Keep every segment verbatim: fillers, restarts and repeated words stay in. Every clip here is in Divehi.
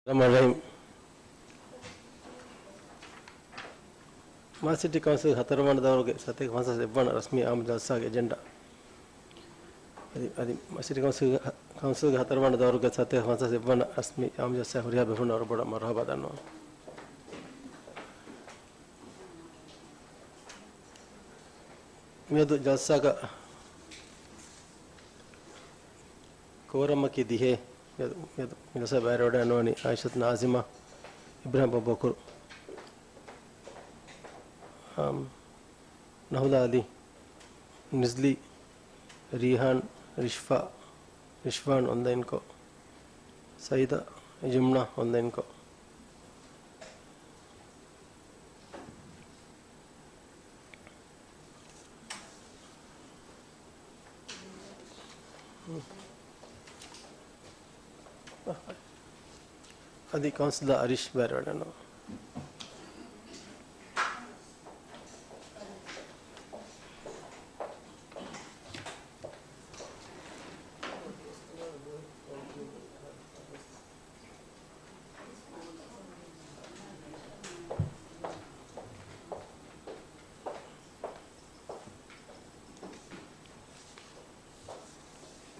ރަޙްމާން ރަޙީމް. މާލެ ސިޓީ ކައުންސިލްގެ ހަތަރުވަނަ ދައުރުގެ ސަތޭކަ ފަންސާސް އެއްވަނަ ރަސްމީ އާއްމު ޖަލްސާގެ އެޖެންޑާ. އަދި، އަދި މާލެ ސިޓީ ކައުންސިލްގެ، ކައުންސިލްގެ ހަތަރުވަނަ ދައުރުގެ ސަތޭކަ ފަންސާސް އެއްވަނަ ރަސްމީ އާއްމު ޖަލްސާ ހުރިހާ ބޭފުޅުން ވަރަށް ބޮޑަށް މަރުޙަބާ ދަންނަވަން. މިއަދު ޖަލްސާގަ ކޯރަމަކީ ދިހައެއް. މިއަދު، މިއަދު ޖަލްސާ ބައިވެރިވެވަޑައި އަންނަވަނީ އާއިޝަތު ނާޒިމާ، އިބްރާހިމް އަބޫބަކުރު، އާ، ނަހުލާ އަލީ، ނިޒްލީ، ރީހާން، ރިޝްފާ، ރިޝްވާން އޮންލައިންކޮށް، ސައީދާ، ޔުމްނާ އޮންލައިންކޮށް. އަދި ކައުންސިލަރ އަރީޝް ބައިވެރިވެވަޑައިގަންނަވާ.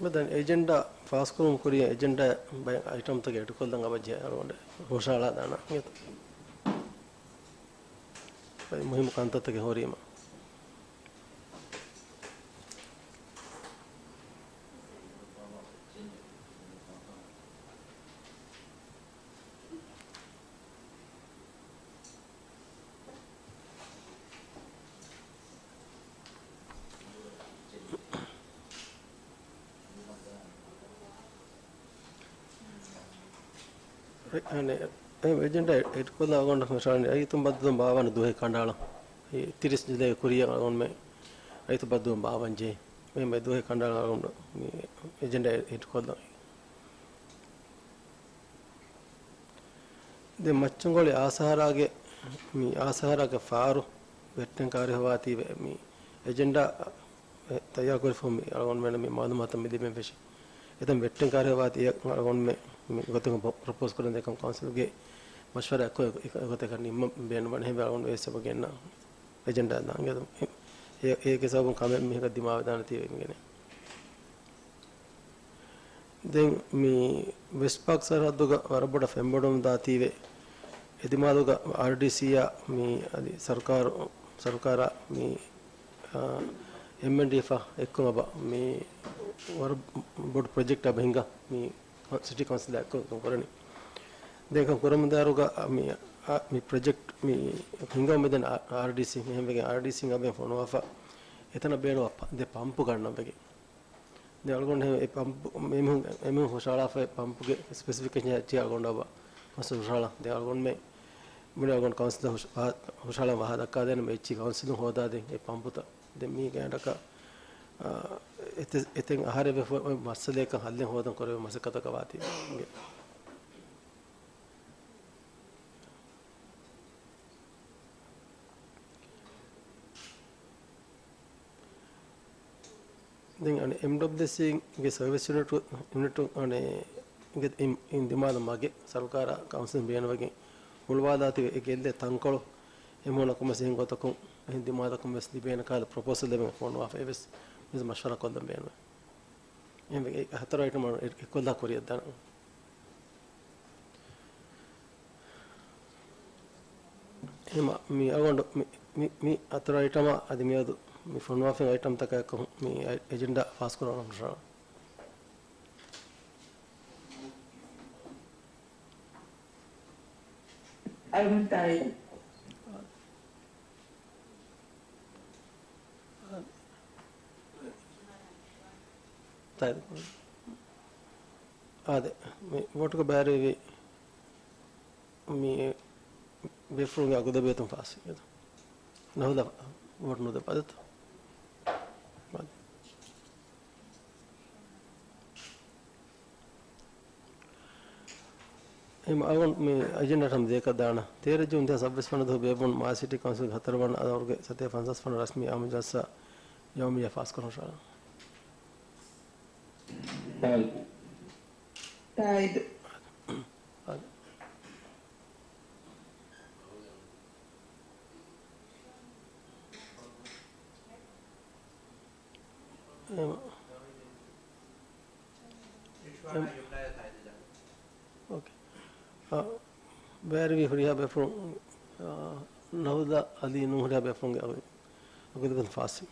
މި ދެން އެޖެންޑާ ފާސްކުރުން ކުރިޔަށް އެޖެންޑާ ބައެއް އައިޓަމްތަކެއް އެޑްކޮށްލަން އަބަޖެ އަޅުގަނޑު ހުށަހަޅާ ދާނަ އިނގޭތަ؟ ބައެއް މުހިއްމު ކަންތައްތަކެއް ހުރީމަ. އެ، އެ، އެ އެޖެންޑާ އެޑްކޮށްލާ އަޅުގަނޑަށް ހުށަހަޅަނީ ރައްޔިތުން ބައްދަލުވުން ބާވާނެ ދުވަހެއް ކަނޑައަޅަން. އެ ތިރީސް ޖުލައި ކުރިޔަށް އަޅުގަނޑުމެން ރައްޔިތު ބައްދަލުވުން ބާވަން ޖެހޭ. މި ދުވަހެއް ކަނޑައަޅަން އަޅުގަނޑު މި އެޖެންޑާ އެޑްކޮށްލަން. ދެން މައްޗަންގޮޅި އާސަހަރާގެ، މި އާސަހަރާގެ ފާރު ވެއްޓެން ކާރި ހޮވާތީވެ، މި އެޖެންޑާ ތައްޔާރުކުރެފަ މި އަޅުގަނޑުމެން މި މައުލޫމާތު މި ލިބެން ފެށި. އެތަން ވެއްޓެން ކާރި ހޮވާތީ އަޅުގަނޑުމެން މި ގޮތުން ޕްރޮޕޯސް ކުރަން ދޭކަން ކައުންސިލްގެ މަޝްވަރާ އެއްކޮށް އެ، އެ، އެގޮތަކަށް ނިންމަން ބޭނުންވަނީ. އެހެންވެ އަޅުގަނޑު އެ ސަބަބުން ގެންނަ އެޖެންޑާ ދާން. އެ، އޭގެ ސަބަބުން ކަމެއް މީހަކަށް ދިމާވެދާނެތީ ވެގެން. ދެން މި ވެސްޓް ޕާކް ސަރަހައްދުގަ ވަރަށް ބޮޑަށް ފެންބޮޑުވަމުން ދާތީވެ، އެދިމާލުގަ އާރްޑީސީއާ މި އަދި ސަރުކާރު، ސަރުކާރާ މި، އާ، އެމްއެންޑީއެފާ އެއްކޮށް އަބަ މި ވަރަށް ބޮޑު ޕްރޮޖެކްޓް އަބަ ހިނގާ މި ސިޓީ ކައުންސިލާ އެއްކޮށް ކުރަނީ. ދެން ކަން ކުރަމުންދާއިރުގަ މި، އާ، މި ޕްރޮޖެކްޓް މި ހިނގަމުން މިދަނީ އާ، އާރްޑީސީ އެހެންވެގެން އާރްޑީސީ އަބައިން ފޮނުވާފަ އެތަނަށް ބޭނުންވާ ޕަ، ދެ ޕަމްޕު ގަންނަން ވެގެން. ދެން އަޅުގަނޑު އެ ޕަމްޕު، އެމީހުން، އެމީހުން ހުށަހަޅާފައި ޕަމްޕުގެ ސްޕެސިފިކޭޝަން އެއްޗެއް އަޅުގަނޑު އަބަ މަސައްކަތް ހުށަހަޅަން. ދެން އަޅުގަނޑުމެން މި އަޅުގަނޑު ކައުންސިލަށް ހުށަ-، ހުށަ-، ހުށަހަޅަން ވާހަ ދައްކާދޭނަމޭ އެއްޗިހި ކައުންސިލުން ހޯދާދޭން އެ ޕަމްޕުތައް. ދެން މީގެ އަޑަކަށް، އާ، އެތެ-، އެތެން އަހަރެއް ވެފަ އޮތް މައްސަލައަކަށް ހައްލެއް ހޯދަން ކުރެވޭ މަސައްކަތަކަށް ވާތީ. ދެން އަނެއް އެމްޑަބްލިއުސީގެ ސަރވިސް ޔުނިޓު، ޔުނިޓު އަނެއް އިން، އިން ދިމާލަށް މަގެއް ސަރުކާރާ ކައުންސިލުން ބޭނުންވެގެން ހުޅުވާލާތީވެ އެ ގެއްލޭ ތަންކޮޅު އެމީހުންނަށް ކޮންމެސް އެހެން ގޮތަކުން އެހެން ދިމާލަކުން ވެސް ލިބޭނެ ކަހަލަ ޕްރޮޕޯސަލް އެބަ ފޮނުވާފަ އެވެސް މިސް މަޝްވަރާ ކޮށްލަން ބޭނުންވޭ. އެހެންވެ އެ ހަތަރު އައިޓަމް އެ، އެއްކޮށްލާ ކުރިއަށް ދާނަން. އެހެންވީމަ، މި އަޅުގަނޑު މި، މި، މި ހަތަރު އައިޓަމާ އަދި މިއަދު މި ފޮނުވާފައި އައިޓަމްތަކާ އެއްކޮށް މި އެ، އެޖެންޑާ ފާސް ކުރަން ހުށަހަޅަން. އަޅުގަނޑު ތާއީދު. ތާއީދު. އާދެ، މި ވޯޓުގަ ބައިވެރިވި މި ބޭފުޅުންގެ އަގުލަބިއްޔަތުން ފާސްވި. ނަހުލާ ވޯޓު ނުދެއްވާ އާދެތަ؟ އެހެންވީމަ އަޅުގަނޑު މި އެޖެންޑާއަށް ހަމަ ދޭކަށް ދާނަން. ތޭރަ ޖޫން ދެހާސް ސައްބީސް ވަނަ ދުވަހު ބޭއްވުނު މާލެ ސިޓީ ކައުންސިލްގެ ހަތަރު ވަނަ ދައުރުގެ ސަތޭކަ ފަންސާސް ވަނަ ރަސްމީ އާއްމު ޖަލްސާ ޔައުމިއްޔާ ފާސްކުރަން ހުށަހަޅަން. ތާއީދު. އާދެ. އޯކޭ. އާ، ބައިވެރިވި ހުރިހާ ބޭފުޅުން، އާ، ނަހުދާ އަލީ ނޫން ހުރިހާ ބޭފުޅުންގެ އަގު-، އަގުދިގުން ފާސި.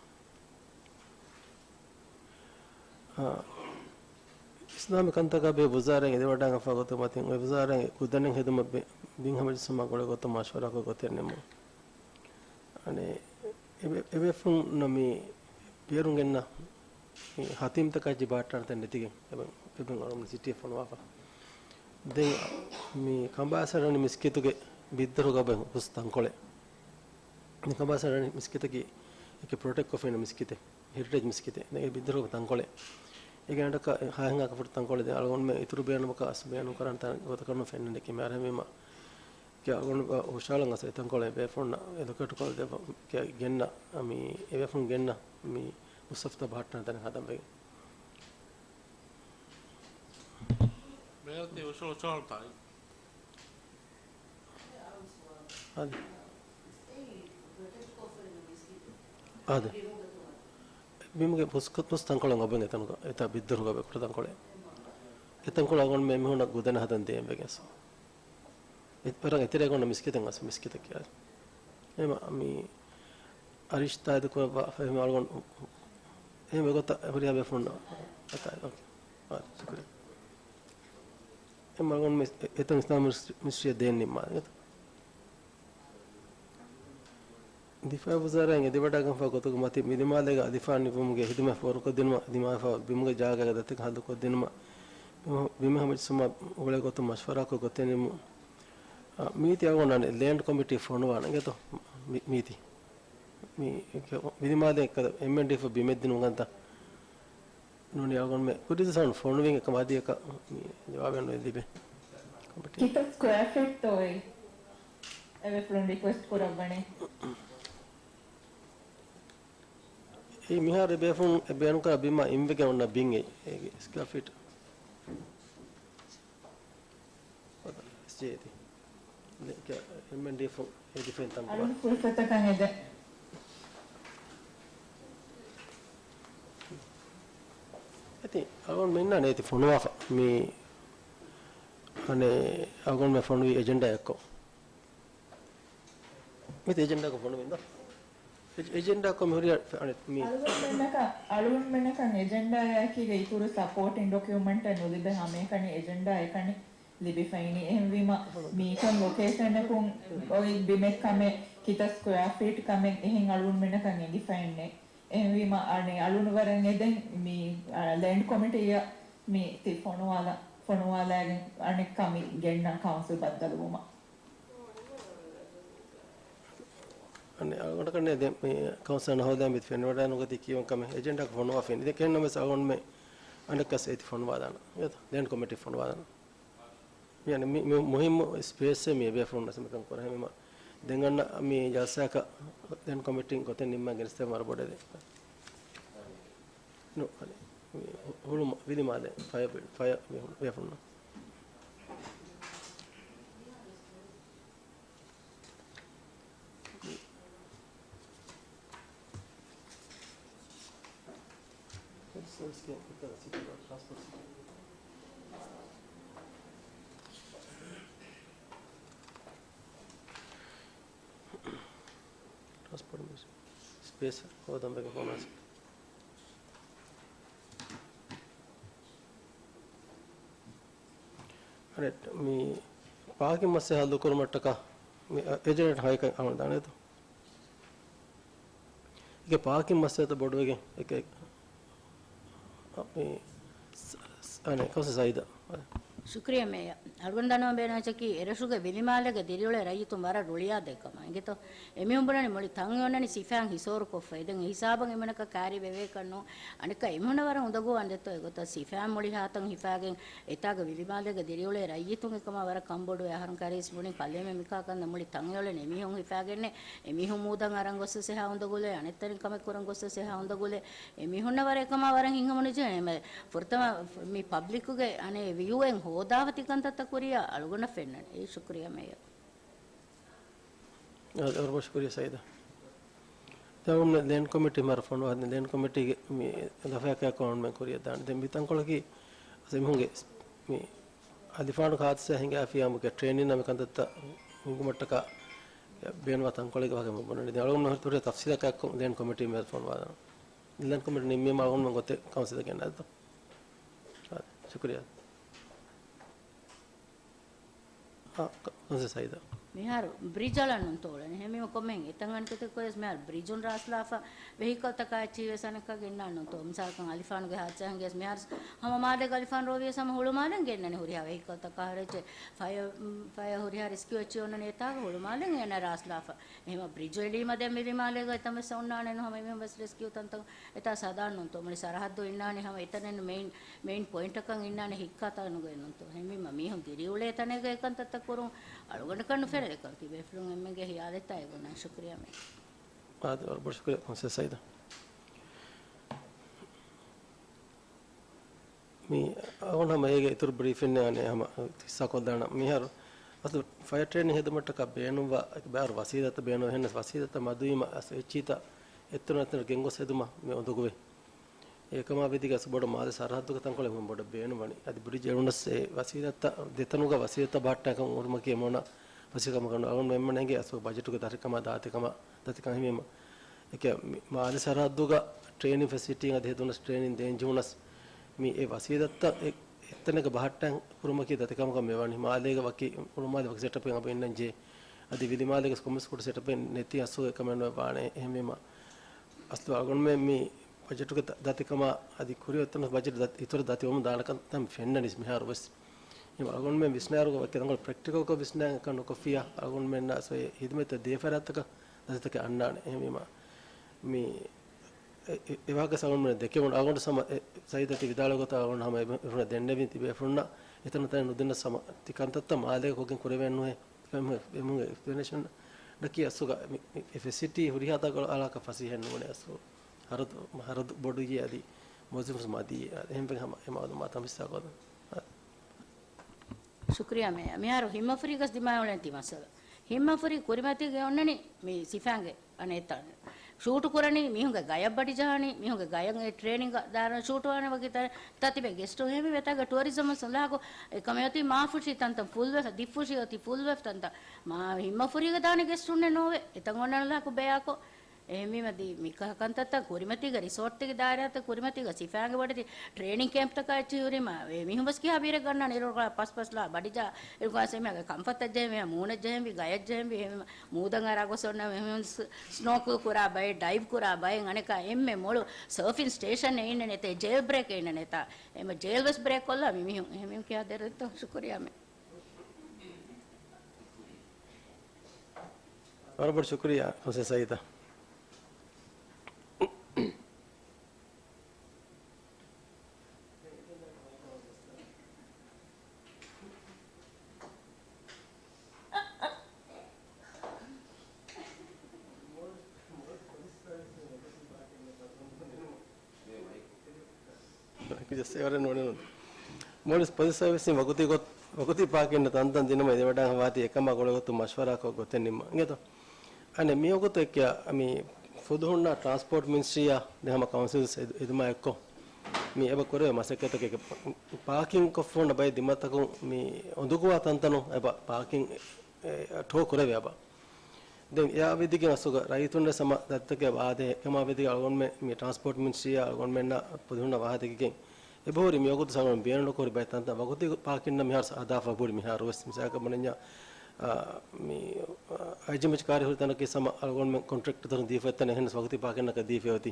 އާ، އިސްލާމީ ކަންތަކާ ބެހޭ ވުޒާރާއިން އެދިވަޑައިގެންފާ ގޮތުގެ މަތިން އޮތް ވުޒާރާއިން ގުދަނެއް ހެދުމަށް ބި-، ބިން ހަމަޖެއްސުމާ ގުޅޭ ގޮތުން މަޝްވަރާކޮށް ގޮތެއް ނިމުން. އަނެއް އެ-، އެބޭފުޅުންނަށް މި ބޭރުން ގެންނަ މި ހަތީމްތަކާއެއްޗެއް ބަހައްޓާނެ ތަން ނެތިގެން އެބަ-، އެބަ އަޅުގަނޑު ސިޓީ ފޮނުވާފަ. ދެން މި ކަނބާސް އަރަނި މިސްކިތުގެ ބިއްދަރުގަ އޮތް ހުސް ތަންކޮޅެއް. މި ކަނބާސް އަރަނި މިސްކިތަކީ އެކި ޕްރޮޓެކްޓް ކޮށްފައިން މިސްކިތެއް، ހެރިޓޭޖް މިސްކިތެއް. ދެން އެ ބިއްދަރުގަ ތަންކޮޅެއް. އޭގެ އަޑަކަށް ހައިހައިހަ ފުޓް ތަންކޮޅެއް ދެން އަޅުގަނޑުމެން އިތުރު ބޭނުމަކަށް އަސް ބޭނުން ކަރާނެ ތަން ގޮތަކަށް ނުފެންނަނީ. އެހެންވީމަ އަޅުގަނޑު ހުށަހަޅަން އަސް އެ ތަންކޮޅެއް ބޭފުޅުންނަށް އެލޮކޭޓް ކޮށްދެއްވަ-، ގެންނަ މި އެބޭފުޅުން ގެންނަ މި ހުސް ހަފްތާ ބަހައްޓާނެ ތަނެއް ހަދަން ވެގެން. މޭރަތި އުސޫލު ސުވާލުތާއި. އާދެ. އާދެ. ބިމުގެ ހުސް-، ހުސް ތަންކޮޅެއް އޮބެން އެތަނުގަ، އެތާ ބިއްދަރުގަ އޮބެ ކުޑަ ތަންކޮޅެއް. އެ ތަންކޮޅު އަޅުގަނޑުމެން އެމީހުންނަށް ގުދަނެއް ހަދަން ދޭން ވެގެން. އެ-، ވަރަށް އެތެރޭގަ އޮންނަ މިސްކިތެއް އަސް މިސްކިތަކީ އާދެ. އެހެންވީމަ މި އަރިޝް ތާއީދު ކުރައްވާ ފަހި އަޅުގަނޑު އެހެން ގޮތަށް ހުރިހާ ބޭފުޅުންނަށް އެތާ، އޯކޭ. އާދެ، ޝުކުރިއްޔާ. އެ މަގުން މި-، އެ-، އެތަން އިސްލާމް މިނިސްޓްރީއަށް ދޭން ނިންމާލި. ދިފާއީ ވުޒާރާއިން އެދިވަޑައިގެންފާ ގޮތުގެ މަތިން ވިލިމާލޭގަ ދިފާއީ ނިންމުމުގެ ހިދުމަތް ފޯރުކޮށްދިނުމަށް، ދިމާވެފާ ބިމުގެ ޖާގައިގެ ދަތިކަން ހައްލުކޮށްދިނުމަށް، ބިމު-، ބިމެއް ހަމަޖެއްސުމަށް ގުޅޭ ގޮތުން މަޝްވަރާކޮށް ގޮތެއް ނިންމުން. އާ، މީތި އަޅުގަނޑު އަނެއް ލޭންޑް ކޮމިޓީ ފޮނުވާނެ އިނގޭތޯ މި-، މީތި. މި-، ވިލިމާލޭ އެއްކަލަ އެމްއެންޑީއެފް ބިމެއް ދިނުމުގަންތަ؟ ނޫނީ އަޅުގަނޑުމެ ކުރިދި ސައުންޑް ފޮނުވިން އެކަމަ އަދިއަކަށް މި ޖަވާބެއް ނުލިބޭ. ކޮމިޓީ. ކިތައް ސްކޮއާ ފީޓްތޯއޭ؟ އެބޭފުޅުން ރިކުއެސްޓް ކުރައްވަނީ. އެ މިހާރު ބޭފުޅުން އެ ބޭނުންކުރާ ބިމާ އިންވެގެން އޮންނަ ބިން އެއް، އޭގެ ސްކޮއާ ފީޓް. އެސްޖޭ އެތި. އެމްއެންޑީއެފް އެދިފެން ތަންކޮޅެއް. އަޅުން ފުރުސަތަކަށް އެދެން. އެތި، އަޅުން މިންނާ ނޭތި ފޮނުވާފަ. މި އަނެއް އަޅުގަނޑުމެ ފޮނުވި އެޖެންޑާ އެއްކޮށް. މިތި އެޖެންޑާކޮށް ފޮނުވިންދޯ؟ އެޖެ-، އެޖެންޑާކޮށް މި ހުރި އަނެއް މި އަޅުގަނޑުމެންނަކަށް، އަޅުގަނޑުމެންނަކަށް އެޖެންޑާއާއެކީގަ އިތުރު ސަޕޯޓިން ޑޮކިއުމެންޓެއް ނުލިބޭ ހަމައެކަނި އެޖެންޑާ އެކަނި ލިބިފައިނީ. އެހެންވީމަ މީކަން ލޮކޭޝަނަކުން އޮތް ބިމެއް ކަމެއް، ކިތައް ސްކޮއާ ފީޓް ކަމެއް އެހެން އަޅުގަނޑުމެންނަކަށް އެނގިފައެއްނެއް. އެހެންވީމަ އަނެއް އަޅުން ވަރަށް އެދެން މި، އާ، ލޭންޑް ކޮމިޓީއަށް މި ތި ފޮނުވާލަ-، ފޮނުވާލައިގެން އަނެއްކާ މި ގެންނަ ކައުންސިލް ބައްދަލުވުމަށް. އަނެއް އަޅުގަނޑަކަށް ދެން މި ކައުންސިލް ނަހޯދައިން މި ފެނިވަޑައިނުގަތީ ކީވެން ކަމެއް އެޖެންޑާއަކަށް ފޮނުވާފައިން. ދެން ކެންނަމެސް އަޅުގަނޑުމެ އަނެއްކަސް އޭތި ފޮނުވާލާނަ. އެތަ؟ ލޭންޑް ކޮމިޓީ ފޮނުވާލާނަ. މި އަނެއް މި، މި މުހިއްމު ސްޕޭސްއެއް މި އެބޭފުޅުން ނަސިމަކަން ކުރަ ހެމިމަ ދެން އަންނަ މި ޖަލްސާއަކަށް ލޭންޑް ކޮމިޓީން ގޮތެއް ނިންމަން ގެނެސްދޭ ވަރަށް ބޮޑެއް ދެ. ނު، އަނެއް މި ހު-، ހުޅުމަ، ވިލިމާލެ، ފަޔަ ބި-، ފަޔަ ބޭފުޅުންނަށް. ޓްރާންސްޕޯޓް ސްޕޭސް ހޯދަން ވެގެން ފޮނުވާ. އަނެއް މި ޕާކިން މައްސަލަ ހައްލު ކުރުމަށްޓަކާ މި އެޖެންޑާ ހައިކަން އަޅުގަނޑު ދާނެތޯ؟ އޭގެ ޕާކިން މައްސަލަތައް ބޮޑުވެގެން އެކެ-، މި ސް-، ސް-، އަނެއް ކައުންސިލް ސައީދާ. ޝުކުރިއްޔާ މޭޔަރ. އަޅުގަނޑު ދަންނަވަން ބޭނުންވެއްޖަކީ، އެރަށުގެ ވިލިމާލޭގެ ދިރިއުޅޭ ރައްޔިތުން ވަރަށް ރުޅިއާދޭ ކަމަށް. އިނގޭތޯ؟ އެމީހުން ބުނަނީ މުޅި ތަން އޮންނަނީ ސިފައިން ހިސޯރުކޮށްފަ. ދެން އެ ހިސާބަށް އެމީހުންނަކަށް ކައިރި ވެވޭކަށް ނޫން. އަނެއްކާ އެމީހުންނަށް ވަރަށް އުނދަގޫވާން ދެއްތޯ އެގޮތަށް ސިފައިން މުޅި ހާތަން ހިފާގެން އެތާގަ ވިލިމާލޭގަ ދިރިއުޅޭ ރައްޔިތުން އެކަމާ ވަރަށް ކަންބޮޑުވޭ. އަހަރުން ކައިރިވެސް ބުނި ކަލޭމެން މިކާކަން މުޅި ތަން އެއޮޅެން އެމީހުން ހިފާގެންނެއް. އެމީހުން މޫދަށް އަރަން ގޮސްވެސް އެހާ އުނދަގުލޭ، އަނެއްތަނެއް ކަމެއް ކުރަން ގޮސްވެސް އެހާ އުނދަގުލޭ. އެމީހުންނަށް ވަރަށް އެކަމާ ވަރަށް ހިތްހަމަނުޖެހޭ. ފުރަތަމަ މި ޕަބްލިކުގެ އަނެއް ވިއުއެއް ހޯދާފަ ތިކަންތައްތައް ކުރިއަށް އަޅުގަނޑަށް ފެންނަނީ. އެއީ ޝުކުރިއްޔާ މޭޔަރ. އަ-، އަ-، ޝުކުރިއްޔާ ސައީދާ. ދެން ލޭންޑް ކޮމިޓީ މަރު ފޮނުވާ، ލޭންޑް ކޮމިޓީގެ މި ލަފަޔަކާ ކޮންމެ ކުރިއަށް ދާނެ. ދެން މި ތަންކޮޅަކީ އަސް އެމީހުންގެ މި އަލިފާނު ހާދިސާ ހިނގާފިޔާމުގެ ޓްރޭނިން ނަމެ ކަންތައްތައް ހިނގުމަށްޓަކާ ބޭނުންވާ ތަންކޮޅެއްގެ ވާހަކަ ބުނަނީ. ދެން އަޅުގަނޑު ހުރި ތަފްސީލަކާ އެއްކޮށް ލޭން ކޮމިޓީ މި ފޮނުވާލަން. ލޭން ކޮމިޓީ ނިންމީމަ އަޅުގަނޑު ގޮތެއް ކައުންސިލަށް ގެންނައިދޯ. ޝުކުރިއްޔާ. އާ، ކަ-، ކައުންސިލަރ ސައީދާ. މިހާރު ބްރިޖް އަޅަން ނޫންތޯ އުޅެނީ. އެހެންވީމަ ކޮންމެހެން އެތަން އަނެކަތަކުވެސް މިހާރު ބްރިޖުން ރާސްލާފަ ވެހިކަލްތަކާ އެއްޗިހިވެސް އަނެއްކާ ގެންނާން ނޫންތޯ. މިސާލަކަށް އަލިފާނުގެ ހާދިސާ ހިނގިޔަސް މިހާރު ހަމަ މާލޭގަ އަލިފާން ރޯވިޔަސް ހަމަ ހުޅުމާލެން ގެންނަނީ ހުރިހާ ވެހިކަލްތަކާ ހުރެއްޗެ. ފަޔަ، ފަޔަ ހުރިހާ ރެސްކިއު އެއްޗެއް އޮންނަނީ އެތާގަ ހުޅުމާލެން ގެންނަ ރާސްލާފަ. އެހެމަ ބްރިޖު އެޅީމަ ދެން ވިލިމާލޭގަ އެތަން ވެސް އޮންނާނެ ނު ހަމަ އެމެން ވެސް ރެސްކިއު ތަންތަން އެތާ ސަދާން ނޫންތޯ. މުޅި ސަރަހައްދު އިންނާނެ ހަމަ އެތަނެއް މެއިން، މެއިން ޕޮއިންޓަކަށް އިންނާނެ ހިއްކާ ތަނުގައެއް ނޫންތޯ. އެހެންވީމަ މީހުން ދިރިއުޅޭ ތަނެއްގަ އެކަންތައްތައް ކުރުން އަޅުގަނޑަކަށް ނުފެނޭ ދެކަން ތިބޭފުޅުން އެންމެންގެ ހިޔާލެއްތާ އެގޮތަށް ޝުކުރިޔާ މެ. އާދެ، ވަރަށް ބޮޑަށް ޝުކުރިޔާ ކައުންސިލަރ ސައީދާ. މި އަޅުގަނޑު ހަމަ އޭގެ އިތުރު ބްރީފިން އަނެއް ހަމަ ހިއްސާ ކޮށްލާނަން. މިހާރު އަސްލު ފަޔަރ ޓްރޭނިން ހެދުމަށްޓަކާ ބޭނުންވާ ބާރު ވަސީލަތްތައް ބޭނުން. އެހެންނަސް ވަސީލަތްތައް މަދުވީމަ އަސް އެއްޗިތައް އެއްތަނުން އެއްތަނަށް ގެންގޮސް ހެދުމަށް މި އުނދަގޫވޭ. އެކަމާ ވެދިގެ އަސް ބޮޑަށް މާލެ ސަރަހައްދުގެ ތަންކޮޅެއް ހުން ބޮޑަށް ބޭނުންވަނީ. އަދި ބްރިޖް އެޅުނަސް އެ ވަސީލަތްތައް ދެތަނުގަ ވަސީލަތްތައް ބަހައްޓާކަން އުރުމަކީ މޯނަ ވަސީލަކަމަކަށް ނު. އަޅުގަނޑު އެންމެން އެނގޭ އަސް ބަޖެޓުގެ ދަތިކަމާ ދާތިކަމާ ދަތިކަން ހިމޭމަ. އެކެ މި މާލެ ސަރަހައްދުގަ ޓްރޭނިން ފެސިލިޓީ އަދި ހެދުނަސް ޓްރޭނިން ދޭން ޖެހުނަސް މި އެ ވަސީލަތްތައް އެ-، އެއްތަނެއްގަ ބަހައްޓަން ކުރުމަކީ ދަތިކަމަކަށް މިވަނީ. މާލޭގަ ވަކި ހުޅުމާލެ ވަކި ސެޓަޕެއް އަބަ އިންނަން ޖެހޭ. އަދި ވިލިމާލޭގަ ކޮންމެސް ކުޑަ ސެޓަޕެއް ނެތި އަސްލު އެކަމެއް ނުވެ ވާނެ. އެހެންވީމަ އަސްލު އަޅުގަނޑުމެން މި ބަޖެޓުގެ ދަ-، ދަތިކަމާ އަދި ކުރިއަށް އޮތްތަނަށް ބަޖެޓު ދަތި-، އިތުރަށް ދަތިވަމުން ދާނެކަން ފެންނަނީސް މިހާރު ވެސް. އެހެން އަޅުގަނޑުމެން ވިސްނާއިރުގަ ވަކި ތަންކޮޅު ޕްރެކްޓިކަލްކޮށް ވިސްނާ ކަން ނުކޮށްފިޔާ، އަޅުގަނޑުމެންނަށް އަސް އެ ހިދުމަތްތައް ދޭ ފަރާތްތަކަށް ދަތިތަކެއް އަންނާނެ. އެހެންވީމަ މި އެ-، އެ-، އެވާހަކަ އަޅުގަނޑުމެން ދެކެވުނު. އަޅުގަނޑު ސަމަ އެ-، ސައީދަށް ތި ވިދާޅުވި ގޮތަށް އަޅުގަނޑު ހަމަ އެ-، އެފުނަށް ދެންނެވިން ތިބޭފުޅުންނަށް އެތަނަށް ތަނެއް ނުދިންނަސް ހަމަ ތި ކަންތައްތައް މާލޭގަ ކޮށްގެން ކުރެވޭން ނުވޭ. އެމު-، އެމުގެ އެކްސްޕްލެނޭޝަން އަކީ އަސްލުގަ މި، މި ފެސިލިޓީ ހުރިހާ ތަކަށް އަޅާކަށް ފަސޭހައެއް ނޫނޭ އަސްލު. ހަރަދު، ހަރަދު ބޮޑުއްޔޭ އަދި މުވައްޒަފުން މަދިއްޔޭ. އެހެންވެ ހަމަ އެ މައުލޫމާތު ހަމަ ހިއްސާކޮށްލަން. ޝުކުރިޔާ މޭޔަރ. މިހާރު ހިންމަފުރީގަސް ދިމާވެލަން ތި މައްސަލަ. ހިންމަފުރީ ކުރިމަތީގަ އޮންނަނީ މި ސިފާންގެ އަނެއްތަން ޝޫޓު ކުރަނީ، މީހުންގެ ގަޔަށް ބަޑިޖަހަނީ، މީހުންގެ ގަޔަށް އެ ޓްރޭނިންގ ދާނަ ޝޫޓު ވާނެ ވަގީ ތަ-، ތަތިބެ ގެސްޓު ހެމި ވެތާގެ ޓުއަރިޒަމް ސުލާކު އެކަމެ އޮތީ މާފުށި ތަންތަން ފުލްވެފަ، ދިއްފުށި އޮތީ ފުލްވެފަ ތަންތަން. މާ ހިންމަފުރީގަ ދާނެ ގެސްޓުންނެއް ނޯވެ. އެތަން އޮންނަން ލާކު ބެޔާކޮ. އެހެންވީމަ ދީ މިކަހަ ކަންތައްތައް ކުރިމަތީގަ ރިސޯޓްތެއްގެ ދާއިރާތައް ކުރިމަތީގަ ސިފާންގެ ބޮޑެތި ޓްރޭނިން ކޭމްޕްތަކާ އެއްޗިހި ހުރީމަ އެ މީހުން ވެސް ކިހާ ބީރެއް ގަންނާނެ އިރުގަ ޕަސް ޕަސްލާ ބަޑިޖާ އިރުގަސް އެމީހާގެ ކަންފަތަށް ޖެހެން މީހާ މޫނަށް ޖެހެން ގަޔަށް ޖެހެން މޫދަށް އަރާ ގޮސް އޮންނަ މީހުން ސް-، ސްނޯކްލް ކުރާ ބައެއް، ޑައިވް ކުރާ ބައެއް އަނެކާ އެންމެ މޮޅު ސަރފިން ސްޓޭޝަން އެއް އިންނަނެތޭ، ޖޭލް ބްރޭކް އެއް އިންނަނެތާ. އެމަ ޖޭލް ވެސް ބްރޭކް ކޮށްލާ މި މީހުން. އެހެން މީހުން ކިޔާ ދެރަތޯ ޝުކުރިޔާ މެ. ވަރަށް ބޮޑު ޝުކުރިޔާ ކައުންސިލަރ ސައީދާ. މުޅި ޕޮލިސް ސަރވިސް ވަގުތީ ގޮތް، ވަގުތީ ޕާކިން ތަންތަން ދިނުމަށް އެދެވަޑައިގަންނަވާތީ އެކަމާ ގުޅޭގޮތުން މަޝްވަރާކޮށް ގޮތެއް ނިންމަން އިނގޭތޯ. އަނެއް މިވަގުތު އެއްކިޔާ މި ފުލުހުންނަށް ޓްރާންސްޕޯޓް މިނިސްޓްރީއާ ދެން ހަމަ ކައުންސިލް އެދުމާ އެއްކޮށް މި އެބަ ކުރެވޭ މަސައްކަތަކެއް. ޕާކިން ކޮށްފަ ހުންނަ ބައެއް ދިމަތަކުން މި އުނދަގޫވާ ތަންތަނުން އެބަ ޕާކިން ޓޯ ކުރެވޭ އެބަ. ދެން އެއާ ވިދިގެން އަސްލުގަ ރައްޔިތުން ވެސް ހަމަ ދަތިތަކެއް ވާދޭ. އެކަމާ ވިދިގެން އަޅުގަނޑުމެން މި ޓްރާންސްޕޯޓް މިނިސްޓްރީއާ އަޅުގަނޑުމެންނަށް ފުލުހުންނަށް ވާހަކަ ދެއްކިގެން އެބަހުރި މިވަގުތު ސަމަނުން ބޭނުންނުކުރި ބައެއް ތަންތަން ވަގުތީ ޕާކިން މިހާރު ހަދާފަ ހުރި މިހާރު ވެސް. މިސާލަކަށް ބުނަންޏާ، އާ، މި، އާ، އައިޖީއެމްއެޗް ކާރި ހުރި ތަނަކީ ސަމަ އަޅުގަނޑުމެން ކޮންޓްރެކްޓް ދަރުން ދީފަ އެތަނެއް އެހެނަސް ވަގުތީ ޕާކިންނަކަށް ދީފަ އޮތީ.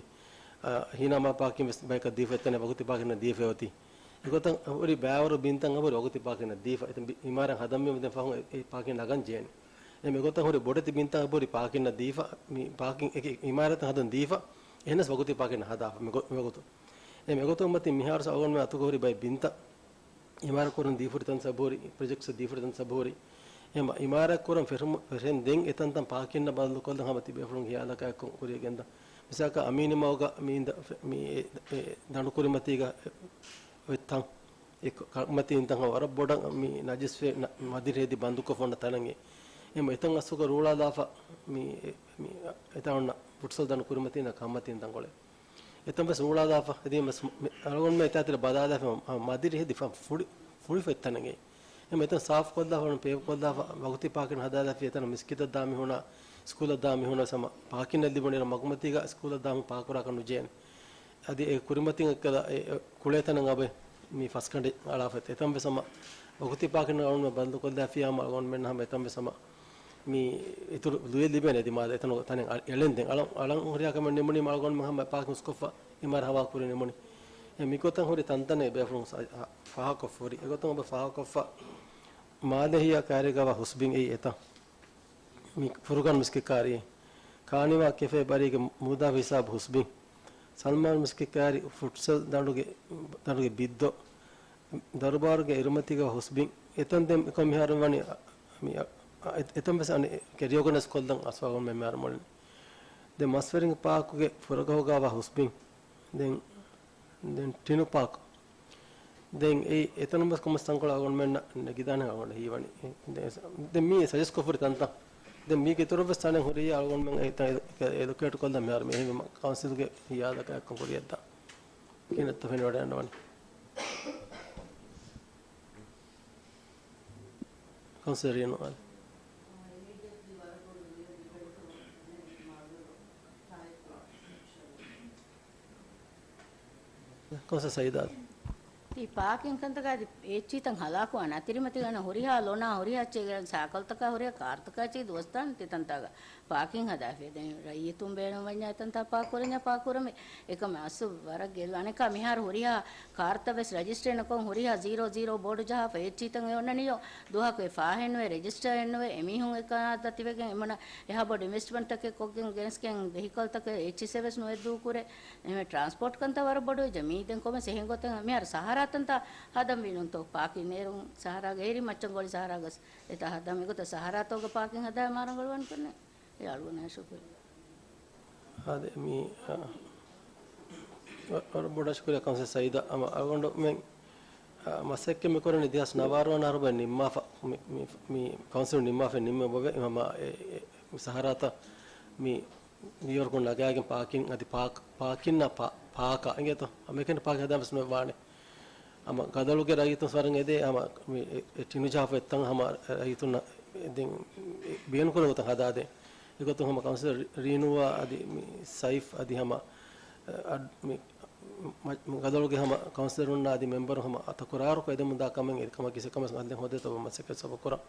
އާ، ހީނާމާ ޕާކިން ވެސް ބަޔަކަށް ދީފަ އެތަނެއް ވަގުތީ ޕާކިންނަށް ދީފަ އޮތީ. އެގޮތަށް ހުރި ބައިވަރު ބިންތައް އަބުރި ވަގުތީ ޕާކިންނަށް ދީފަ. އެތަން ބި-، އިމާރާތް ހަދަންވީމަ ދެން ފަހުން އެ، އެ ޕާކިން ނަގަން ޖެހޭނެ. އެ މިގޮތަށް ހުރި ބޮޑެތި ބިންތައް އަބުރި ޕާކިންނަށް ދީފަ، މި ޕާކިން އެކި އިމާރާތަށް ހަދަން ދީފަ، އެހެނަސް ވަގުތީ ޕާކިން ހަދާފަ މި ގޮ-، މިވަގުތު. އެ މިގޮތުން މަތި މިހާރު އަޅުގަނޑުމެން އަތުގަ ހުރި ބައެއް ބިންތައް އިމާރާތް ކުރަން ދީފަ ހުރި ތަން ސަބުހުރި، ޕްރޮޖެކްޓްސް ދީފަ ހުރި ތަން ސަބުހުރި. އެ އިމާރާތް ކުރަން ފެށުމު-، ފެށެން ދެން އެތަންތަން ޕާކިންނަށް ބަދަލުކޮށްލަން ހަމަ ތިބޭފުޅުން ހިޔާލަކާ އެއްކޮށް ކުރިޔަށް ގެންދަން. މިސާލަކަށް އަމީނި މަގުގަ މި އިން ދަ-، މި އެ، އެ ދަނޑު ކުރިމަތީގަ އޮތް ތަން، އެ ކަ-، ކަންމަތީ އިންތަން ވަރަށް ބޮޑަށް މި ނަޖިސްވެ ނަ-، މަދިރި ހެދި ބަންދުކޮށްފަ އޮންނަ ތަނެއް އެ. އެމަ އެތަން އަސްލުގަ ރޫޅާލާފަ މި އެ، މި އެތާ އޮންނަ ފުޓްސަލް ދަނޑު ކުރިމަތީން ކަންމަތީ އިންތަންކޮޅެއް. އެތަން ވެސް ރޫޅާލާފަ ހެދީމަ ސް-، މި އަޅުގަނޑުމެން އެތާ ތިރަ ބަލާލާފަ މަ-، މަދިރި ހެދި ފަ-، ފުޅި ފުޅިފަ އެތަނެއްގައި. އެހެން އެތަން ސާފުކޮށްލާފަ އޮން ޕޭވްކޮށްލާފަ ވަގުތީ ޕާކިން ހަދާލާފި އެތަނަށް މިސްކިތަށް ދާ މީހުނާ، ސްކޫލަށް ދާ މީހުނާ ހަމަ ޕާކިން ލިބުނީ މަގުމަތީގަ ސްކޫލަށް ދާ މީހުން ޕާކުރާކަށް ނުޖެހޭނެ. އަދި އެ ކުރިމަތިން އެއްކަލަ އެ، އެ ކުޅޭތަނަށް އަބަ މި ފަސްގަނޑެއް އަޅާފަ އެތަން ވެސް ހަމަ ވަގުތީ ޕާކިން އަޅުގަނޑުމެން ބަންދުކޮށްލާފިޔާ ހަމަ އަޅުގަނޑުމެންނަށް ހަމަ އެތަން ވެސް ހަމަ މި އިތުރު ލުޔެއް ލިބޭނެ އަދި މާ އެތަނުގަ ތަނެއް އަ-، އެޅެން ދެން އަޅަން، އަޅަން ހުރިހާ ކަމެއް ނިމުނީމަ އަޅުގަނޑުމެން ހަމަ ޕާކިން ހުސްކޮށްފަ އިމާރާ ހަވާ ކުރި ނިމުނީ. އެ މިގޮތަށް ހުރި ތަންތަނެއް ބޭފުޅުން ސަ-، ހަ-، ފާހަގަކޮށްފަ ހުރި. އެގޮތުން އަބަ ފާހަގަކޮށްފަ މާލެ ހިޔާ ކާރީގަވާ ހުސްބިން އެއީ އެތަން. މި ފުރުގާން މިސްކިތް ކާރީ. ކާނިވާ ކެފޭ ބަރީގެ މޫދާ ހިސާބު ހުސްބިން. ސަލްމާން މިސްކިތް ކާރި ފުޓްސަލް ދަނޑުގެ، ދަނޑުގެ ބިއްދޮ. ދަރުބާރުގެ އިރުމަތީގަ ހުސްބިން. އެތަން ދެން އެކަމް މިހާރު ވަނީ، މި، އަ، އެ-، އެތަން ވެސް އަނެ ކެރިއޯގަނެސް ކޮށްލަން އަސްވާގުން މެ މިހާރު މޮޅިން. ދެން މަސްވެރިން ޕާކުގެ ފުރަގަހުގަވާ ހުސްބިން. ދެން، ދެން ޓިނު ޕާކު. ދެން އެ އެތަނުން ވެސް ކޮންމެސް ތަންކޮޅެއް އަޅުގަނޑުމެންނަށް ނެގިދާނެ އަޅުގަނޑަށް ހީވަނީ. ދެ-، ދެން މީ ސަޖެސްޓް ކޮށްފަ ހުރި ތަންތަން. ދެން މީގެ އިތުރަށް ވެސް ތަނެއް ހުރި އަޅުގަނޑުމެން އެ ތަން އެ-، އެލޮކޭޓް ކޮށްލަން މިހާރު މި އެހެންވީމަ ކައުންސިލްގެ ހިޔާލަކަށް ކުރިޔަށްދާ. ކިހިނެއްތޯ ފެނިވަޑައިގަންނަވަނީ. ކައުންސިލަރ ރީނު އާދެ. ކައުންސިލަރ ސައީދާ. ތި ޕާކިން ކަންތަކާ އަދި އެއްޗިތައް ހަލާކުވާނެ އަތިރިމަތިގަނޑަށް ހުރިހާ ލޮނާ ހުރިހާ އެއްޗެއް ސާކަލްތަކާ ހުރިހާ ކާރުތަކާ އެއްޗެއް ދުވަސްދާނެ ތި ތަންތާގަ ޕާކިން ހަދާފި. ދެން ރައްޔިތުން ބޭނުންވަންޏާ އެތަންތާ ޕާކް ކުރަންޏާ ޕާކް ކުރަމޭ. އެކަމަށް އަސްލު ވަރަށް ގެއްލު. އަނެއްކާ މިހާރު ހުރިހާ ކާރުތައް ވެސް ރަޖިސްޓަރެއް ނުކޮށް ހުރިހާ ޒީރޯ ޒީރޯ ބޯޑު ޖަހާފަ އެއްޗިތައް އެ އޮންނަނީޔޯ. ދުވަހަކު އެ ފާހެއް ނުވޭ، ރެޖިސްޓަރެއް ނުވޭ. އެމީހުން އެކަން އަދަ ތިބެގެން އެމަނަ އެހާ ބޮޑު އިންވެސްޓްމަންޓްތަކެއް ކޮށްގެން ގެނެސްގެން ވެހިކަލްތަކެއް އެއްޗިސް އެ ވެސް ނުވެ ދޫކުރޭ. އެހެން ޓްރާންސްޕޯޓް ކަންތައް ވަރަށް ބޮޑުވެއްޖެ. މީ ދެން ކޮމެސް އެހެން ގޮތެއް މިހާރު ސަހަރާ ތަންތާ ހަދަން ވީނުންތޯ؟ ޕާކިން ނޭރުން ސަހަރާގެ އޭރި މައްޗަންގޮޅި ސަހަރާގަސް އެތާ ހަދަން އެގޮތަށް ސަހަރާތޯގަ ޕާކިން ހަދާ މާރަނގަޅުވަން ކަންނެ. އެ އަޅުގަނޑަށް ޝުކުރިއްޔާ. އާދެ، މީ، އާ، ވަ-، ވަރަށް ބޮޑަށް ޝުކުރިއްޔާ ކައުންސިލް ސައީދާ. އަމަ އަޅުގަނޑުމެން، އާ، މަސައްކަތް މި ކުރަނީ ދެހާސް ނަވާރަ ވަނަ އަހަރު ނިންމާފަ، މި، މި، މި ކައުންސިލް ނިންމާފަ ނިންމެ ބޮވެ، ހަމަ އެ، އެ، މި ސަހަރާތައް މި ވިޔަރުކޮށް ނަގާގެން ޕާކިން އަދި ޕާކް، ޕާކިންނާ ޕާ-، ޕާކާ އިނގޭތޯ؟ ހަމައެކަނި ޕާކިން ހަދާ ވެސް ނުވެވާނެ. ހަމަ ގަދަޅުގެ ރައްޔިތުން ވަރަށް އެދޭ ހަމަ މި އެ، އެ ޓިނު ޖަހާފަ އެއްތަން ހަމަ ރައްޔިތުންނަށް ދެން ބޭނުންކުރެވޭ ގޮތަށް ހަދާދޭ. އެގޮތުން ހަމަ ކައުންސިލަރ ރީ-، ރީނޫއާ އަދި މި ސައިފް އަދި ހަމަ، އަ، މި މަ-، މަ-، ގަދަޅުގެ ހަމަ ކައުންސިލަރުންނާ އަދި މެމްބަރުން ހަމަ އަތަކުރާރުކޮށް އެދެމުންދާ ކަމެއް އެ ކަމަށް ކިސި ކަމެއް އަދި ހޯދޭތޯ މަސައްކަތް ސަބަ ކުރަން.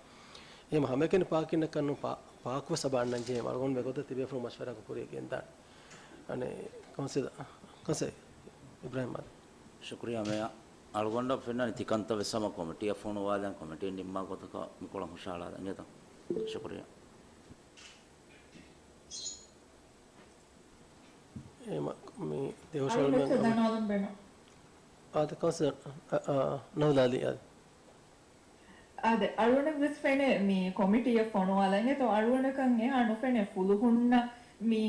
އެހެން ހަމައެކަނި ޕާކިންއެއްކަން ނޫން ޕާ-، ޕާކުވެސް ސަބަ އަންނަން ޖެހޭ އަޅުގަނޑު މިގޮތަށް ތިބޭފުޅުން މަޝްވަރާކޮށް ކުރިޔަށް ގެންދާނެ. އަނެއް ކައުންސިލަރ، ކައުންސިލަރ އިބްރާހިމް އާދެ. ޝުކުރިއްޔާ މޭޔަރ. އަޅުގަނޑަށް ފެންނަނީ ތިކަންތައް ވެސް ހަމަ ކޮމިޓީއަށް ފޮނުވާލަން، ކޮމިޓީން ނިންމާ ގޮތަކަށް މިކޮޅަށް ހުށަހަޅާލަން އިނގޭތަ؟ ޝުކުރިއްޔާ. އެ މަ-، މި ދެހުށައިގެން އަޅުގަނޑު އަ-، އާދެ ކައުންސިލަރ، އަ، އަ، ނަހުލާލީ އާދެ. އާދެ، އަޅުގަނޑަށް ވެސް ފެނޭ މި ކޮމިޓީއަށް ފޮނުވާލަން އިނގޭތޯ އަޅުގަނޑަކަށް އެހާ ނުފެނޭ ފުލުހުންނަށް މި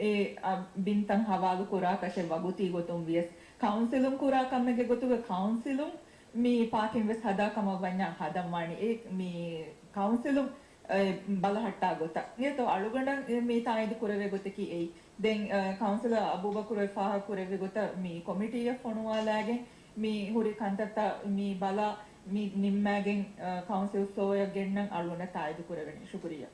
އެ، އަ، ބިންތައް ހަވާލު ކުރާކަށެއް ވަގުތީ ގޮތުން ވިޔަސް ކައުންސިލުން ކުރާ ކަމެއްގެ ގޮތުގަ ކައުންސިލުން މި ޕާކިން ވެސް ހަދާ ކަމަށް ވަންޏާ ހަދަން ވާނެ. އެ މި ކައުންސިލުން އެ، ބަލަހައްޓާ ގޮތަށް. އިނގޭތޯ އަޅުގަނޑަށް މި ތާއީދު ކުރެވޭ ގޮތަކީ އެއީ. ދެން، އަ، ކައުންސިލަރ އަބޫބަކުރު ފާހަގަ ކުރެއްވި ގޮތަށް މި ކޮމިޓީއަށް ފޮނުވާލާގެން މި ހުރި ކަންތައްތައް މި ބަލާ މި ނިންމާގެން، އަ، ކައުންސިލް ފްލޯއަށް ގެންނަން އަޅުގަނޑަށް ތާއީދު ކުރެވެނީ. ޝުކުރިއްޔާ.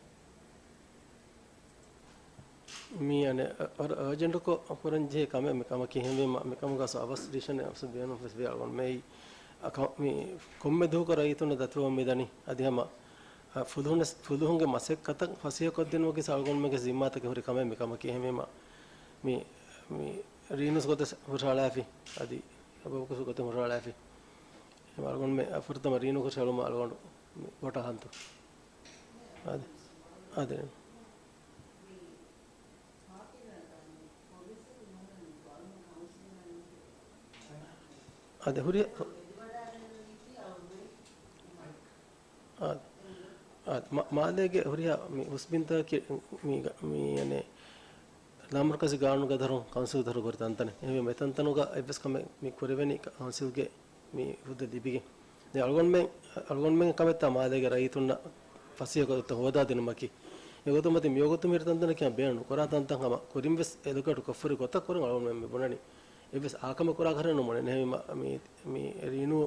މީ އަނެއް އަ-، އަ-، އަރޖެންޓްކޮށް ކުރަން ޖެހޭ ކަމެއް މި ކަމަކީ. އެހެންވީމަ މި ކަމުގަ ސަބްސްޓިއުޝަނެއް އަސްލު ބޭނުން ވެސް ވޭ އަޅުގަނޑު މެއި. އަ، ކަ-، މި ކޮންމެ ދުވަހަކު ރައްޔިތުންނަށް ދަތުރުވަން މިދަނީ. އަދި ހަމަ، އަ، ފުލުހުން، ފުލުހުންގެ މަސައްކަތަށް ފަސޭހަކޮށްދިނުމަކީ އަޅުގަނޑުމެންގެ ޒިންމާތަކެއް ހުރި ކަމެއް މި ކަމަކީ. އެހެންވީމަ މި، މި ރީނޫސް ގޮތަށް ހުށަހަޅާފި. އަދި އަބޫބަކުރު ގޮތަށް ހުށަހަޅާފި. އެހެން އަޅުގަނޑުމެ ފުރަތަމަ ރީނޫ ހުށަހެޅުމަށް އަޅުގަނޑު ވޯޓާ ހަންތު. އާދެ. އާދެ. އާދެ، ހުރި-، އާދެ. އާދެ. މާ-، މާލޭގެ ހުރިހާ މި ހުސްބިންތަކަކީ މީގަ-، މި އަނެއް ލާމަރުކަޒީ ގާނޫނުގެ ދަރުން ކައުންސިލް ދަރު ހުރި ތަންތަނެއް. އެހެންވީމަ އެތަންތަނުގަ އެއްވެސް ކަމެއް މި ކުރެވެނީ ކައުންސިލްގެ މި ހުއްދަ ލިބިގެން. ދެން އަޅުގަނޑުމެން، އަޅުގަނޑުމެން ކަމެއްތާ މާލޭގެ ރައްޔިތުންނަށް ފަސޭހަ ގޮތަށް ހޯދާ ދިނުމަކީ. އެގޮތުން މަތި މިވަގުތު މިހިރަ ތަންތަނަކީ ބޭނުން ނުކުރާ ތަންތަން ހަމަ ކުރިން ވެސް އެލޮކޭޓް ކޮށްފަ ހުރި ގޮތަށް ކުރަން އަޅުގަނޑުމެން މި ބުނަނީ. އެއްވެސް އާ ކަމެއް ކުރާ ކަހަލަ ނުބުނެ. އެހެންވީމަ މި، މި ރީނޫ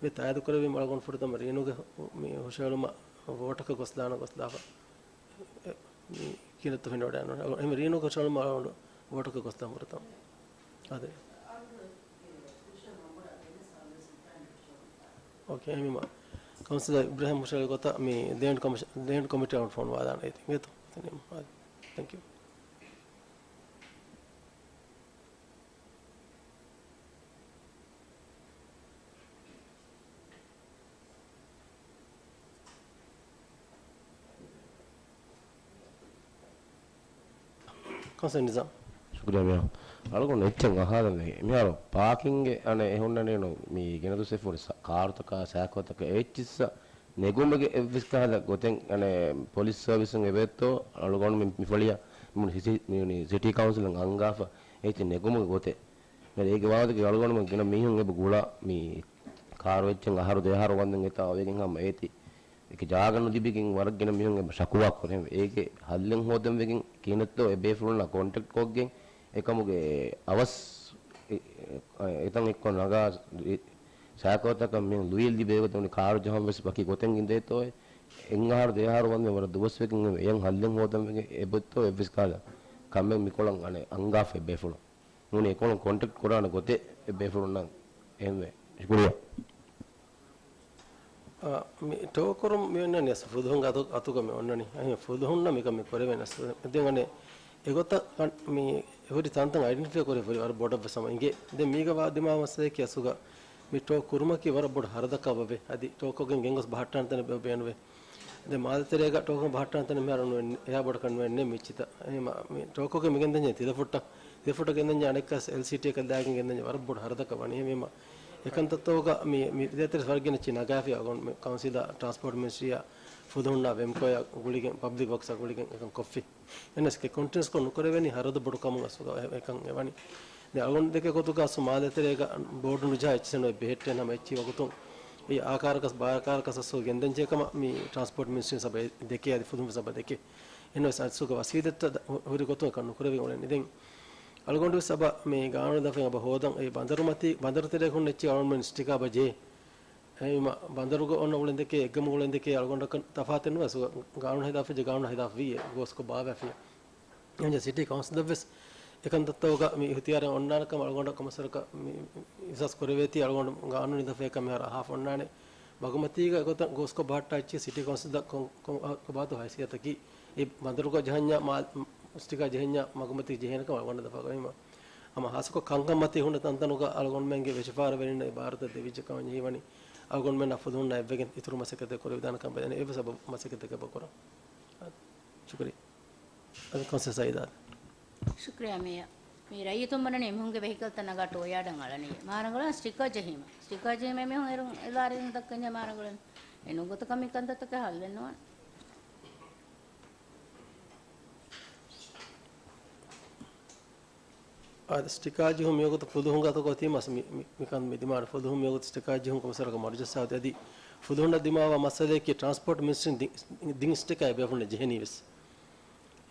މި ތާއީދު ކުރެއްވީމަ އަޅުގަނޑު ފުރަތަމަ ރީނުގެ މި ހުށަހެޅުމަށް ވޯޓަކަށް ގޮސްލާނަ ގޮސްލާފަ. މި ކިހިނެއްތޯ ފެނިވަޑައިނު. އެހެން ރީނުގެ ހުށަހެޅުމަށް އަޅުގަނޑު ވޯޓަކަށް ގޮސްލާނަ ފުރަތަމަ. އާދެ. އޯކޭ، އެހެންވީމަ ކައުންސިލަރ އިބްރާހިމް ހުށަހެޅި ގޮތަށް މި ލޭންޑް ކޮމިޝަ-، ލޭންޑް ކޮމިޓީއަށް ފޯނު ވާލާނެ އޭތި. އިނގޭތޯ؟ އާދެ. ތެންކް ޔޫ. ކައުންސިލަރ ނިޒާމް. ޝުކުރިއްޔާ މިޔާ. އަޅުގަނޑު އެއްޗެއް އަހާލަން ވެގެން. މިހާރު ޕާކިންގެ އަނެއް އެހުންނަނީނު މި ގެނެދުސް ފުރި ސަ-، ކާރުތަކާ ސައިކަލްތަކާ އެއްޗިއްސަށް ނެގުމެގެ އެއްވެސް ކަހަލަ ގޮތެއް އަނެއް ޕޮލިސް ސަރވިސުން އެބައޮތްތޯ އަޅުގަނޑު މި-، މި ފަޅިޔަށް މި ސި-، މި ސިޓީ ކައުންސިލުން އަންގާފަ އެއްޗެއް ނެގުމުގެ ގޮތެއް. އޭގެ ވާހަކަ އަޅުގަނޑުމެން ގިނަ މީހުން އެބަ ގުޅާ މި ކާރު އެއްޗެއް އަހަރު ދެއަހަރު ވަންދެން އެތާ އޮވެގެން ހަމަ އޭތި. އެކި ޖާގަ ނުލިބިގެން ވަރަށް ގިނަ މީހުން އެބަ ޝަކުވާ ކުރޭ. އޭގެ ހައްލެއް ހޯދަން ވެގެން ކިހިނެއްތޯ އެ ބޭފުޅުންނާ ކޮންޓެކްޓް ކޮށްގެން އެކަމުގެ އަވަސް އެ-، އެ-، އެތަން އެއްކޮށް ނަގާ ސައިކަލްތަކަށް މި ލުއި ލިބޭ ގޮތެއް ކާރު ޖަހަން ވެސް ވަކި ގޮތެއް އިނދޭތޯއޭ. އެއް އަހަރު ދެ އަހަރު ވަންދެން ވަރަށް ދުވަސްވެގެން އެޔަން ހައްލެއް ހޯދަން ވެގެން އެބައޮތްތޯ އެއްވެސް ކަހަލަ ކަމެއް މިކޮޅަށް އަނެއް އަންގާފަ އެ ބޭފުޅުން. ނޫނީ އެކޮޅުން ކޮންޓެކްޓް ކުރާނެ ގޮތެއް އެ ބޭފުޅުންނަށް އެހެންވެ. ޝުކުރިއްޔާ. އާ، މި ޓޯ ކުރުން މި އޮންނަނީ އަސް ފުލުހުންގެ އަތު-، އަތުގަ މި އޮންނަނީ. އެހެން ފުލުހުންނަށް މިކަން މި ކުރެވޭނެ އަސް. ދެން އަނެއް އެގޮތަށް މި ހުރި ތަންތަން އައިޑެންޓިފައި ކުރެވިފަ ހުރި ވަރަށް ބޮޑަށް ވެސް ހަމަ އިނގޭ. ދެން މީގަ ވާ ދިމާވާ މައްސަލައަކީ އަސްލުގަ މި ޓޯ ކުރުމަކީ ވަރަށް ބޮޑު ހަރަދަކަށް ވަވޭ. އަދި ޓޯ ކޮށްގެން ގެންގޮސް ބަހައްޓާނެ ތަނެއް ބޭ-، ބޭނުވޭ. ދެން މާލެ ތެރޭގަ ޓޯ ކޮށް ބަހައްޓާނެ ތަނެއް މިހާރު ނުވެ-، އެހާ ބޮޑަކަށް ނުވެންނޭ މިއްޗިތައް. އެހެންވީމަ މި ޓޯ ކޮށްގެން މި ގެންދަނީ ތިލަފުއްޓަށް. ތިލަފުއްޓަށް ގެންދަނީ އަނެއްކާސް އެލްސީޓީއަކަށް ލާގެން ގެންދަނީ ވަރަށް ބޮޑު ހަރަދަކަށް ވަނީ. އެހެންވީމަ އެކަންތައްތަކުގަ މި، މި ދޭތެރެ ވަރަށް ގިނަ އެއްޗެއް ނަގާފި އަޅުގަނޑު މި ކައުންސިލާ، ޓްރާންސޕޯޓް މިނިސްޓްރީއާ، ފުލުހުންނާ ވެމްކޯއާ ގުޅިގެން ޕަބްލިކް ވަކްސްއާ ގުޅިގެން އެކަން ކޮށްފި. އެންއެސް ކެ ކޮންޓިނިއުސްކޮށް ނުކުރެވެނީ ހަރަދު ބޮޑު ކަމުގަ އަސްލުގަ އެކަން އެވަނީ. ދެން އަޅުގަނޑު ދެކޭ ގޮތުގަ އަސްލު މާލެ ތެރޭގަ ބޯޑު ނުޖަހާ އެއްޗެއް ނުވެ ބެހެއްޓޭން ހަމަ އެއްޗިހި ވަގުތުން އެއީ އާކާރަކަސް ބާކާރަކަސް އަސްލު ގެންދަންޖެހޭ ކަމަށް މި ޓްރާންސްޕޯޓް މިނިސްޓްރީން ސަބަ ދެކޭ އަދި ފުލުހުން ސަބަ ދެކޭ. އެންއެސް އަސްލުގަ ވަސީލަތްތައް ހު-، ހުރި ގޮތުން އެކަން ނުކުރެވި އުޅެނީ. ދެން އަޅުގަނޑު ސަބަ މި ގާނޫނު ދަފައިން އެބަ ހޯދަން އެ ބަނދަރު މަތީ، ބަނދަރު ތެރޭ ހުންނަ އެއްޗިހި އަޅުގަނޑުމެން ސްޓިކާ ބަ ޖެހޭ. އެހެންވީމަ ބަނދަރުގަ އޮންނަ އުޅެންދެކޭ، އެއްގަމު އުޅެންދެކޭ އަޅުގަނޑަކަށް ތަފާތެއް ނުވެސް ގާނޫނު ހިލާފްވެއްޖެ، ގާނޫނު ހިލާފްވީ އެ ގޯސްކޮށް ބާވާފިޔާ. އެހެންވެ ސިޓީ ކައުންސިލަށްވެސް އެކަންތައްތަކުގަ މި އިހުތިޔާރެއް އޮންނާނެ ކަމަށް އަޅުގަނޑަށް ކޮންމެސްވަރަކަށް މި އިހްސާސް ކުރެވޭތީ އަޅުގަނޑު ގާނޫނީ ދަފައަކަށް މިހާރު އަހާފަ އޮންނާނެ. މަގުމަތީގަ އެގޮތަށް ގޯސްކޮށް ބަހައްޓާ އެއްޗިހި ސިޓީ ކައުންސިލް ކޮ-، ކޮ-، ކޮބާތޯ ހައިސިއްޔަތަކީ އެ ބަނދަރުގަ ޖަހަންޏާ މާ-، ސްޓިކާ ޖެހެންޏާ މަގުމަތީ ޖެހޭނެ ކަމަށް އަޅުގަނޑަށް ދަފާ ކުރީމަ. ހަމަ ހާއްސަކޮށް ކަންކަން މަތީ ހުންނަ ތަންތަނުގަ އަޅުގަނޑުމެންގެ ވެށިފާރަވެރިންނަށް އިބާރަތަށް ދެވިއްޖެ ކަމަށް ޖެހިވަނީ އަޅުގަނޑުމެންނާ ފުލުހުންނާ އެއްވެގެން އިތުރު މަސައްކަތެއް ކުރެވިދާނެ ކަމަށް އެއްވެސް ސަބަބު މަސައްކަތެއް އެބަ ކުރަން. ޝުކުރިއްޔާ. އަދި ކައުންސިލަރ ސައީދާ. ޝުކުރިއްޔާ މޭޔަރ. މި ރައްޔިތުން ބުނަނީ އެމީހުންގެ ވެހިކަލްތައް ނަގާ ޓޯ ޔާޑަށް އަޅަނީ. މާ ރަނގަޅަށް ސްޓިކާ ޖެހީމަ. ސްޓިކާ ޖެހީމަ އެމީހުން އޭރުން އެލާރިން ދައްކަންޖެހޭ މާ ރަނގަޅަށް. އެ ނުގޮތަކަށް މި ކަންތައްތަކަށް ހައްލެއް ނުވާނެ. އާދެ، ސްޓިކާ ޖެހުން މިވަގުތު ފުލުހުންގެ އަތުގަ އޮތީމަ މި، މި، މިކަން މި ދިމާވަނީ ފުލުހުން މިވަގުތު ސްޓިކާ ޖެހުން ކޮންމެސްވަރަކަށް މަރުޖައްސާ އޮތީ. އަދި ފުލުހުންނަށް ދިމާވާ މައްސަލައަކީ ޓްރާންސްޕޯޓް މިނިސްޓްރީން ދި-، ދިން ސްޓިކާ އެބޭފުޅުންނަށް ޖެހެނީ ވެސް.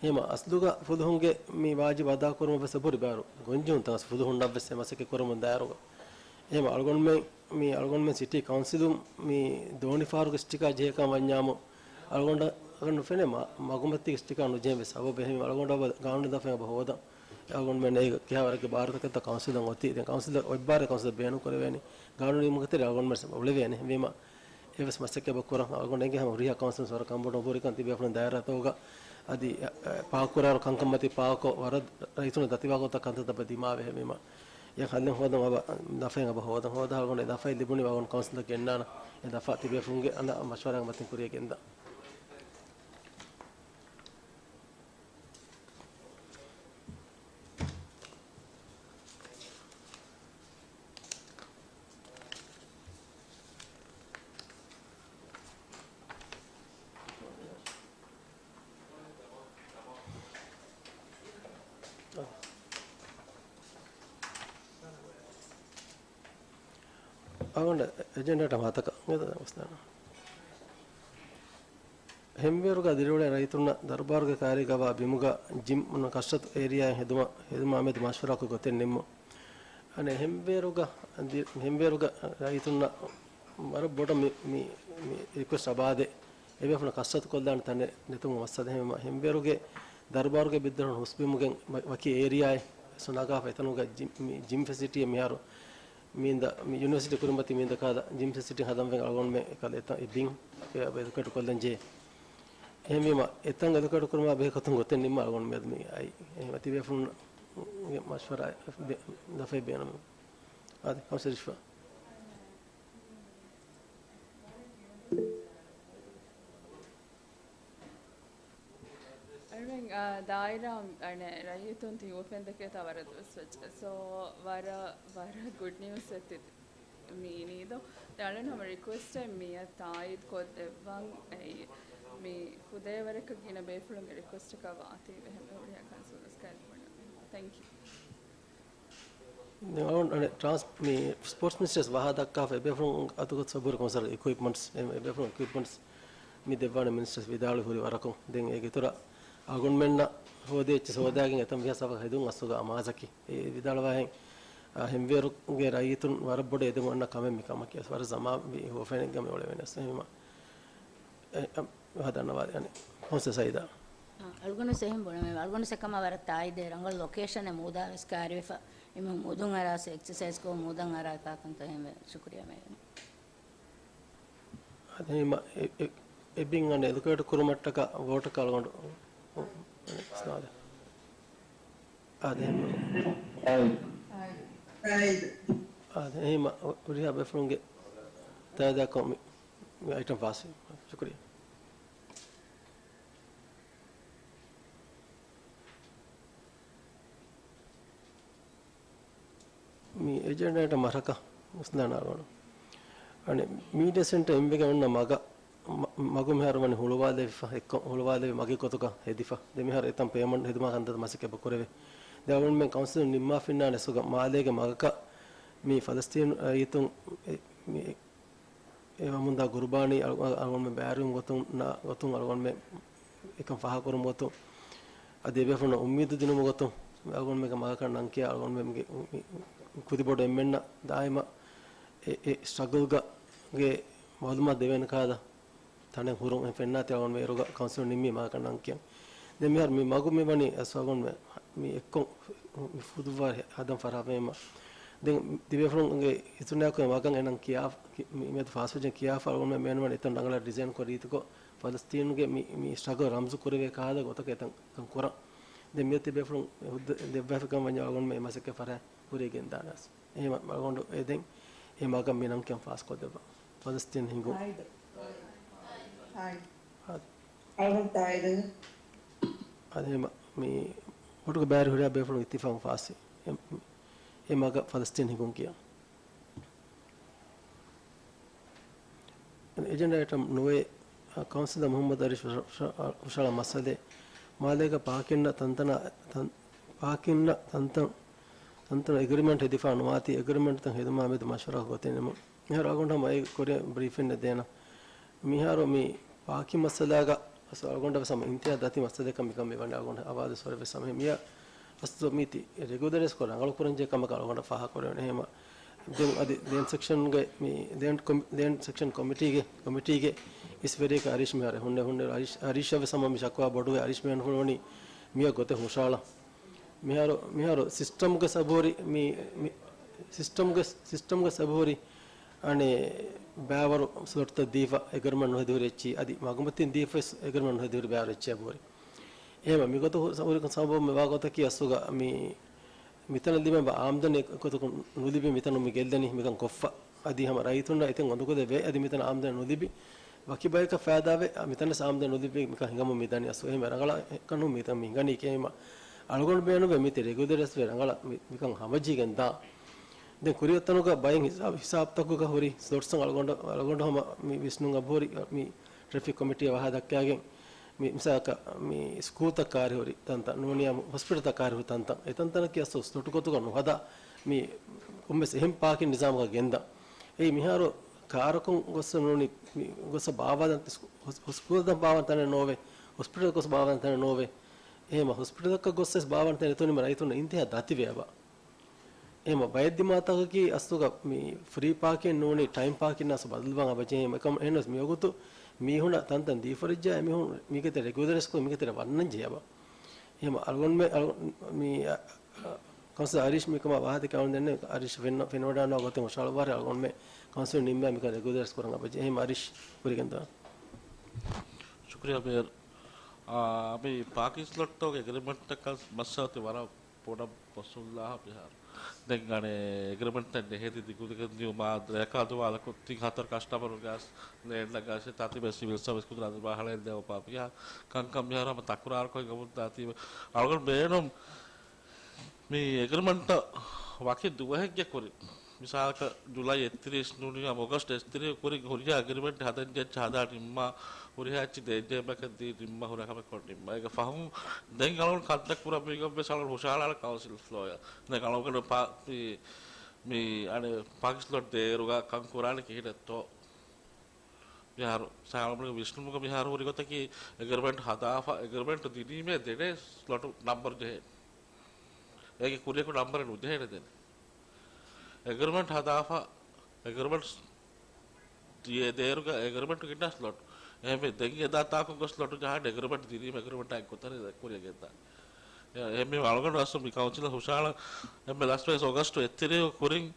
އެހެންވީމަ އަސްލުގަ ފުލުހުންގެ މި ވާޖިބު އަދާކުރުމަށް ވެސް އެބަހުރި ބާރު ގޮންޖެހުންތައް އަސް ފުލުހުންނަށް ވެސް އެ މަސައްކަތް ކުރަމުން ދާއިރުގަ. އެހެންވީމަ އަޅުގަނޑުމެން މި އަޅުގަނޑުމެން ސިޓީ ކައުންސިލުން މި ދޯނިފަހަރުގެ ސްޓިކާ ޖެހޭކަން ވަންޏާމު، އަޅުގަނޑަށް ނުފެނޭ މަ-، މަގުމަތީގެ ސްޓިކާ ނުޖެހެން ވެސް. ސަބަބު އެހެންވީމަ އަޅުގަނޑަށް ގާނޫނީ ދަފައިން އެބަ ހޯދަން. އަޅުގަނޑުމެން އޭގެ ކިހާވަރެއްގެ ބާރުތަކެއްތޯ ކައުންސިލަށް އޮތީ. ދެން ކައުންސިލަށް އޮތްބާރެއް ކައުންސިލަށް ބޭނުން ކުރެވޭނީ. ގާނޫނީ މަގުތެރޭ އަޅުގަނޑުމެން އުޅެވޭނެ. އެހެންވީމަ އެވެސް މަސައްކަތް އެބަ ކުރަން. އަޅުގަނޑު އެނގޭ ހަމަ ހުރިހާ ކައުންސިލް ވަރަށް ކަންބޮޑު ހުރިކަން ތިބޭފުޅުން ދާއިރާތަކުގަ އަދި، އެ، އެ، ޕާކުކުރާއިރު ކަންކަން މަތީ ޕާކުކޮށް ވަރަށް ރައްޔިތުންނަށް ދަތިވާ ގޮތަށް ކަންތައްތައް އެބަ ދިމާވޭ. އެހެންވީމަ އެ ހައްލެއް ހޯދަން އެބަ ދަފައިން އެބަ ހޯދަން ހޯދާ އަޅުގަނޑު އެ ދަފައެއް ލިބުނީ އަޅުގަނޑު ކައުންސިލަށް ގެންނާނަން. އެ ދަފާ ތިބޭފުޅުންގެ އަންނަ މަޝްވަރާގެ މަތިން ކުރިޔަށް ގެންދާން. އަޅުގަނޑު އެޖެންޑާއަށް ހަމަ ހަތަކަށް އެނގޭތަ ވަސްދާނަ. ހެންވޭރުގަ ދިރިއުޅޭ ރައްޔިތުންނަށް ދަރުބާރުގެ ކާރީގަވާ ބިމުގަ ޖިމް ކަށަތު އޭރިއާއެއް ހެދުމަށް، ހެދުމާމެދު މަޝްވަރާކޮށް ގޮތެއް ނިންމުން. އަނެއް ހެންވޭރުގަ ދި-، ހެންވޭރުގަ ރައްޔިތުންނަށް ވަރަށް ބޮޑަށް މި، މި، މި ރިކުއެސްޓް އަބާދެ އެބޭފުޅުން ކަސްރަތު ކޮށްލާނެ ތަނެއް ނެތުމުގެ މައްސަލަ. އެހެންވީމަ ހެންވޭރުގެ ދަރުބާރުގެ ބިއްދަރުން ހުސްބިމުގެ ވަ-، ވަކި އޭރިއާއެއް ސުނާގާފަ އެތަނުގަ ޖި-، މި ޖިމް ފެސިލިޓީއެއް މިހާރު މީންދަ-، މި ޔުނިވަރސިޓީ ކުރިމަތި މީންދަ ކާލަ ޖިމް ފެސިލިޓީ ހަދަން ވެގެން އަޅުގަނޑުމެ އެކަލަ އެތަން އެ ބިން އެ ވެދުކައިޓު ކޮށްލަން ޖެހޭ. އެހެންވީމަ އެތަން އެދުކައިޓު ކުރުމާ ބެހޭ ގޮތުން ގޮތެއް ނިންމާ އަޅުގަނޑު މިއަދު މި އައި. އެހެންވީމަ ތިބޭފުޅުންގެ މަޝްވަރާ ދަފައި ބޭނުމެވެ. އާދެ، ކައުންސިލަރ ރިޝްފާ. އަޅުމެން، އާ، ދާއިރާ، އަނެއް، ރައްޔިތުން ތި އުފެންދެކޭތާ ވަރަށް ދުވަސްވެއްޖެ. ސޯ، ވަރަށް، ވަރަށް ގުޑް ނިއުސް އެއް ތި މި އިނީދޯ. ދެން އަޅުން ހަމަ ރިކުއެސްޓެއް މިއަށް ތާއީދު ކޮށްދެއްވަން. އެއީ، މި ފުދޭވަރަކަށް ގިނަ ބޭފުޅުންގެ ރިކުއެސްޓަކަށް ވާތީ އެހެން ހުރިހާ ކަންސަލްޓަންޓްސް ކައިލި ބުނަމޭ. ތެންކް ޔޫ. ދެން އަޅުން އަނެއް ޓްރާންސް-، މި ސްޕޯޓްސް މިނިސްޓަރސް ވާހާ ދައްކާފަ އެބޭފުޅުން އަތުގަ ސަބުރު ކޮންސަލް އިކުއިޕްމަންޓްސް، އެ-، އެބޭފުޅުން އިކުއިޕްމަންޓްސް މި ދެއްވާނެ މިނިސްޓަރސް ވިދާޅުވި ހުރި ވަރަކުން. ދެން އޭގެ އިތުރަށް އަޅުގަނޑުމެންނަށް ހޯދޭ އެއްޗެއް ހޯދާގެން އެތަން ވިހާ ސާފަކަށް ހެދުން އަސްލުގަ އަމާޒަކީ. އެ ވިދާޅުވާހެން، އާ، ހެންވޭރުގެ ރައްޔިތުން ވަރަށް ބޮޑަށް އެދެމުން އަންނަ ކަމެއް މި ކަމަކީ. ވަރަށް ޒަމާން ވި ހުވަފެނެއްގަ މި އުޅެވެނެސް. އެހެންވީމަ، އެ، އަ، ހަދަންނަވާ، އަނެއް، ކައުންސިލަރ ސައީދާ. އަ، އަޅުގަނޑު ސެހެން ބުނަމޭ، އަޅުގަނޑު ސެކަމާ ވަރަށް ތާއީދޭ ރަނގަޅު ލޮކޭޝަނެއް މޫދާވެސް ކާރިވެފަ، އެމީހުން މޫދުން އަރާސް އެކްސަސައިޒް ކޮށް މޫދަށް އަރާ ކާކަންތޯ އެހެންވެ ޝުކުރިޔާ މޭގަނޑު. އަދި އެ، އެ، އެ ބިން އަންނަ އެލޮކޭޓް ކުރުމަށްޓަކާ ވޯޓަކަށް އަޅުގަނޑު އަދި އެހެން އާދެ. އާދެ. އާދެ. އެހެން ހުރިހާ ބޭފުޅުންގެ ތާއީދާއެކު މި، މި އައިޓަމް ފާސްވި. ޝުކުރިޔާ. މި އެޖެންޑާއަށް މަރަކަ މުސްލާނާގޮނު. އަނެއް މީޑިއާ ސެންޓަރ އިންވެގެން އޮންނަ މަގަށް، މަ-، މަގު މިހާރު ވަނީ ހުޅުވާލެވިފަ، އެއްކޮށް ހުޅުވާލެވި މަގެއް ގޮތުގަ ހެދިފަ. ދެ މިހާރު އެތަން ޕޭމަންޓް ހެދުމާ ކަންތައް މަސައްކަތް ކުރެވޭ. ދެ އަޅުގަނޑުމެން ކައުންސިލުން ނިންމާފިންނާނެ އަސްލުގަ މާލޭގެ މަގަކަށް މި ފަލަސްތީނު ރައްޔިތުން އެ، މި އެ ވަމުންދާ ގުރުބާނީ އަޅު-، އަޅުގަނޑުމެން ބައިވެރިވުމުގެ ގޮތުން، ގޮތުން އަޅުގަނޑުމެން އެކަން ފާހަގަކުރުމުގެ ގޮތުން، އަދި އެބޭފުޅުންނަށް އުއްމީދު ދިނުމުގެ ގޮތުން، އަޅުގަނޑުމެންގެ މަގަކަށް ނަން ކިޔާ އަޅުގަނޑުމެންގެ ކުދިބޮޑު އެންމެންނަށް ދާއިމަށް އެ، އެ ސްޓްރަގަލްގަ ގެ މައުލޫމާތު ދެވޭނެ ކަހަލަ ތަނެއް ހުރުން އެ ފެންނާތީ އަޅުގަނޑު އޭރުގަ ކައުންސިލުން ނިންމީ މަގަކަށް ނަން ކިޔަން. ދެން މިހާރު މި މަގު މި ވަނީ އަސްލު އަޅުގަނޑު މި އެއްކޮށް މި ފުދުއްވާ ހަދަން ފަރާތްވީމަ. ދެން ތިބޭފުޅުންގެ އިތުރުން އެއާ މަގަށް އެނަން ކިޔާ، މި، މިއަދު ފާސްވެއްޖެ ކިޔާފަ އަޅުގަނޑު މޭނުމަން އެތަން ރަނގަޅަށް ޑިޒައިން ކޮށް ރީތިކޮށް ފަލަސްތީނުގެ މި، މި ސްޓްރަގަލް ރަމްޒު ކުރެވޭ ކަހަލަ ގޮތަކަށް އެތަން ކަން ކުރަން. ދެން މިއޮތީ ބޭފުޅުން ހުއްދަ ދެއްވާފިކަން ވަންޏާ އަޅުގަނޑު މި މަސައްކަތް ފަރާތް ހުރީގެން ދާނަސް. އެހެން އަޅުގަނޑު އެ ދެން އެ މަގަށް މި ނަން ކިޔަން ފާސް ކޮށްދެއްވާ. ފަލަސްތީން ހިނގުން. ތާއީދު. ތާއީދު. އާދެ. އަޅުގަނޑު ތާއީދު. އާދެ އެހެން މި ވޯޓުގެ ބައިވެރި ހުރިހާ ބޭފުޅުން އިއްތިފާޤުން ފާސްވި. އެ، އެ މަގަށް ފަލަސްތީން ހިނގުން ކިޔަން. އެޖެންޑާ އައިޓަމް ނުވައެއް، އަ، ކައުންސިލަރ މުޙައްމަދު އަރީޝް ހުށަ-، ހުށަ-، ހުށަހަޅާ މައްސަލައެއް. މާލޭގަ ޕާކިންނަށް ތަންތަނަށް، ތަން-، ޕާކިންނަށް ތަންތަން، ތަންތަނަށް އެގްރިމަންޓް ހެދިފަ ނުވާތީ، އެގްރިމަންޓްތައް ހެދުމާ މެދު މަޝްވަރާ ގޮތެއް ނިމުން. މިހާރު އަޅުގަނޑު ހަމަ އެ ކުރިން ބްރީފިން ދޭނަން. މިހާރު މި ޕާކިން މައްސަލާގަ އަސް އަޅުގަނޑަށް ވެސް ހަމަ އިންތިހާ ދަތި މައްސަލައެއްކަން މިކަން މި ވަނީ. އަޅުގަނޑު އަވާދު ސޮރެ ވެސް ހަމަ މިޔަ އަސްލު މީތި ރެގިއުލަރައިޒް ކޮށް ރަނގަޅު ކުރަން ޖެހޭ ކަމަކަށް އަޅުގަނޑަށް ފާހަގަ ކުރެވެން. އެހެން ދެން އަދި ލޭންޑް ސެކްޝަންގެ މި ލޭންޑް ކޮމި-، ލޭންޑް ސެކްޝަން ކޮމިޓީގެ، ކޮމިޓީގެ އިސް ވެރިޔަކަށް އަރީޝް މިހާރު ހުންނެ، ހުންނެ އަރީޝް، އަރީޝަށް ވެސް ހަމަ މި ޝަކުވާ ބޮޑުވެ އަރީޝް މި ފުޅުވަނީ މިޔަ ގޮތެއް ހުށަހަޅަން. މިހާރު، މިހާރު ސިސްޓަމްގެ ސަބަބުހުރި މި، މި ސިސްޓަމްގެ، ސިސްޓަމްގެ ސަބަބުހުރި އަނެއް ބައިވަރު ސްލޮޓްތައް ދީފަ އެގްރިމަންޓް ނުހެދިހުރި އެއްޗި، އަދި މަގުމަތިން ދީފަ ވެސް އެގްރިމަންޓް ނުހެދިހުރި ބައިވަރު އެއްޗެއް ބުރި. އެހެން މިގޮތަށް ހުރިކަން ސަބަބު މި ވާގޮތަކީ އަސްލުގަ މި މިތަނަށް ލިބޭ އާމްދަނީ އެއްގޮތަކުން ނުލިބި މިތަނުން މި ގެއްލެނީ މިކަން ކޮށްފަ. އަދި ހަމަ ރައްޔިތުންނަށް އެތައް އުނދަގޫލެއް ވޭ އަދި މިތަނަށް އާމްދަނީ ނުލިބި ވަކި ބަޔަކަށް ފައިދާވެ، މިތަނަށް އާމްދަނީ ނުލިބި މިކަން ހިނގަމުން މި ދަނީ އަސްލު. އެހެން ރަނގަޅަށް ކަން މިތަން މި ހިނގަނީ ކޭމަ އަޅުގަނޑު ބޭނުންވެ މިތި ރެގިއުލަރަސް ވެ ރަނގަޅަށް މި، މިކަން ހަމަޖީގެން ދާ. ދެން ކުރިއަށް ތަނުގަ ބައެއް ހިސާބް، ހިސާބްތަކުގަ ހުރި ސްލޮޓްސް އަޅުގަނޑު، އަޅުގަނޑު ހަމަ މި ވިސްނުން އަބުރި މި ޓްރެފިކް ކޮމިޓީއަށް ވާހާ ދައްކާގެން މި މިސާލަކަށް މި ސްކޫލްތައް ކާރިހުރި ތަންތަން ނޫނީ ހޮސްޕިޓަލްތައް ކާރިހުރި ތަންތަން އެތަންތަނަކީ އަސްލު ސްލޮޓު ގޮތުގަ ނުހަދާ މި ކޮންމެސް އެހެން ޕާކިން ނިޒާމަކަށް ގެންދަން. އެއީ މިހާރު ކާރަކުން ގޮސް ނޫނީ މި ގޮސް ބާވާލަން ސްކޫ-، ހޮސް-، ހޮސް-، ސްކޫލްތައް ބާވާން ތަނެއް ނޯވޭ، ހޮސްޕިޓަލް ގޮސް ބާވާން ތަނެއް ނޯވޭ. އެހެން ހޮސްޕިޓަލަކަށް ގޮސް ވެސް ބާވާން ތަނެއް ނެތުނީމަ ރައްޔިތުންނަށް އިންތިހާ ދަތިވޭ އަބަ. އެހެމަ ބައެއް ދިމާތަކަކީ އަސްލުގަ މި ފްރީ ޕާކިން ނޫނީ ޓައިމް ޕާކިން އަސް ބަދަލުވާން އަބަޖެހޭ. އެކަމް އެހެނަސް މިވަގުތު މީހުނަށް ތަންތަން ދީފަރިއްޖާ އެމީހުން މީގެތެރެ ރެގިއުލަރ ސްކޫލް މީގެތެރެ ވަންނަން ޖެހޭ އެބަ. އެހެމަ އަޅުގަނޑުމެ އަޅު-، މި، އަ، އަ، ކައުންސިލަރ އަރީޝް މިކަމާ ވާހަކަ އަޅުގަނޑު ދެންނެވި އަރީޝް ފެން-، ފެންވަޑާނު ގޮތެއް ހުށަހަޅުއްވާރެ އަޅުގަނޑުމެ ކައުންސިލް ނިންމާ މިކަން ރެގިއުލަރ ސްކޫލް އަބަޖެހޭ. އެހެމަ އަރީޝް ކުރިގެން ދާން. ޝުކުރިއްޔާ މޭޔަރ. އާ، މި ޕާކިން ސްލޮޓްތަކުގެ އެގްރިމެންޓްތަކަށް މައްސަލަތި ވަރަށް ބޮޑަށް ބޮސް އުޅާ މިހާރު. ދެން އަނެއް އެގްރިމެންޓްތައް ނެހެދި ދިގުދިގުން ދިޔުމާ، ރޭކާ ދުވާލަކު ތިން ހަތަރު ކަސްޓަމަރުގެ އަސް ލޭންޑަށް އަސް ތާތިބެ ސިވިލް ސަރވިސް ކުދު އަދު ބަހަޅައެއް ދެވަ ޕާޕިހާ ކަންކަން މިހާރު ހަމަ ތަކުރާރު ކޮށް ގަބުން ދާތީވެ. އަޅުގަނޑު ބޭނުން މި އެގްރިމެންޓް ވަކި ދުވަހެއްގެ ކުރިން، މިސާލަކަށް ޖުލައި އެއްތިރީސް ނޫނީ އޮގަސްޓް އެއްތިރީސް ކުރިން ހުރިހާ އެގްރިމެންޓް ހަދަން ޖެހިއްޖެ ހަދާ ނިންމާ، ހުރިހާ އެއްޗެއް ދޭންޖެހޭ ބަޔަކަށް ދީ ނިންމާ ހުރިހާ ކަމެއް ކޮށް ނިންމާ. އޭގެ ފަހުން ދެން އަޅުގަނޑު ކަންތައް ކުރަން މީގަ ވެސް އަޅުގަނޑު ހުށަހަޅާނެ ކައުންސިލް ފްލޯއަށް. ދެން އަޅުގަނޑު ޕާ-، މި، މި އަނެއް ޕާކިން ސްލޮޓް ދޭއިރުގަ ކަން ކުރާނެ ކިހިނެއްތޯ؟ މިހާރު ސާޅަމުގެ ވިސްނުމުގަ މިހާރު ހުރި ގޮތަކީ އެގްރިމެންޓް ހަދާފަ، އެގްރިމެންޓް ދިނީމޭ ދެނެ ސްލޮޓު ނަންބަރު ޖެހޭ. އޭގެ ކުރިޔަކު ނަންބަރެއް ނުޖެހޭނެ ދެނެ. އެގްރިމެންޓް ހަދާފަ، އެގްރިމެންޓް ދޭއިރުގަ އެގްރިމެންޓް ގިންނަ ސްލޮޓް. އެހެންވެ ދެން އެދާ ތާކު ގޮސް ސްލޮޓު ޖަހާނެ އެގްރިމެންޓް ދިނީމަ އެގްރިމެންޓާ އެއްގޮތަށް ކުރިޔަށް ގެންދާ. އެ-، އެހެންވެ އަޅުގަނޑު އަސްލު މި ކައުންސިލަށް ހުށަހަޅަ އެންމެ ލަސްވެސް އޮގަސްޓް އެއްތިރީސް ކުރިން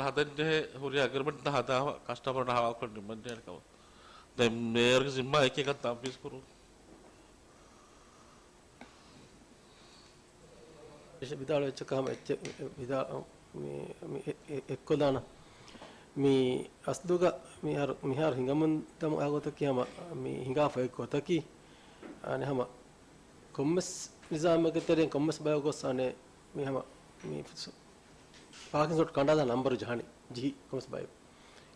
ހަދަންޖެހޭ ހުރި އެގްރިމެންޓްތައް ހަދާފަ ކަސްޓަމަރުންނަށް ހަވާލުކޮށް ނިންމަންޖެހޭނެ ކަމަށް. ދެން މޭޔަރގެ ޒިންމާ އެކި އެކަން ތަންފީޒް ކުރުން. ވިދާޅު އެއްޗަކަށް ހަމަ އެއްޗެއް ވިދާ-، މި، މި އެ-، އެ-، އެއްކޮލާނަ. މި އަސްލުގަ މިހާރު، މިހާރު ހިނގަމުން ދަމު އާ ގޮތަކީ ހަމަ މި ހިނގާފަ އެއް ގޮތަކީ، އަނެ ހަމަ ކޮންމެސް ނިޒާމެއްގެ ތެރެއިން ކޮންމެސް ބަޔަކު ގޮސް އަނެ މި ހަމަ މި ފުސު-، ޕާކިން ސްލޮޓް ކަނޑާލާ ނަންބަރު ޖަހަނީ، ޖެހި ކޮންމެސް ބަޔަކު.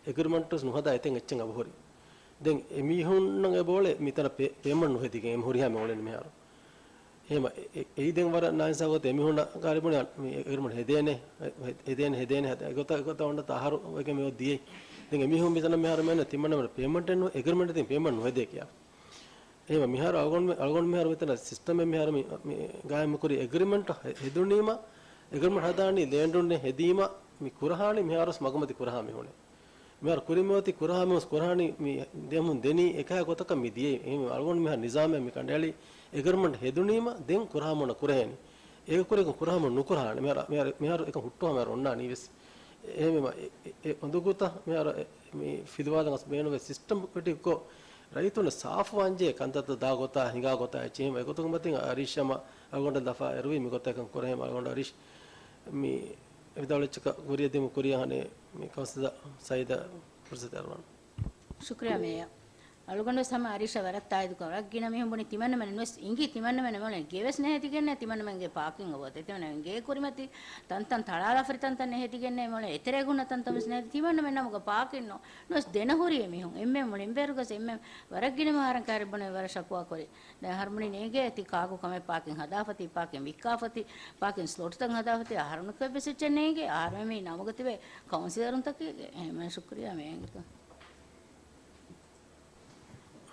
އެގްރިމަންޓް ވެސް ނުހަދާ އެތެއް އެއްޗެއް އަބަހުރި. ދެން އެމީހުންނަށް އެބައުޅޭ މިތަނަށް ޕޭ-، ޕޭމަންޓް ނުހެދިގެން އެމީހުން ހުރިހާ މި އުޅެނީ މިހާރު. އެހެމަ އެ-، އެ-، އެއީ ދެން ވަރަށް ނާއިންސާފު ގޮތަށް އެމީހުންނަށް ގާރިބުނި މި އެގްރިމަންޓް ހެދޭނެ، ހެ-، ހެދޭނެ، ހެދޭނެ، ހެދޭ-، އެގޮތަށް، އެގޮތަށް އޮންނަ ތަހަރު ވެގެން މި އޮތް ދިޔައީ. ދެން އެމީހުން މިތަނަށް މިހާރު މޭނަ ތިމަންނަމެން ޕޭމަންޓެއް ނު-، އެގްރިމަންޓް ތިން ޕޭމަންޓް ނުހެދޭ ކިޔާ. އެހެމަ މިހާރު އަޅުގަނޑުމެ-، އަޅުގަނޑު މިހާރު މިތަނަށް ސިސްޓަމެއް މިހާރު މި، މި ގާއިމުކުރި އެގްރިމަންޓް ހެ-، ހެދުނީމަ، އެގްރިމަންޓް ހަދާނީ ލޭންޑުން ހެދީމަ މި ކުރަހާނީ މިހާރު މަގުމަތި ކުރަހާ މީހުން. މިހާރު ކުރިމަތި ކުރަހާ މީހުން ކުރަހާނީ މި ދެމުން ދެނީ އެކާ ގޮތަކަށް މި ދިޔައީ. އެހެން އަޅުގަނޑު މިހާރު ނިޒާމެއް މި ކަނޑައެޅި އެގްރިމަންޓް ހެދުނީމަ ދެން ކުރަހާ މީހުންނަށް ކުރެހޭނީ. އޭގެ ކުރިއަކުން ކުރަހާ މީހުން ނުކުރަހާނެ. މިހާރު، މިހާރު، މިހާރު އެކަން ހުއްޓުވާ މިހާރު އޮންނާނީ ވެސް. އެހެންވީމަ އެ، އެ، އެ އުނދަގޫތައް މިހާރު އެ، މި ފިލުވާލަން އަސް ބޭނުންވޭ ސިސްޓަމް އޮޓޮމެޓިކްކޮށް ރައްޔިތުންނަށް ސާފުވާންޖެހޭ ކަންތައްތައް ދާ ގޮތާ ހިނގާ ގޮތާ އެއްޗެހި އެގޮތުގެ މަތިން އަރީޝް ހަމަ އަޅުގަނޑަށް ލަފާ އެރުވީ މިގޮތަށް އެކަން ކުރެހޭ އަޅުގަނޑު އަރީޝް މި ވިދާޅުވެއްޗަކަށް ކުރިއަށް ދިމު ކުރިއަށް ހަނޭ މި ކައުންސިލަރ ސައީދަށް ފުރުސަތު އަރުވާނަ. ޝުކުރިއްޔާ މޭޔަރ. އަޅުގަނޑުވެސް ހަމަ އަރީޝަށް ވަރަށް ތާއީދުކޮށް، ވަރަށް ގިނަ މީހުން ބުނި ތިމަންނަމެން ނުވެސް އިނގި ތިމަންނަމެން މޮޅެ ގެވެސް ނެހެދިގެންނޭ ތިމަންނަމެންގެ ޕާކިން އޮވޮތެ. ތިމަންނަމެން ގޭ ކުރިމަތި ތަންތަން ތަޅާލާފަރި ތަންތަން ނެހެދިގެންނޭ މޮޅެ އެތެރޭ ގުނަ ތަންތަން ވެސް ނެހެދި ތިމަންނަމެން ނަމުގަ ޕާކިން ނު-، ނުވެސް ދެނަހުރި އެމީހުން. އެންމެ މުޅިން ބޭރުގަސް އެންމެ ވަރަށް ގިނަ މަހާރަން ކާރި ބުނެ ވަރަށް ޝަކުވާ ކުރި. ދެން އަހަރުމުނި ނޭނގޭ ތި ކާކު ކަމެއް ޕާކިން ހަދާފަތި، ޕާކިން ވިއްކާފަތި، ޕާކިން ސްލޮޓްތައް ހަދާފަތި، އަހަރުން ކޮއެއްވެސް އެއްޗެއް ނޭނގޭ. އަހަރުމެން މީ ނަމުގަ ތިބޭ ކައުންސިލަރުންތަކީގެ. އެހެން ޝުކުރިއްޔާ މޭނގިތޯ.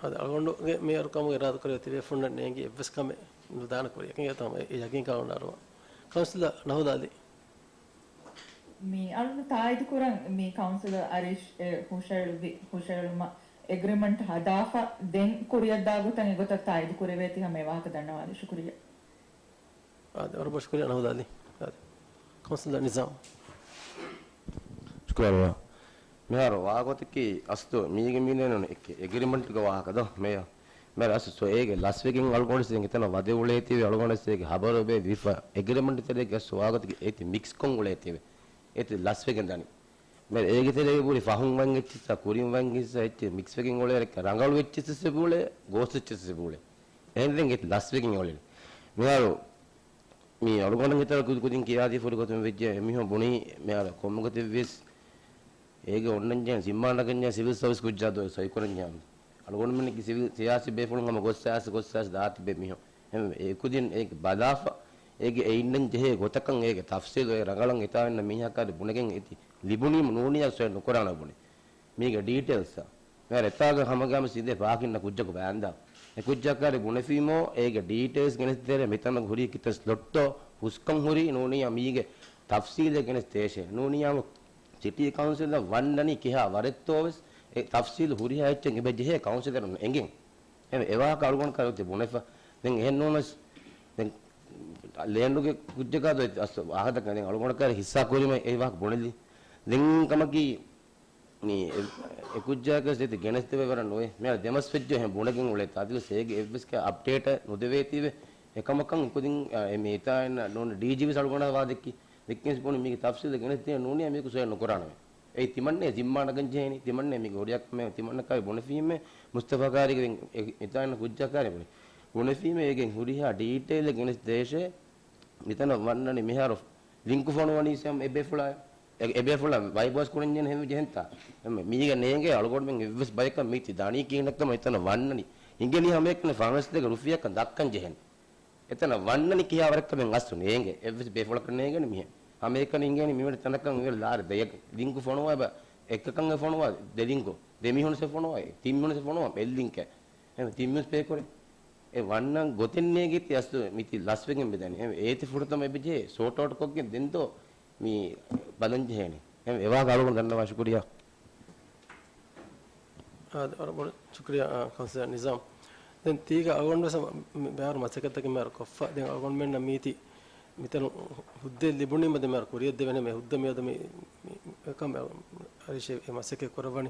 އަދި އަޅުގަނޑުގެ މޭޔަރުކަމުގެ އިރާދަކުރެވޭ ތިބޭފުޅުންނަށް ނޭނގި އެއްވެސް ކަމެއް ނުދާނެ ކުރިޔަކީ އެ ތަމަ އެ ޔަގީންކަން އަޅުގަނޑަށް އަރުވާ. ކައުންސިލަރ ނަހުލާލި. މި އަޅުގަނޑު ތާއީދު ކުރަން މި ކައުންސިލަރ އަރީޝް އެ ހުށައެޅު-، ހުށައެޅުމަށް އެގްރިމަންޓް ހަދާފަ ދެން ކުރިއަށްދާ ގޮތަށް އެގޮތަށް ތާއީދު ކުރެވޭތީ ހަމަ އެ ވާހަކަ ދަންނަވާލި. ޝުކުރިއްޔާ. އާދެ، ވަރަށް ބޮޑަށް ޝުކުރިއްޔާ ނަހުލާލި. އާދެ. ކައުންސިލަރ ނިޒާމް. ޝުކުރިއްޔާ. މިހާރު ވާގޮތަކީ އަސްލު މީގެ މިލޭނުން އެއްކެ އެގްރިމަންޓްގެ ވާހަކަ ދޯ މޭޔަރ؟ މޭޔަރ އަސްލު ސޯ އޭގެ ލަސްވެގެން އަޅުގަނޑު ސޭގެ ތަނަށް ވަދެ އުޅޭތީވެ އަޅުގަނޑު ސޭގެ ހަބަރު ބޭ ވިފަ އެގްރިމަންޓް ތެރޭގެ އަސްލު ވާގޮތަކީ އޭތި މިކްސްކޮށް އުޅޭތީވެ. އޭތި ލަސްވެގެން ދަނީ. މޭޔަރ އޭގެ ތެރޭގެ ބުރި ފަހުން ވަން އެއްޗިއްސާ ކުރިން ވަން އެއްޗިއްސާ އެއްޗެއް މިކްސްވެގެން އުޅޭ ރަނގަޅު އެއްޗިއްސެއް އެބަ އުޅޭ، ގޯސް އެއްޗިއްސެއް އެބަ އުޅޭ. އެހެން ދެން އެއްޗެއް ލަސްވެގެން އުޅޭ. މިހާރު މި އަޅުގަނޑު ހިތަށް ކުދި ކުދިން ކިޔާދީފަ ހުރި ގޮތުން ވެއްޖެ އެމީހުން ބުނީ މިހާރު ކޮންމެ ގޮތެއްވިޔަސް އޭގެ އޮންނަންޖެހޭ ޒިންމާ ނަގަންޖެހޭ ސިވިލް ސަރވިސް ކުއްޖާ ދޯ ސޮއިކުރަންޖެހޭ. އަޅުގަނޑުމެންގެ ސިވިލް ސިޔާސީ ބޭފުޅުން ހަމަ ގޮއްސާސް ގޮއްސާސް ދާތިބެ މީހުން. އެހެންވެ، އެކުދިން އޭގެ ބަލާފަ، އޭގެ އެ އިންނަން ޖެހޭ ގޮތަކަށް އޭގެ ތަފްސީލު އޭ ރަނގަޅަށް އެތާ އިންނަ މީހަކާ ބުނެގެން އެތި ލިބުނީމަ ނޫނިޔާ ސޮއި ނުކުރާނަ ބުނެ. މީގެ ޑީޓެއިލްސް މޭރ އެތާގަ ހަމަގާމި ސީދޭ ޕާކިންނަ ކުއްޖަކު ބާންދާ. އެ ކުއްޖަކާރި ބުނެފީމޯ، އޭގެ ޑީޓެއިލްސް ގެނެސްދޭރެ މިތަނަށް ހުރީ ކިތައް ސްލޮޓްތޯ، ހުސްކަން ހުރީ ނޫނިޔާ މީގެ ތަފްސީލެއް ގެނެސް ދޭށޭ. ނޫނީ ހަމަ ސިޓީ ކައުންސިލަށް ވަންނަނީ ކިހާ ވަރެއްތޯވެސް އެ ތަފްސީލު ހުރިހާ އެއްޗެއް އެބަ ޖެހޭ ކައުންސިލަރުން އެނގެން. އެ ވާހަކަ އަޅުގަނޑު ކައިރި ބުނެފަ. ދެން އެހެން ނޫނަސް ދެން ލޭންޑުގެ ކުއްޖަކާ ދޯ އަސް ވާހަކަ ދެން އަޅުގަނޑަކާ ހިއްސާ ކުރީމަ އެ ވާހަކަ ބުނެލި. ދެން ކަމަކީ މި އެ، އެ ކުއްޖާގެ ސިޓީ ގެނެސްދެވޭ ވަރަށް ނުވޭ. މި ދެމަސް ވެއްޖެ އެހެން ބުނެގެން އުޅޭ ތާދިގެ ސޭގެ އެއްވެސް އަޕްޑޭޓެއް ނުދެވޭތީވެ. އެކަމަކަށް ކުދިން އެ މި އެތާ އެންނަ ނޫން ޑީޖީވެސް އަޅުގަނޑަށް ވާ ދެއްކި. ދެއްކިންސް ބުނި މީގެ ތަފްސީލް ގެނެސް ދޭ ނޫނީ މީކު ސޮއެ ނުކުރާނަމޭ. އެއީ ތިމަންނޭ ޒިންމާ ނަގަން ޖެހޭނީ. ތިމަންނޭ މީގެ ހުރިހާ ކަމެއް ތިމަންނަކާއި ބުނެފީމޭ މުސްތަފާ ކާރީގެ ދެން އެ އެތާ އެންނަ ކުއްޖާ ކާރީ ބުނި. ބުނެފީމޭ އޭގެ ހުރިހާ ޑީޓެއިލް ގެނެސް ދޭށޭ. މިތަނަށް ވަންނަނީ މިހާރު ލިންކު ފޮނުވަނީ ސެމް އެބޭފުޅާ، އެ، އެބޭފުޅާ ވައިބޯސް ކުޅެންޖެހެން ހެން ޖެހެންތާ. އެ، މީގަ ނޭނގޭ އަޅުގަނޑުމެން އެއްވެސް ބަޔަކަށް މީތި ދަނީ ކިހިނެއްކަމަށް އެތަނަށް ވަންނަނީ. އިނގެނީ ހަމައެކަނި ފާމަސްތޭގެ ރުފިޔަކަށް ދައްކަން ޖެހެން. އެތަނަށް ވަންނަނީ ކިހާވަރެއްކަމެއް އަސްލު ނޭނގެ. އެއްވެސް ބޭފުޅަކަށް ނޭނގެނީ މިހެން. ހަމައެކަނި އިނގޭނީ މިވެނި ތަނަކަށް މިވެނި ލާރި ދެޔަކަށް. ލިންކު ފޮނުވާ އެބަ އެއްކަކަށް އެ ފޮނުވާ ދެ ލިންކު. ދެ މީހުންސެ ފޮނުވާ. ތިން މީހުންސެ ފޮނުވާ އެއް ލިންކެއް. އެ ތިން މީހުންސް ޕޭ ކުރޭ. އެ ވަންނަން ގޮތެއް ނޭނގޭތީ އަސްލު މިތި ލަސްވެގެން މިދަނީ. އެ އޭތި ފުރަތަމަ އެބަޖެހޭ ސޯޓް އައުޓް ކޮށްގެން ދެން ދޯ މި ބަލަން ޖެހޭނީ. އެ ވާހަކަ އަޅުގަނޑު ދަންނަވާ ޝުކުރިޔާ. އާ، ވަރަށް ބޮޑަށް ޝުކުރިޔާ، އާ، ކައުންސިލަރ ނިޒާމް. ދެން ތީގަ އަޅުގަނޑު ވެސް މި ބޭރު މަސައްކަތްތަކެއް މިހާރު ކޮށްފަ. ދެން އަޅުގަނޑުމެންނަށް މީތި މިތަނު ހުއްދައެއް ލިބުނީމަ ދެން މިހާރު ކުރިޔަށް ދެވޭނެ މި ހުއްދަ މިއަދު މި، މި، މި ކަމެއް އަރިޝޭ އެ މަސައްކަތް ކުރައްވަނީ.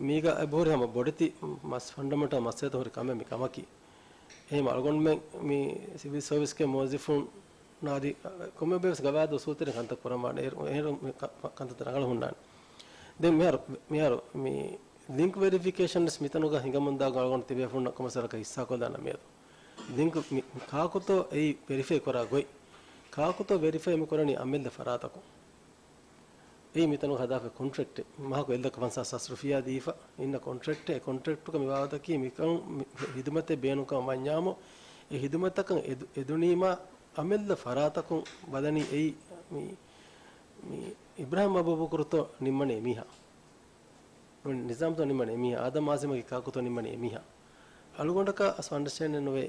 މީގަ އެބަހުރި ހަމަ ބޮޑެތި މަސް ފަންޑަމަންޓަލް މައްސަލަތައް ހުރި ކަމެއް މި ކަމަކީ. އެހެން އަޅުގަނޑުމެން މި ސިވިލް ސަރވިސްގެ މުވައްޒަފުން ނާދި ކޮންމެ ބޭސް ގަވާއިދު އުސޫލުތެރެއިން ކަންތައް ކުރަންވާނެ. އޭރު، އޭރު މި ކަ-، ކަ-، ކަންތައްތައް ރަނގަޅަށް ހުންނާނެ. ދެން މިހާރު، މިހާރު މި ލިންކް ވެރިފިކޭޝަން ވެސް މިތަނުގަ ހިނގަމުންދާ އަޅުގަނޑު ތިބޭފުޅުންނަށް ކޮންމެސް ވަރަކަށް ހިއްސާކޮށްލާނަމޭ. ލިންކް މި، މި ކާކުތޯ އެއީ ވެރިފައި ކުރާ ގޮތް؟ ކާކުތޯ ވެރިފައި މި ކުރަނީ އަމިއްލަ ފަރާތަކުން؟ އެއީ މިތަނުގަ ހަދާފަ ކޮންޓްރެކްޓެއް. މަހަކު އެއްލައްކަ ފަންސާސް ހާސް ރުފިޔާ ދީފަ އިންނަ ކޮންޓްރެކްޓެއް. އެ ކޮންޓްރެކްޓުގަ މި ވާވަތަކީ މިކަން މި ހިދުމަތެއް ބޭނުންކަމަށް ވަންޏާމު، އެ ހިދުމަތަކަށް އެދު-، އެދުނީމާ އަމިއްލަ ފަރާތަކުން ބަލަނީ އެއީ މި، މި އިބްރާހިމް އަބޫބަކުރުތޯ ނިންމަނީ އެމީހާ. ނިޒާމްތޯ ނިންމަނީ އެމީހާ. އާދަމް އާޒިމްގެ ކާކުތޯ ނިންމަނީ އެމީހާ. އަޅުގަނޑަކަށް އަސް އަންޑަސްޓޭންޑެއް ނުވޭ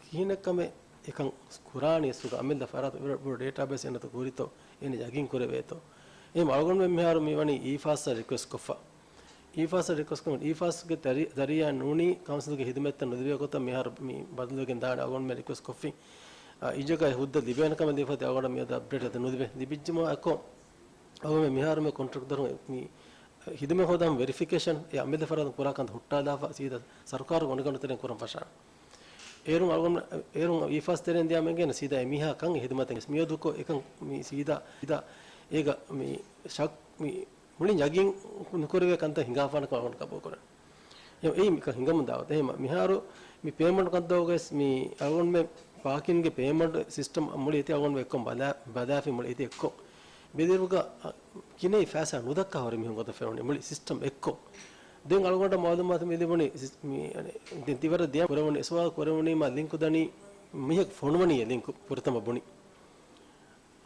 ކިހިނެއްކަމެއް އެކަން ކުރާނީ އަސްލުގަ އަމިއްލަ ފަރާތު ބޮޑު ޑޭޓާބޭސް އެންނަތޯ ހުރިތޯ އޭނަ ޔަގީން ކުރެވޭތޯ. އެހެން އަޅުގަނޑުމެން މިހާރު މިވަނީ އީފާސްއަށް ރިކުއެސްޓް ކޮށްފަ. އީފާސްއަށް ރިކުއެސްޓް ކޮށް، އީފާސްގެ ދަރި-، ދަރިޔާ ނޫނީ ކައުންސިލްގެ ހިދުމަތްތައް ނުލިބޭ ގޮތަށް މިހާރު މި ބަދަލުވެގެން ދާނެ އަޅުގަނޑުމެން ރިކުއެސްޓް ކޮށްފިން. އާ، އިޖަގަ ހުއްދަ ލިބޭނެ ކަމެއް ލިބިފަ އަޅުގަނޑަށް މިއަދު އަޕްޑޭޓް އަދި ނުލިބޭ. ލިބިއްޖެމާ އެއްކޮށް އަޅުގަނޑުމެން މިހާރު މި ކޮންޓްރެކްޓަރުން މި ހިދުމަތް ހޯދަން ވެރިފިކޭޝަން އެ އަމިއްލަ ފަރާތުން ކުރާ ކަންތައް ހުއްޓާލާފަ ސީދާ ސަރުކާރު ގޮނޑިގަނޑު ތެރެއިން ކުރަން ފަށާނެ. އޭރުން އަޅުގަނޑު، އޭރުން އީފާސް ތެރެއިން ދިޔާމެން ގެން ސީދާ އެމީހާ ކަން އެ ހިދުމަތެއް މިއަދުކޮށް އެކަން މި ސީދާ، ސީދާ އޭގަ މި ޝައް-، މި މުޅިން ޔަގީން ނުކުރެވޭ ކަންތައް ހިނގާފާނެ ކަމަށް އަޅުގަނޑު ގަބޫލު ކުރަން. އެ، އެއީ މިކަން ހިނގަމުން ދާ ގޮތް. އެހެން މިހާރު މި ޕޭމަންޓް ކަންތައް ވެސް މި އަޅުގަނޑުމެން ޕާކިންގެ ޕޭމަންޓް ސިސްޓަމް މުޅި އެތި އަޅުގަނޑު އެއްކޮށް ބަލާ-، ބަލާފި މުޅި އެތި އެއްކޮށް. ބެލިއިރުގަ، އަ، ކިނެއި ފައިސާ ނުދައްކާ ހުރި މީހުން ގޮތަށް ފެނުނީ މުޅި ސިސްޓަމް އެއްކޮށް. ދެން އަޅުގަނޑަށް މައުލޫމާތު މި ލިބުނީ ސިސް-، މި، އަނެ، ދެން ތިވަރަށް ދިޔަ ކުރެވުނީ، އެ ސުވާލު ކުރެވުނީމާ ލިންކު ދަނީ މީހަކު ފޮނުވަނީ އެ ލިންކު ފުރަތަމަ ބުނި.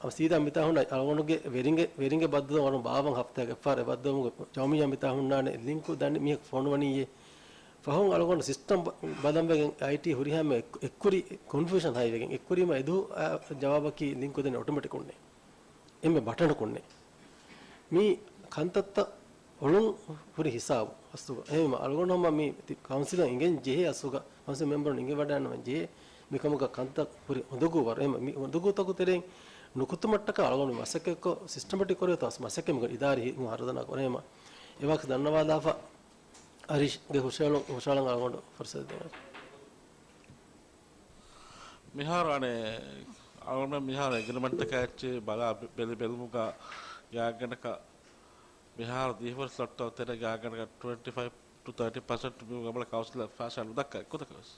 އަ، ސީދާ މިތާ ހުންނަ އަޅުގަނޑުގެ ވެރިންގެ، ވެރިންގެ ބައްދަލު ވަރުން ބާވަން ހަފްތާގެ އެއްފަހަރު އެ ބައްދަލުވުމުގެ ޖައުމިއްޔާ މިތާ ހުންނާނެ ލިންކު ދަނީ މީހަކު ފޮނުވަނީއޭ. ފަހުން އަޅުގަނޑު ސިސްޓަމް ބަ-، ބަލަންވެގެން އައިޓީ ހުރިހާމެ އެއް-، އެއްކުރި ކޮންފިއުޝަން ހައިވެގެން އެއްކުރީމަ އެދު، އާ، ޖަވާބަކީ ލިންކު ދަނީ އޮޓޮމެޓިކުންނޭ. އެންމެ ބަޓަނަކުންނޭ. މީ ކަންތައްތައް އޮޅުން ހުރި ހިސާބު އަސްލުގަ. އެހެންވީމަ އަޅުގަނޑު ހަމަ މި ތި-، ކައުންސިލަށް އިނގެން ޖެހޭ އަސްލުގަ، ކައުންސިލް މެމްބަރުން އިނގިވަޑައިގަންނަވަން ޖެހޭ މިކަމުގަ ކަންތައް ހުރި އުނދަގޫ ވަރު. އެހެންވީމަ މި އުނދަގޫތަކު ތެރެއިން ނުކުތުމަށްޓަކާ އަޅުގަނޑު މަސައްކަތްކޮށް، ސިސްޓަމެޓިކް ކުރިޔަށް މަސައްކަތް މި އިދާރީ ހި-، ހަރުދަނާ ކުރޭމަ. އެވާހަކަ ދަންނަވާލާފަ އަރީޝްގެ ހުށައެޅުން، ހުށައަޅަން އަޅުގަނޑު ފުރުސަތު ދޭނެ. މިހާރު އަނެއް އަޅުގަނޑުމެން މިހާރު އެގްރިމެންޓަކާ އެއްޗެއް ބަލާ ބެ-، ބެލި ބެލުމުގަ ގާތްގަނޑަކަށް މިހާރު ދީފަ ސްލޮޓްތައް ތެރޭ ގާތްގަނޑަކަށް ޓްވެންޓީ ފައިވް ޓު ތާޓީ ޕަސެންޓް މި ގަބަޅަ ކައުންސިލަށް ފައިސާ ނުދައްކާ އެއްގޮތަކަށް ވެސް.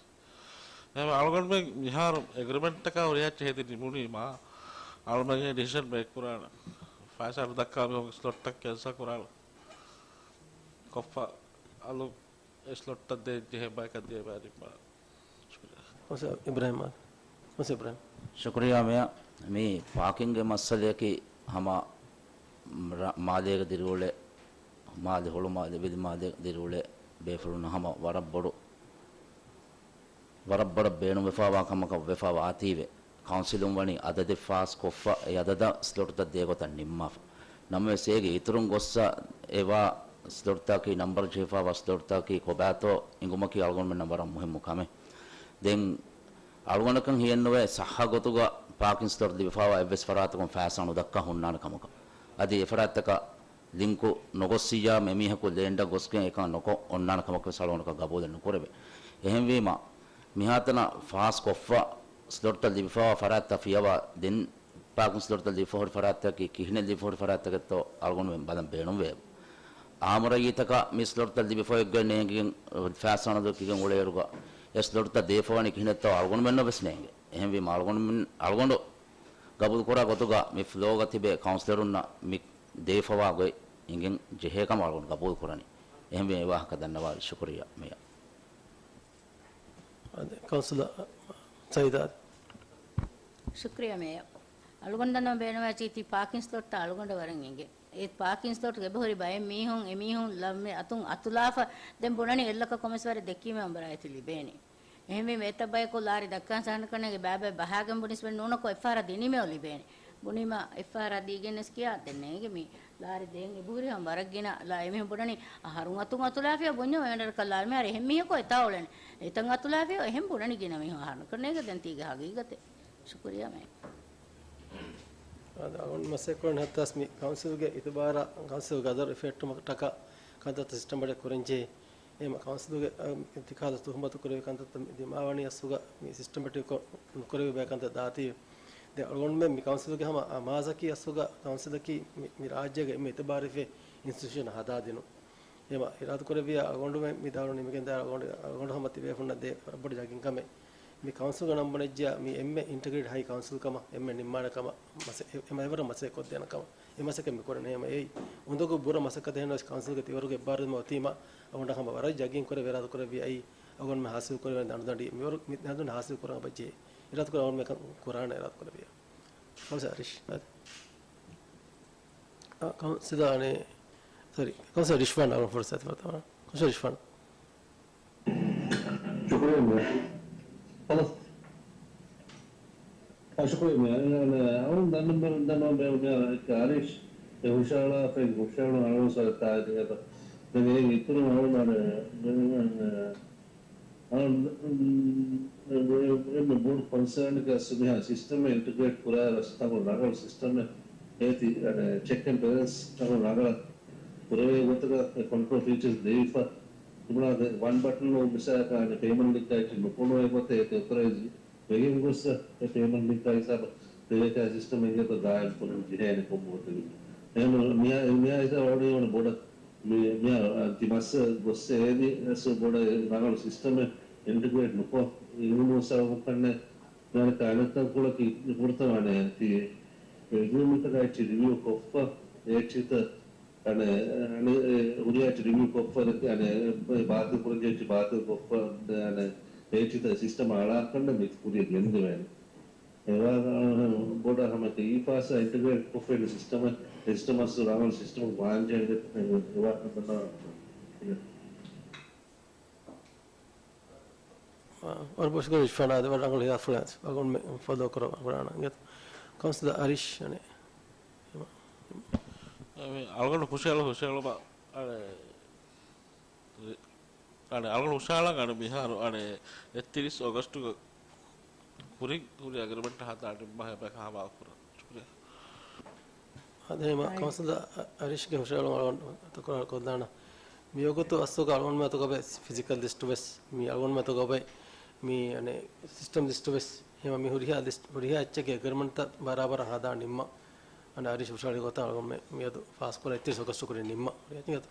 އެހެންވެ އަޅުގަނޑުމެން މިހާރު އެގްރިމެންޓަކާ ހުރިހާ އެއްޗެއް ހެދި ނިމުނީމާ އަޅުގަނޑުމެން ޑިސިޝަން މޭކް ކުރާނަން. ފައިސާ ނުދައްކާ މީހުންގެ ސްލޮޓްތައް ކެންސަލް ކުރާނަން. ކޮށްފަ އަލު އެ ސްލޮޓްތައް ދޭން ޖެހޭ ބަޔަކަށް ދިޔަ ބައި ނިންމާ. ޝުކުރިއްޔާ. އިބްރާހިމް. އިބްރާހިމް. ޝުކުރިއްޔާ މޭޔަރ. މި ޕާކިންގެ މައްސަލަޔަކީ ހަމަ ރަ-، މާލޭގެ ދިރިއުޅޭ، މާލެ ހުޅު މާލެ، ވިލި މާލޭ ދިރިއުޅޭ ބޭފުޅުންނަށް ހަމަ ވަރަށް ބޮޑު، ވަރަށް ބޮޑަށް ބޭނުންވެފަވާ ކަމަކަށް ވެފަ ވާތީވެ. ކައުންސިލުން ވަނީ އަދަދެއް ފާސް ކޮށްފަ، އެ އަދަދަށް ސްލޮޓްތައް ދޭ ގޮތަށް ނިންމާފަ. ނަމަވެސް އޭގެ އިތުރުން ގޮއްސަ އެވާ ސްލޮޓްތަކީ، ނަމްބަރު ޖެހިފަވާ ސްލޮޓްތަކީ ކޮބާތޯ އެނގުމަކީ އަޅުގަނޑުމެންނަށް ވަރަށް މުހިއްމު ކަމެއް. ދެން އަޅުގަނޑަކަށް ހިޔެއްނުވޭ ސައްހަ ގޮތުގަ ޕާކިން ސްލޮޓް ލިބިފަވާ އެއްވެސް ފަރާތަކުން ފައިސާ ނުދައްކާ ހުންނާނެ ކަމަކަށް. އަދި އެފަރާތްތަކަށް ލިންކު ނޮގޮއްސިއްޔާ، އެމީހަކު ލޭންޑަށް ގޮސްގެން އެކަން ނޮކޮށް އޮންނާނެ ކަމަކުވެސް އަޅުގަނޑަކަށް ގަބޫލެއް ނުކުރެވޭ. އެހެންވީމަ، މިހާތަނަށް ފާސް ކޮށްފަ، ސްލޮޓްތައް ލިބިފަވާ ފަރާތްތައް ފިޔަވާ، ދެން ޕާކިން ސްލޮޓްތައް ލިބިފަ ހުރި ފަރާތްތަކީ ކިހިނެއް ލިބިފަ ހުރި ފަރާތްތަކެއްތޯ އަޅުގަނޑުމެން ބަލަން ބޭނުންވެއެވެ. އާއްމު ރައްޔިތަކަށް މި ސްލޮޓްތައް ލިބިފަ އޮތްގޮތް ނޭނގިގެން ފައިސާ ނުދެއްކިގެން އުޅޭއިރުގަ، އެ ސްލޮޓްތައް ދޭފަވަނީ ކިހިނެއްތޯ އަޅުގަނޑުމެންނަށް ވެސް ނޭނގެ. އެހެންވީމަ އަޅުގަނޑުމެން، އަޅުގަނޑު ގަބޫލުކުރާ ގޮތުގަ މި ފްލޯގަ ތިބޭ ކައުންސިލަރުންނަށް މި ދޭފަވާ ގޮތް އިނގެން ޖެހޭ ކަމަށް އަޅުގަނޑު ގަބޫލު ކުރަނީ. އެހެންވެ އެ ވާހަކަ ދަންނަވާ ޝުކުރިއްޔާ މޭޔަރ. އާދެ، ކައުންސިލަރ ސައީދާ. ޝުކުރިއްޔާ މޭޔަރ. އަޅުގަނޑު ދަންނަވަން ބޭނުންވާ ޗީތީ ޕާކިން ސްލޮޓްތައް އަޅުގަނޑަށް ވަރަށް އެނގޭ. އެ ޕާކިން ސްލޮޓް އެބަހުރި ބައެއް މީހުން، އެމީހުން ލަ-، މި އަތުން އަތުލާފަ ދެން ބުނަނީ އެއްލަކަށް ކޮންމެސް ވަރެއް ދެއްކީމަ އަނބަރާ އެތި ލިބޭނީ. އެހެންވީމަ އެތައް ބަޔަކު ލާރި ދައްކާން ސަހަނަކަންނޭގެ ބައިބައި ބަހާގެން ބުނިސް ވެ ނޫނަކު އެއްފަހަރަށް ދިނީމެއޮ ލިބޭނެ. ބުނީމަ އެއްފަހަރަށް ދީގެންނެސް ކިޔާ ދެން ނޭނގެ މި ލާރި ދޭން އެބަހުރި ހަމަ ވަރަށް ގިނަ ލާ އެމީހުން ބުނަނީ އަހަރުން އަތުން އަތުލާފިޔަ ބުންޏަށް އެވެނަރަކަށް ލާރި މިހާރު އެހެން މީހަކު އެތާ އުޅެނެ. އެތަން އަތުލާފިޔަ އެހެން ބުނަނީ ގިނަ މީހުން އަހަރުން ނޭނގެ ދެން ތީގެ ހަގީގަތެއް. ޝުކުރިއްޔާ މޭ. އަދި އަޅުގަނޑު މަސައްކަތްކުރަން ހައްތާސް މި ކައުންސިލްގެ އިތުބާރާ ކައުންސިލް ގަދަރު އިފެއްޓުމަށްޓަކާ ކަންތައްތައް ސިސްޓަމް ބޮޑެއް ކުރަންޖެހޭ. އެހެން ކައުންސިލުގެ، އަ، އިންތިޚާބު ތުހުމަތު ކުރެވި ކަންތައްތައް ދިމާވަނީ އަސްލުގަ މި ސިސްޓަމެޓިކް ކޮށް ނުކުރެވި ބައެއް ކަންތައް ދާތީވެ. ދެން އަޅުގަނޑުމެން މި ކައުންސިލުގެ ހަމަ އަމާޒަކީ އަސްލުގަ ކައުންސިލަކީ މި، މި ރާއްޖޭގަ އެންމެ އިތުބާރުވެފަ އިންސްޓިޓިއުޝަން ހަދާދިނުން. އެހެން އިރާދަ ކުރެއްވިއްޔާ އަޅުގަނޑުމެން މި ދާއިރު ނިމިގެން ދާއިރު އަޅުގަނޑު، އަޅުގަނޑު ހަމަ ތިބޭފުންނަށް ދޭ ވަރަށް ބޮޑު ޖައްގިން ކަމެއް. މި ކައުންސިލްގަ ނަން ބުނެއްޖިއްޔާ މި އެންމެ އިންޓަގްރޭޓް ހައި ކައުންސިލް ކަމަށް އެންމެ ނިންމާނެ ކަމަށް މަސަ-، އެ-، އެ މަ-، އެވަރަށް މަސައްކަތް ކޮށްދޭނެ ކަމަށް. އެ މަސައްކަތް މި ކުރަނީ. ހަމަ އެއީ އުނދަގޫ ބުރަ މަސައްކަތެއް ނޫން ކައުންސިލްގެ ތިވަރުގެ އެއްބާރުލުމަށް އޮތީމަ އަޅުގަނޑަށް ހަމަ ވަރަށް ޖައްގިން ކުރެވި އިރާދަ ކުރެއްވި އެއީ އަޅުގަނޑުމެން ހާސިލް ކުރެވޭނެ ދަނޑު ދަނޑި މިވަރު މި ދަނޑު ދަނޑި ހާސިލް ކުރަން އެބަޖެހޭ. އިރާދަ ކުރެވި އަޅުގަނޑުމެން ކަން ކުރާނެ އިރާދަ ކުރެއްވިއްޔާ. ކައުންސިލަރ އަރީޝް. އާދެ. އަ، ކައުންސިލަރ އަނެއް، ސޮރީ، ކައުންސިލަރ ރިޝްވާން އަޅުގަނޑު ފުރުސަތު ފަރުތަވާ. ކައުންސިލަރ ރިޝްވާން. ޝުކުރިއްޔާ މޭޔަރ. ޚަލާސް. އާ، ޝުކުރިއްޔާ މޭޔަރ. އަޅުގަނޑު ދަންނަ ނަންބަރު ދަންނަވަން ބޭނުން މޭޔަރ އަރީޝް އެ ހުށަހަޅާފައި ހުށަހަޅުން އަޅުގަނޑު ސަރަތާ ދިގަތަ. ދެން އޭގެ އިތުރުން އަޅުގަނޑު އަނެއް، އަނެއް، އަނެއް، އެންމެ ބޮޑު ކޮންސާން އަސްލު މިހާ ސިސްޓަމެއް އިންޓަގްރޭޓް ކުރާ ރަސް ތަކުން ރަނގަޅު ސިސްޓަމެއް އޭތި، އަނެއް، ޗެކް އެންޑް ބެލެންސް ތަކުން ރަނގަޅަށް ކުރެވޭ ގޮތަކަށް އެ ކޮންޓްރޯލް ފީޗާސް ދެވިފަ. ތިބުނާ ވަން ބަޓަން މިސާލަކަށް އަނެއް ޕޭމަންޓް ލިންކް އައިޓި ނުކުނުވޭ ގޮތެއް އޭތި އޮތަރައިޒް ވެގެން ގޮއްސަ އެ ޕޭމަންޓް ލިންކާ ހިސާބަށް ދެވޭތާ ސިސްޓަމެއް އިނގޭތޯ ދާއިމް ކުރަން ޖެހޭނެ ކޮންމެ ގޮތެއް. އެހެން މިހާ، މިހާ ހިސާބަށް އަޅުގަނޑު ބޮޑަށް މި، މިހާ ތި މައްސަ ގޮއްސަ އޭނި އެސް ބޮޑަށް ރަނގަޅު ސިސްޓަމެއް އިންޓިގްރޭޓް ނުކޮށް އިން ސަބަބުކަންނެ މިހާރު އަނެއް ތަންކޮޅަކީ ފުރަތަމަ އަނެއް ތި އެގްރިމެންޓަކާ އެއްޗި ރިވިއު ކޮށްފަ އެއްޗިތައް އަނެއް، އަނެއް، އެ، ހުރިހާ އެއްޗި ރިވިއު ކޮށްފަ، އަނެއް، އެ، ބާތިލް ކުރަންޖެހޭ އެއްޗި ބާތިލް ކޮށްފަ، އަނެއް، އެއްޗިތައް ސިސްޓަމް އަޅާކަށް މި ކުރިޔަށް ގެންދެވޭނެ. އެވާ، އަ، ބޮޑަށް ހަމަ އީފާސް އިންޓަގްރޭޓް ކޮށްފައި ސިސްޓަމެއް، ސިސްޓަމް އަސްލު ރަނގަޅު ސިސްޓަމެއް ވާންޖެހޭ އެވާ، ވަރަށް ބޮޑަށް ޝުކުރިއްޔާ ރިޝްވާން އާދެ، ވަރަށް ރަނގަޅު ހިލާފުޅެއް އަޅުގަނޑުމެން ފޮލޯ ކުރަން އަންގަން. ކައުންސިލަރ އަރީޝް އަނެއް. އަޅުގަނޑު ހުށަހެޅު، ހުށަހެޅުމަށް އަނެއް، އަނެއް، އަޅުގަނޑު ހުށަހަޅަން އަނެއް މިހާރު އަނެއް އެއްތިރީސް އޮގަސްޓުގަ ކުރިން ކުރި އެގްރިމެންޓް ހަދާ ނިންމާ އެބަ ހަވާލު ކުރަން. ޝުކުރިއްޔާ. އާދެ، ހަމަ އާއި. ކައުންސިލަރ އަރީޝްގެ ހުށަހެޅުން އަޅުގަނޑު ތަކުރާރު ކޮށްދާނަން. މިވަގުތު އަސްލުގަ އަޅުގަނޑުމެން އަތުގަ އޮތް ފިޒިކަލް ލިސްޓު ވެސް، މި އަޅުގަނޑުމެން އަތުގަ އޮތް މި އަނެއް ސިސްޓަމް ލިސްޓު ވެސް، ހަމަ މި ހުރިހާ ލިސްޓް، ހުރިހާ އެއްޗެއްގެ އެގްރިމެންޓްތައް ބަރާބަރަށް ހަދާ ނިންމަން. އަނެއް އަރީޝް ހުށަހެޅި ގޮތަށް އަޅުގަނޑުމެން މިއަދު ފާސްކުރާ އެއްތިރީސް އޮގަސްޓު ކުރިން ނިންމަން. ހުރިހާ އެއްޗެއް އަތު.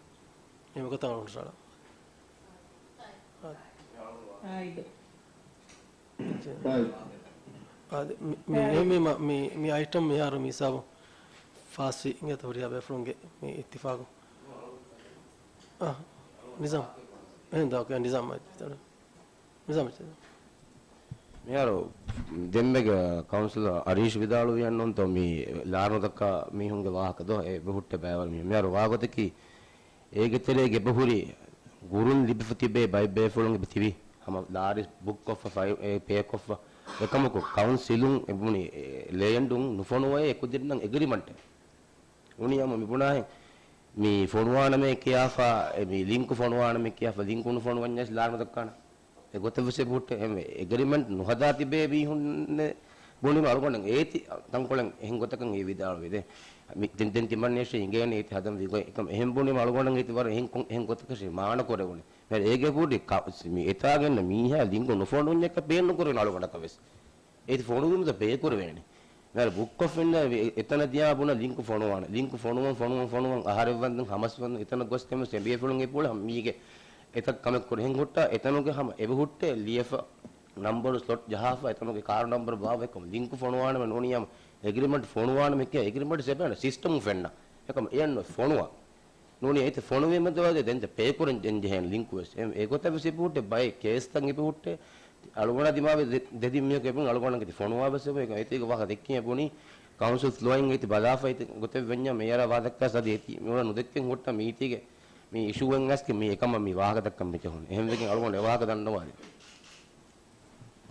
މި ވަގުތު އަޅުގަނޑު ހުށަހަޅަން. އާއި. އާދެ، މި، މި، އާއި. މި، މި، މި އައިޓަމް މިހާރު މި ހިސާބު ފާސްވީ އިނގޭތަ ހުރިހާ ބޭފުޅުންގެ މި އިއްތިފާގު. އާ، ނިޒާމް. އެހެން ދޯ، އޯކޭ، ނިޒާމް އައި، ނިޒާމް އައި. މިހާރު ދެންމެގެ ކައުންސިލަރ އަރީޝް ވިދާޅުވި އަންނަންތޯ މި ލާރި ނުދައްކާ މީހުންގެ ވާހަކަ ދޯ، އެ އެބަހުއްޓޭ ބައިވަރު މީހުން. މިހާރު ވާގޮތަކީ އޭގެ ތެރޭގަ އެބަހުރި ގުރުން ލިބިފަ ތިބޭ ބައެއް ބޭފުޅުން އެބަ ތިބި. ހަމަ ލާރި ބުކް ކޮށްފަ، ފައި-، އެ ޕޭ ކޮށްފަ، އެކަމަކު ކައުންސިލުން އެ ބުނި، އެ، ލޭންޑުން ނުފޮނުވައޭ އެކުދިންނަށް އެގްރިމަންޓެއް. ނޫނީ ހަމަ މި ބުނާހެން މި ފޮނުވާނަމޭ ކިޔާފަ، އެ، މި ލިންކު ފޮނުވާނަމޭ ކިޔާފަ ލިންކު ނުފޮނުވަންޏާސް ލާނުދައްކާނެ. އެ ގޮތަށް ވެސް އެބަހުއްޓޭ. އެހެންވެ، އެގްރިމަންޓް ނުހަދާ ތިބޭ މީހުންނެއް ބުނީމަ އަޅުގަނޑަށް އޭތި ތަންކޮޅެއް އެހެން ގޮތަކަށް އެ ވިދާޅުވި ދޭ. މި ދެން، ދެން ތިމަން ނޭޝަ އިނގޭނެ އޭތި ހަދަން ވިގޮތް. އެކަމް އެހެން ބުނީމަ އަޅުގަނޑަށް އޭތި ވަރަށް އެހެން ކޮން، އެހެން ގޮތަކަށް މާނަ ކުރެވުނެ. މިހާރު އޭގެ ބުޑި ކަ-، މި އެތާގެންނަ މީހާ ލިންކު ނުފޮނުވަންޏެއްކަ ޕޭން ނުކުރޭ އަޅުގަނޑަކަށް ވެސް. އޭތި ފޮނުވީމަތަ ޕޭ ކުރެވޭނެ. މިހާރު ބުކް އޮފް އިން އެ-، އެތަނަށް ދިޔާ ބުނަ ލިންކު ފޮނުވާނެ. ލިންކު ފޮނުވަން، ފޮނުވަން، ފޮނުވަން އަހަރެއް ވަންދެން ހަމަސް ވަންދެން އެތަނަށް ގޮސް ތެމެސް އެ ބޭފުޅުން އެ ޕުޅަ މީގެ އެތައް ކަމެއް ކުރެ ހެން ހުއްޓާ އެތަނުގެ ހަމަ އެބަ ހުއްޓޭ ލިޔެފަ ނަމްބަރު ސްލޮޓް ޖަހާފަ އެތަނުގެ ކާރޑް ނަމްބަރު ބާވެކޮ ލިންކު ފޮނުވާނަމެ ނޫނިޔާމަ އެގްރިމަންޓް ފޮނުވާނަމެ ކިޔާ އެގްރިމަންޓް ސެބޭނެ ސިސްޓަމު ފެންނަ. އެކަމް އެޔަން ފޮނުވާ. ނޫނީ އޭތި ފޮނުވީމަތަ ދެން ޕޭ ކުރަން ޖެހޭނެ ލިންކު ވެސް. އެ، އެގޮތަށް ވެސް އެބަހުއްޓޭ ބައެއް ކޭސްތައް އެބަހުއްޓޭ. އަޅުގަނޑާ ދިމާވެ ދެ-، ދެ ތިން މީހަކު އެބުނީ އަޅުގަނޑަށް އޭތި ފޮނުވާ ވެސް އެބަ އޭތީގެ ވާހަކަ ދެއްކި އެބުނީ ކައުންސިލް ފްލޯއިން އޭތި ބަލާފަ އޭތި ގޮތެއް ވެންޏާ މޭޔަރާ ވާދައްކާ ސަދި އޭތި މި ނުދެއްކެން ހުއްޓަ މީތީގެ މި އިޝޫއެއް އަސްކެ މި އެކަމަށް މި ވާހަކަ ދައްކަން މި ޖެހުނީ. އެހެންވެގެން އަޅުގަނޑު އެ ވާހަކަ ދަންނަވާލި.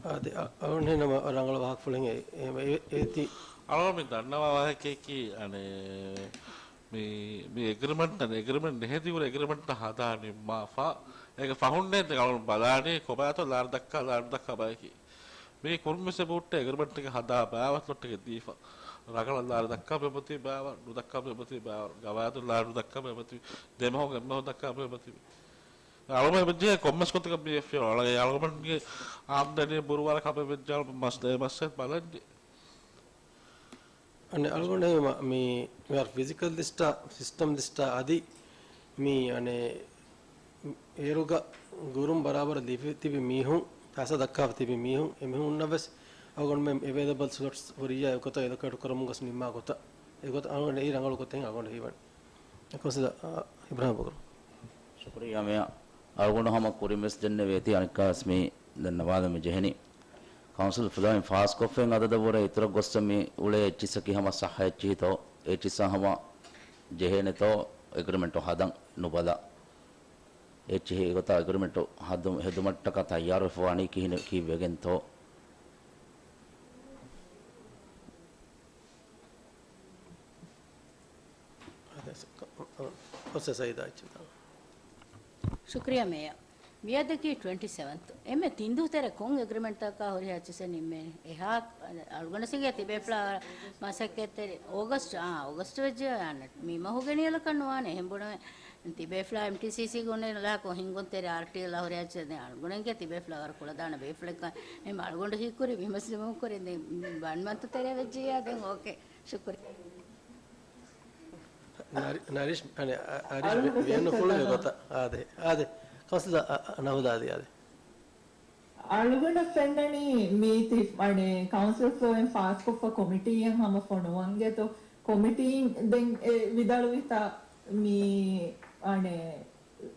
އާދެ، އަ-، އަޅުގަނޑު ހިނަމަ ރަނގަޅު ވާހަކަފުޅެއް އެ-، އެ-، އޭތި. އަޅުގަނޑު މި ދަންނަވާ ވާހަކައަކީ، އަނެއް، މި، މި އެގްރިމަންޓް، އެގްރިމަންޓް ނެހެދި ހުރި އެގްރިމަންޓް ހަދާ ނިންމާފަ. އޭގެ ފަހުންނޭ ދެން އަޅުގަނޑު ބަލާނީ ކޮބާތޯ ލާނުދައްކާ، ލާނުދައްކާ ބަޔަކީ. މީ ކުރިންވެސް އެބަހުއްޓޭ އެގްރިމަންޓްގެ ހަދާ ބާވަތް ސްލޮޓްގެ ދީފަ. ރަނގަޅަށް ލާނު ދައްކާ ބޭބަތި ބާވަ، ނުދައްކާ ބޭބަތި ބާވަ، ގަވާއިދު ލާނު ދައްކާ ބޭބަތި، ދެމަހު އެއްމަހު ދައްކާ ބޭބަތި. އަޅުގަނޑު ވެއްޖެ ކޮންމެސް ގޮތަކަށް މި އެފްއޭ އަޅުގަނޑުގެ އާމްދަނީ ބުރު ވަރަކަށް ވެއްޖެ މަސް، އެ މަސް ބަލަންޖެ. އަނެއް އަޅުގަނޑު މި، މިހާރު ފިޒިކަލް ލިސްޓާ، ސިސްޓަމް ލިސްޓާ އަދި މި އަނެއް އޭރުގަ ގުރުން ބަރާބަރަށް ލިބި ތިބި މީހުން، ފައިސާ ދައްކާފަ ތިބި މީހުން، އެމީހުންނަށް ވެސް އަޅުގަނޑުމެން އެވޭލަބަލް ސްލޮޓްސް ހުރިއްޔާ އެގޮތަށް އެލޮކޭޓް ކުރަމުން ގޮސް ނިންމާ ގޮތަށް، އެގޮތަށް އަޅުގަނޑު އެއީ ރަނގަޅު ގޮތެއް އަޅުގަނޑު ހީވަނީ. އެކައުންސިލަރ، އާ، އިބްރާހިމް ބަކުރު. ޝުކުރިއްޔާ މޭޔަރ. އަޅުގަނޑު ހަމަ ކުރިން ވެސް ދެންނެވޭތީ އަނެއްކާވެސް މި ދެންނެވާލަން މި ޖެހެނީ. ކައުންސިލް ފްލޯއިން ފާސްކޮށްފައި އަދަދަށްވުރެ އިތުރަށް ގޮއްސަ މި އުޅޭ އެއްޗިއްސަކީ ހަމަ ސައްހަ އެއްޗިހިތޯ، އެއްޗިއްސާ ހަމަ ޖެހޭނެތޯ އެގްރިމެންޓު ހަދަން ނުބަލާ. އެއްޗިހި ގޮތަށް އެގްރިމެންޓު ހަދު-، ހެދުމަށްޓަކާ ތައްޔާރުވެފަވާނީ ކިހިނެއް ކީއްވެގެންތޯ؟ އަދި ސަ-، ކޮ-، ކޮ-، ކޮސް ސައިދާ އެއްޗެއް ދާން. ޝުކުރިއްޔާ މޭޔަރ. މިއަދަކީ ޓްވެންޓީ ސެވަންތު. އެންމެ ތިން ދުވަހު ތެރޭ ކޮން އެގްރިމެންޓްތަކާ ހުރިހާ އެއްޗިއްސެއް ނިންމޭނެ؟ އެހާ އަޅުގަނޑު ސިނގޭ ތިބޭފުޅާ މަސައްކަތްތެރި އޯގަސްޓް، އާ، އޯގަސްޓް ވެއްޖެ އަނެއް މި މަހުގެ ނިޔަލަކަށް ނުވާނެ. އެހެން ބުނެ ތިބޭފުޅާ އެމްޓީސީސީގެ އުނެ ލާކޮ ހިންގުންތެރި އާރްޓީއެލް އަހުރި އެއްޗެއް ދެން އަޅުގަނޑުގެ ތިބޭފުޅާ ވަރަށް ކުޅަދާނަ ބޭފުޅެއްކަން އެހެން އަޅުގަނޑު ހީކުރި މި މަސް ނިމުން ކުރި ދެން ވަން މަންތު ތެރޭ ވެއްޖިއްޔާ ދެން އޯކޭ. ޝުކުރިއްޔާ. ނަރި-، ނަރިޝް، އަނެ، އަ-، އަރިޝް ވި-، ވިޔަންނަ ފުޅު އެގޮތަށް. އާދެ، އާދެ. ކައުންސިލަރ، އަ، އަ، ނަހުދާ އާދެ، އާދެ. އަޅުގަނޑަށް ފެންނަނީ މީތި، އަނެ، ކައުންސިލް ފްލޯއިން ފާސްކޮށްފަ ކޮމިޓީއެއް ހަމަ ފޮނުވަންގެތޯ، ކޮމިޓީން ދެން އެ ވިދާޅުވިތާ މީ، އަނެ،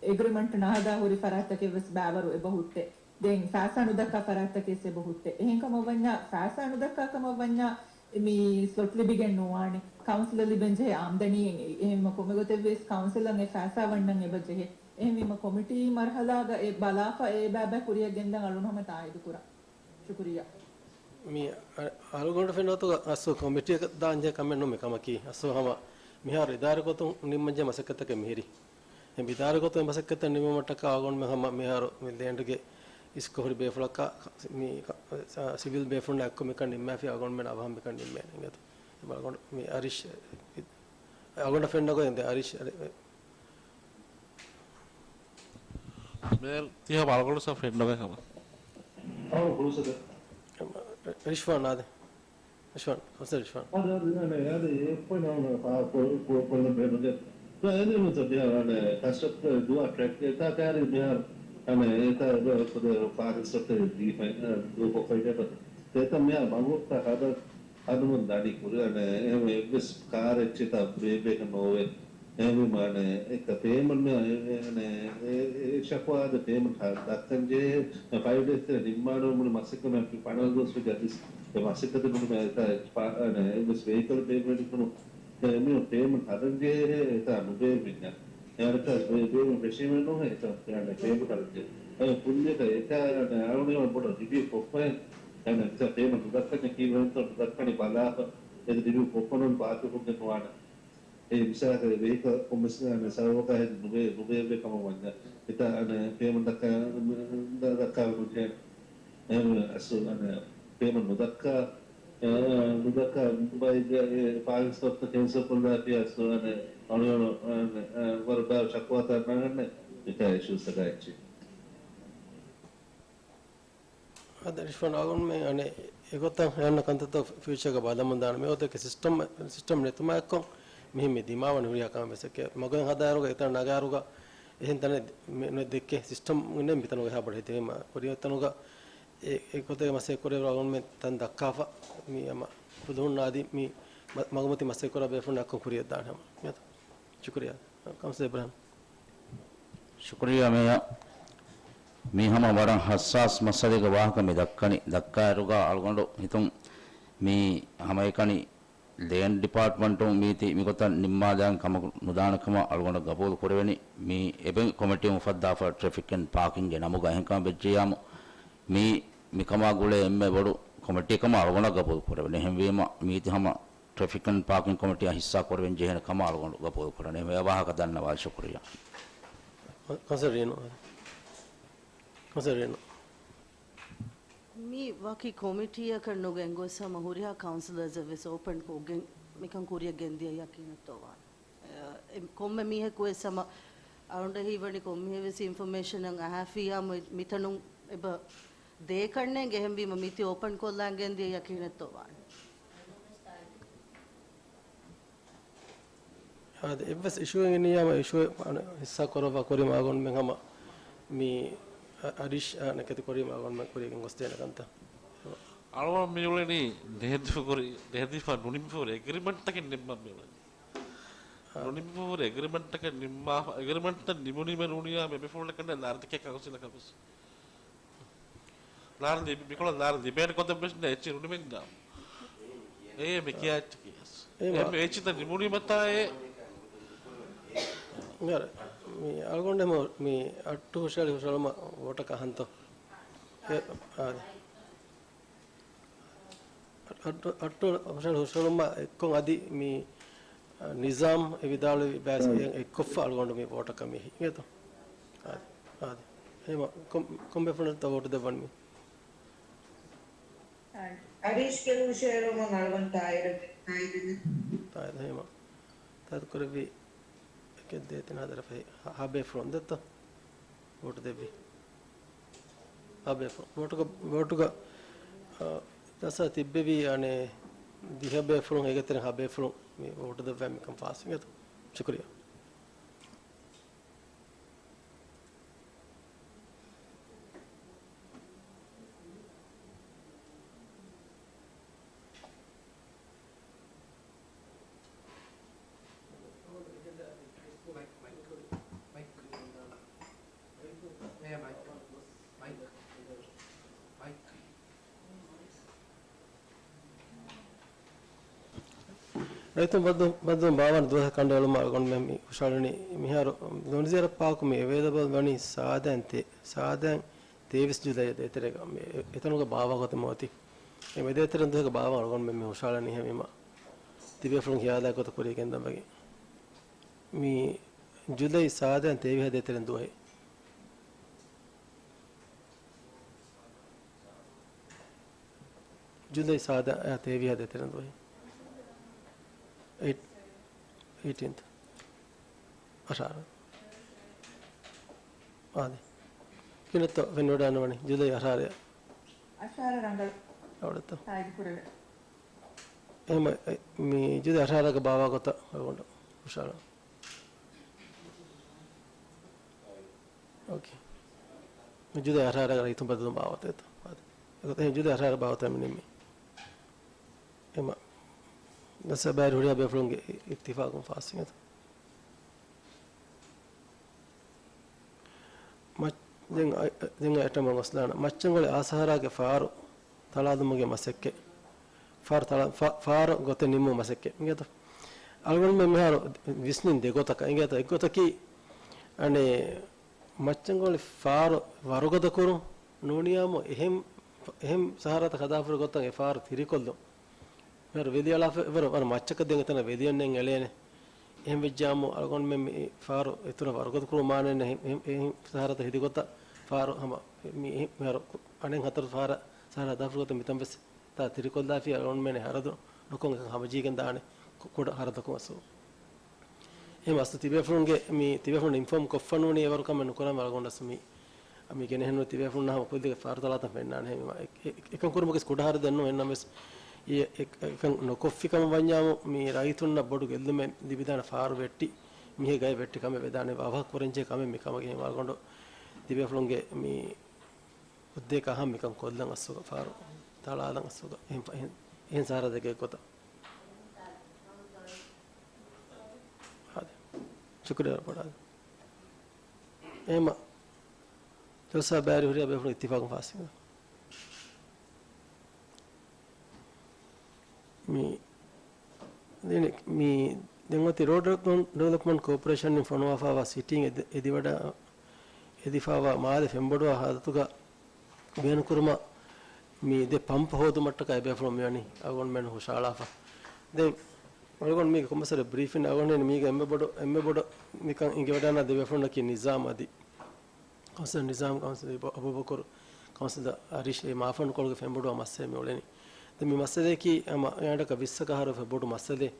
އެގްރިމަންޓް ނަހަދާ ހުރި ފަރާތްތަކެއް ވެސް ބާވަރު އެބަ ހުއްޓޭ. ދެން ފައިސާ ނުދައްކާ ފަރާތްތަކެއް އެބަ ހުއްޓޭ. އެހެން ކަމަށް ވަންޏާ، ފައިސާ ނުދައްކާ ކަމަށް ވަންޏާ، މި ސްލޮޓް ލިބިގެން ނުވާނެ. ކައުންސިލަށް ލިބެން ޖެހޭ އާމްދަނީއެއް އެއީ. އެހެންވީމަ ކޮންމެ ގޮތެއް ވިޔަސް ކައުންސިލަށް އެ ފައިސާ ވަންނަން އެބަ ޖެހޭ. އެހެންވީމަ ކޮމިޓީ މަރުހަލާގަ އެ ބަލާފަ އެ ބައިބައި ކުރިއަށް ގެންދަން އަޅުގަނޑު ހަމަ ތާއީދު ކުރަން. ޝުކުރިއްޔާ. މި އަ-، އަޅުގަނޑު ފެންނަ ގޮތުގަ އަސްލު ކޮމިޓީއަކަށް ދާން ޖެހޭ ކަމެއް ނޫން މި ކަމަކީ. އަސްލު ހަމަ މިހާރު އިދާރީ ގޮތުން ނިންމަން ޖެހޭ މަސައްކަތްތަކެއް މިހިރީ. އެ އިދާރީ ގޮތުން އެ މަސައްކަތްތައް ނިންމުމަށްޓަކާ އަޅުގަނޑުމެން ހަމަ މިހާރު މި ލޭންޑްގެ އިސްކޮށް ހުރި ބޭފުޅަކާ މި ކަ-، ސިވިލް ބޭފުޅުންނާ އެއްކޮށް މިކަން ނިންމާފި އަޅުގަނޑުމެން އަވަހަށް މިކަން ނިންމޭނެ އިނގޭތޯ. އެ އަޅުގަނޑު މި އަރިޝް، އަޅުގަނޑަށް ފެންނަ ގޮތް އެނދެ އަރިޝް، އަރި-، މޭރް ތިހާ އަޅުގަނޑު ސަ ފެންނަ ގޮތް ހަމަ. އަވަ ފުރުސަތެއް. ރިޝްވާން އާދެ. ރިޝްވާން، ކޮންސަލް ރިޝްވާން. އާދެ، އާދެ، އާދެ، އެ ޕޮއިންޓް އަޅުގަނޑު ފާ-، ކޮ-، ކޮ-، ކޮންމެ ބޭނުން ދެ. ދެން އެންމެ މި ތަ ބިހާ އަނެ ކަންސްޓްރަކްޓް ދުވާ ޓްރެކް އެތާ ކާރި ބިހާ އަނެ އެތާ އެބަ ކުދެ ފާކިސްތޮތެ ދީފައި ދޫކޮށްފައި އެބަ. އެތަ މިހާ މަގުތަ ހަދަ ހަދުމުން ދަނީ ކުރި އަނެ އެހެން އެއްވެސް ކާރެއް އެއްޗެތާ ބޭބޭކަށް ނޯވޭ. އެހެންވީމާ އަނެ އެކަ ޕޭމަންޓް މި އަނެ އެ، އެ ޝަކުވާ އަދަ ޕޭމަންޓް ހަ-، ދައްކަން ޖެހޭ. ފައިވް ޑޭސް ތެރެ ނިންމާނެ މުޅި މަސައްކަތް މި ފަނަރަ ދުވަސް ވެއްޖެ އަދިސް އެ މަސައްކަތެއް މުޅި މި އެތާ އެ ޕާ-، އަނެ އެއްވެސް ވެހިކަލް ޕޭމަންޓް ކުރު އެ މި ޕޭމަންޓް ހަދަން ޖެހޭ އެތާ ނުބޭ މިންޏާ. އެއާ އެތާ ބޭ-، ބޭ-، ބޭނުމެއް ނޫން އެތާ ޕޭމަންޓް ހަދަން ޖެހޭ. އެ ކުއްލިއަކަށް އެތާ އަނެ އަޅުގަނޑު ބޮޑަށް ރިވިއު ކޮށްފައި އަނެއް މިސާ ޕޭމަންޓް ނުދައްކަންޏާ ކީއްވެގެންތޯ ނުދައްކަނީ ބަލާފަ އޭގެ ރިވިއު ކޮށްފަ ނޫން ބާތިލްކޮށްގެން ނުވާނެ. އެ މިސާލަކަށް ވެހިކަލް ކޮންމެސް ސަބަބަކާ ހެދި ނުބޭ، ނުބޭއްވި ކަމަށް ވަންޏާ އެތާ އަނެއް ޕޭމަންޓް ދައްކާ، ދައްކާ ނުޖެހޭނެ. އެހެންވެ އަސްލު އަނެއް ޕޭމަންޓް ނުދައްކާ، އެ، ނުދައްކާ ބައެއްގެ އެ ޕާކިން ސްޕޮޓްތައް ކެންސަލް ކޮށްލާފިޔާ އަސްލު އަނެއް އަޅުގަނޑު އަނެއް، އެ، ވަރަށް ބާރު ޝަކުވާތައް ނަގަންނެ މިކާ އިޝޫސްތަކާ އެއްޗެއް. އަދި ރިޝްވާން އަޅުގަނޑުމެން އަނެއް އެގޮތަށް އެހެން ކަންތައްތައް ފިއުޗާގަ ބަލަމުން ދާނެ. މިގޮތަކީ ސިސްޓަމް، ސިސްޓަމް ނެތުމާއެއްކޮށް މިހެން މި ދިމާވަނީ ހުރިހާ ކަމެއް ވެސް އެކޭ. މަގުން ހަދާއިރުގަ އެތަން ނަގާއިރުގަ އެހެން ތަނެއް މި ނުދެއްކޭ. ސިސްޓަމް ނެތް މިތަނުގަ އެހާ ބޮޑަށް ހިތެއް ވީމަ ކުރިއަށް ތަނުގަ އެ، އެގޮތެއް މަސައްކަތް ކުރެވި އަޅުގަނޑުމެން ތަން ދައްކާފަ މި ހަމަ ފުލުހުން އަދި މި މަ-، މަގުމަތި މަސައްކަތް ކުރާ ބޭފުޅުން އައްކަން ކުރިއަށް ދާނެ ހަމަ. ޝުކުރިއްޔާ. ކައުންސިލަރ އިބްރާހިމް. ޝުކުރިއްޔާ މޭޔަރ. މީ ހަމަ ވަރަށް ހައްސާސް މައްސަލައެއްގެ ވާހަކަ މި ދައްކަނީ. ދައްކާއިރުގަ އަޅުގަނޑު ހިތުން މީ ހަމައެކަނި ލޭންޑް ޑިޕާޓްމަންޓުން މީތި މިގޮތަށް ނިންމާލާން ކަމަކު ނުދާނެ ކަމަށް އަޅުގަނޑަށް ގަބޫލު ކުރެވެނީ. މީ އެބަ ކޮމިޓީ އުފައްދާފަ ޓްރެފިކް އެންޑް ޕާކިންގެ ނަމުގަ އެހެން ކަމަށް ވެއްޖެޔާމު، މީ މިކަމާ ގުޅޭ އެންމެ ބޮޑު ކޮމިޓީ ކަމަށް އަޅުގަނޑަށް ގަބޫލު ކުރެވެނީ. އެހެންވީމަ މީތި ހަމަ ޓްރެފިކް އެންޑް ޕާކިން ކޮމިޓީއާ ހިއްސާ ކުރެވެން ޖެހޭނެ ކަމަށް އަޅުގަނޑު ގަބޫލު ކުރަނީ. އެ ވާހަކަ ދަންނަވާލި. ޝުކުރިއްޔާ. ކޮންސަލް ރީނު. ކޮންސަލް ރީނު. މި ވަކި ކޮމިޓީއަކަށް ނުގެން ގޮސް ހަމަ ހުރިހާ ކައުންސިލަރސް ވެސް އޯޕަން ކޮށްގެން މިކަން ކުރިއަށް ގެންދިޔަ ޔަޤީނަށްތޯ ވާނެ؟ އެ، ކޮންމެ މީހަކު ވެސް ހަމަ އަޅުގަނޑަށް ހީވަނީ ކޮންމެހެން ވެސް އިންފޮމޭޝަން އައިފިއްޔާމު މިތަނުން އެބަ ދޭކަށްނޭނގެ. އެހެންވީމަ މީތި އޯޕަން ކޮށްލާން ގެންދިޔަ ޔަޤީނަށްތޯ ވާނެ؟ އާދެ، އެއްވެސް އިޝޫއެއް އިންނިއްޔާމަ އިޝޫއެއް ހިއްސާ ކުރައްވާ ކުރީމަ އަޅުގަނޑުމެން ހަމަ މި އަ-، އަރިޝް އާ ނެކެތި ކުރީމަ އަޅުގަނޑުމެން ކުރިޔަށް ގެންގޮސްދޭނެ ކަންތައް. އަޅުގަނޑު މިއުޅެނީ ދެހެދިފަ ކުރި، ދެހެދިފަ ނުނިމިފަ ހުރި އެގްރިމެންޓްތަކެއް ނިންމަން މިއުޅެނީ. އާ. ނުނިމިފަ ހުރި އެގްރިމެންޓްތަކެއް ނިންމާފަ، އެގްރިމެންޓްތައް ނިމުނީމަ ނޫނިޔާ މެ ބޭފުޅުންނަކަށް ލާރިތަކެއް ކައުންސިލަކަށް ވެސް. ލާރި ލިބި-، މިކޮޅަށް ލާރި ލިބޭނެ ކޮންތައް ވެސް ނެތް އެއްޗެއް ނުނިމެންދާ. އޭ މި ކިޔާ އެއްޗަކީ. އޭ މާ. އެ މި އެއްޗިތައް ނިމުނީމަތާ އެ. މި އަރަ-، މި އަޅުގަނޑެމު މި އައްޓު ހުށައަޅި ހުށައަޅުމަށް ވޯޓަކަށް އަހަންތޯ؟ އެ، އާދެ. އައްޓު، އައްޓު ހުށައަޅި ހުށައަޅުމަށް އެއްކޮށް އަދި މި، އަ، ނިޒާމް އެ ވިދާޅުވި ބައެއް އެއްކޮށްފަ އަޅުގަނޑު މި ވޯޓަކަށް މި އިނގޭތޯ؟ އާދެ، އާދެ. އެހެމަ ކޮން، ކޮން ބޭފުޅަކަށްތޯ ވޯޓު ދެއްވަން މި؟ އަރީޝްގެ ހުށައެޅުމަށް އަޅުގަނޑު ތާއީދު، ތާއީދު. ތާއީދު ހޭމަ. ތާއީދު ކުރެއްވި އެކެއް ދޭތިން ހަތަރު ފަހެ ހަ-، ހަ ބޭފުޅުން ދެއްތޯ؟ ވޯޓު ދެއްވި. ހަ ބޭފުޅުން. ވޯޓުގަ، ވޯޓުގަ، އަ، ދަސް ތިއްބެވި އަނެއް ދިހަ ބޭފުޅުން އޭގެ ތެރެ ހަ ބޭފުޅުން މި ވޯޓު ދެއްވާ މިކަން ފާސް އިނގޭތޯ؟ ޝުކުރިއްޔާ. ރައްޔިތުން ބައްދަލު، ބައްދަލު ބާވާން ދުވަހެއް ކަނޑައެޅުމަށް އަޅުގަނޑުމެން މި ހުށަހަޅަނީ. މިހާރު ދޮނިޒިޔަރަށް ޕާކު މި އެވޭލަބަލް ވަނީ ސާދައިން ތޭ، ސާދައިން ތޭވީސް ޖުލައި ދޭތެރޭގަ މި އެ-، އެތަނުގަ ބާވާ ގޮތެއް މިއޮތީ. އެ މެދޭތެރެން ދުވަހެއްގަ ބާވާން އަޅުގަނޑުމެން މި ހުށަހަޅަނީ. އެހެންވީމަ ތިބޭފުޅުން ހިޔާލާ ގޮތަށް ކުރިޔަށް ގެންދަން ވެގެން. މި ޖުލައި ސާދައިން ތޭވީހާ ދޭތެރެން ދުވަހެއް. ޖުލައި ސާދަ، އަ، ތޭވީހާ ދޭތެރެން ދުވަހެއް. އެއިޓް، އެއިޓީންތު. އަށާރަ. އާދެ. ކިނަތޯ ފެނިވަޑާންވަނީ ޖުލައި އަށާރަ. އަށާރަ ރަނގަޅު. އަވަޑަތޯ. ތާއީދު ކުރެވޭ. އެހެމަ، އެ، މި ޖުލައި އަށާރަގަ ބާވާ ގޮތަށް އަޅުގަނޑު ހުށަހަޅަން. އޯކޭ. މި ޖުލައި އަށާރަ ރައްޔިތުން ބައްދަލު ބާވަތޭތަ؟ އާދެ. އެގޮތަށް އެހެން ޖުލައި އަށާރަ ބާވަތަށް މި ނިންމީ. އެމަ، ދަސް ބައިރު ހުރިހާ ބޭފުޅުންގެ އި-، އިއްތިފާގުން ފާސް އިނގޭތަ؟ މަ-، ދެން އަ-، ދެން އައިޓަމަށް ގޮސްލާނަ. މައްޗަންގޮޅި އާސަހަރާގެ ފާރު ތަޅާލުމުގެ މަސައްކަތް. ފާރު ތަޅާ-، ފާ-، ފާރު ގޮތެއް ނިންމު މަސައްކަތް. އިނގޭތަ؟ އަޅުގަނޑުމެން މިހާރު ވިސްނިން ދެ ގޮތަކަށް. އިނގޭތަ؟ އެއްގޮތަކީ، އަނެއް، މައްޗަންގޮޅި ފާރު ވަރުގަދަ ކުރުން ނޫނިޔާމު އެހެން އެހެން ސަހަރާތައް ހަދާފަރު ގޮތަށް އެ ފާރު ތިރިކޮށްލުން. މިހާރު ވެލިއަޅާފަ ވަރަށް މައްޗަކަށް ދެން އެތަނަށް ވެލިއެއް ނެތް އެޅޭނެ. އެހެން ވެއްޖާމު އަޅުގަނޑުމެން މި ފާރު އިތުރަށް ވަރުގަދަ ކުރުމާނެ އެހެން، އެހެން، އެހެން ސަހަރާތައް ހެދި ގޮތަށް ފާރު ހަމަ މި އެހެން މިހާރު އަނެއް ހަތަރު ފާރަށް ސަހަރާ ހަދާފަރު ގޮތަށް މިތަން ވެސް ތާ ތިރިކޮށްލާފި އަޅުގަނޑުމެން ހަރަދު ނުކޮށް އެކަން ހަމަޖީގެން ދާނެ ކު-، ކުޑަ ހަރަދަކުން އަސްލު. އެހެން އަސްލު ތިބޭފުޅުންގެ މި ތިބޭފުޅުން އިންފޯމް ކޮށްފަންވަނީ އެވަރު ކަމެއް ނުކުރާމަ އަޅުގަނޑު އަސްލު މި، މި ގެނެހެން ތިބޭފުޅުންނާ ހަމަ ކުދިގެ ފާރުތަޅާތަން ފެންނާނެ. އެ-، އެ-، އެކަން ކުރުމަކީ ކުޑަ ހަރަދެއް ނޫން. އެހެންނަމަވެސް އެ-، އެ-، އެކަން ނުކޮށްފި ކަމަށް ވަންޏާމު މި ރައްޔިތުންނަށް ބޮޑު ގެއްލުމެއް ލިބިދާނެ. ފާރު ވެއްޓި މީހެއް ގައި ވެއްޓި ކަމެއް ވެދާނެ. އަވަހަށް ކުރަންޖެހޭ ކަމެއް މި ކަމަކީ. އެހެން އަޅުގަނޑު ތިބޭފުޅުންގެ މި ހުއްދައެއް ކަހަން މިކަން ކޮށްލަން އަސްލުގަ ފާރު ތަޅާލަން އަސްލުގަ އެހެން، އެހެން، އެހެން ސަހަރާތަކެއް ގޮތަށް. އާދެ. ޝުކުރިއްޔާ ބޮޑާ. އެހެންމަ ޖަލްސާ ބައިވެރި ހުރިހާ ބޭފުޅުން އިއްތިފާގުން ފާސިން. މި ދެން މި ދެން އޮތީ ރޯޑް ޑިވެލޮޕްމަންޓް ކޯޕަރޭޝަން އިން ފޮނުވާފައިވާ ސިޓީން އެދި-، އެދިވަޑަ-، އެދިފައިވާ މާލެ ފެންބޮޑުވާ ހާލަތުގަ ބޭނުންކުރުމަށް މި ދެ ޕަމްޕް ހޯދުމަށްޓަކާ އެބޭފުޅުން މިވަނީ އަޅުގަނޑުމެން ހުށައަޅާފަ. ދެން އަޅުގަނޑު މީގެ ކޮންމެސްވަރެއް ބްރީފިން އަޅުގަނޑު މީގެ އެންމެ ބޮޑު، އެންމެ ބޮޑު މިކަން އިނގިވަޑައިގަންނަ ދެ ބޭފުޅުންނަކީ ނިޒާމް އަދި ކައުންސިލަރ ނިޒާމް، ކައުންސިލަރ އަބޫބަކުރު، ކައުންސިލަރ އަރީޝް އެ މާފަންކޮޅުގެ ފެންބޮޑުވާ މައްސަލަ މި އުޅެނީ. ދެން މި މައްސަލަޔަކީ ހަމަ އެއާންޑަކަށް ވިއްސަކަށް އަހަރު ވެފަ ބޮޑު މައްސަލައެއް.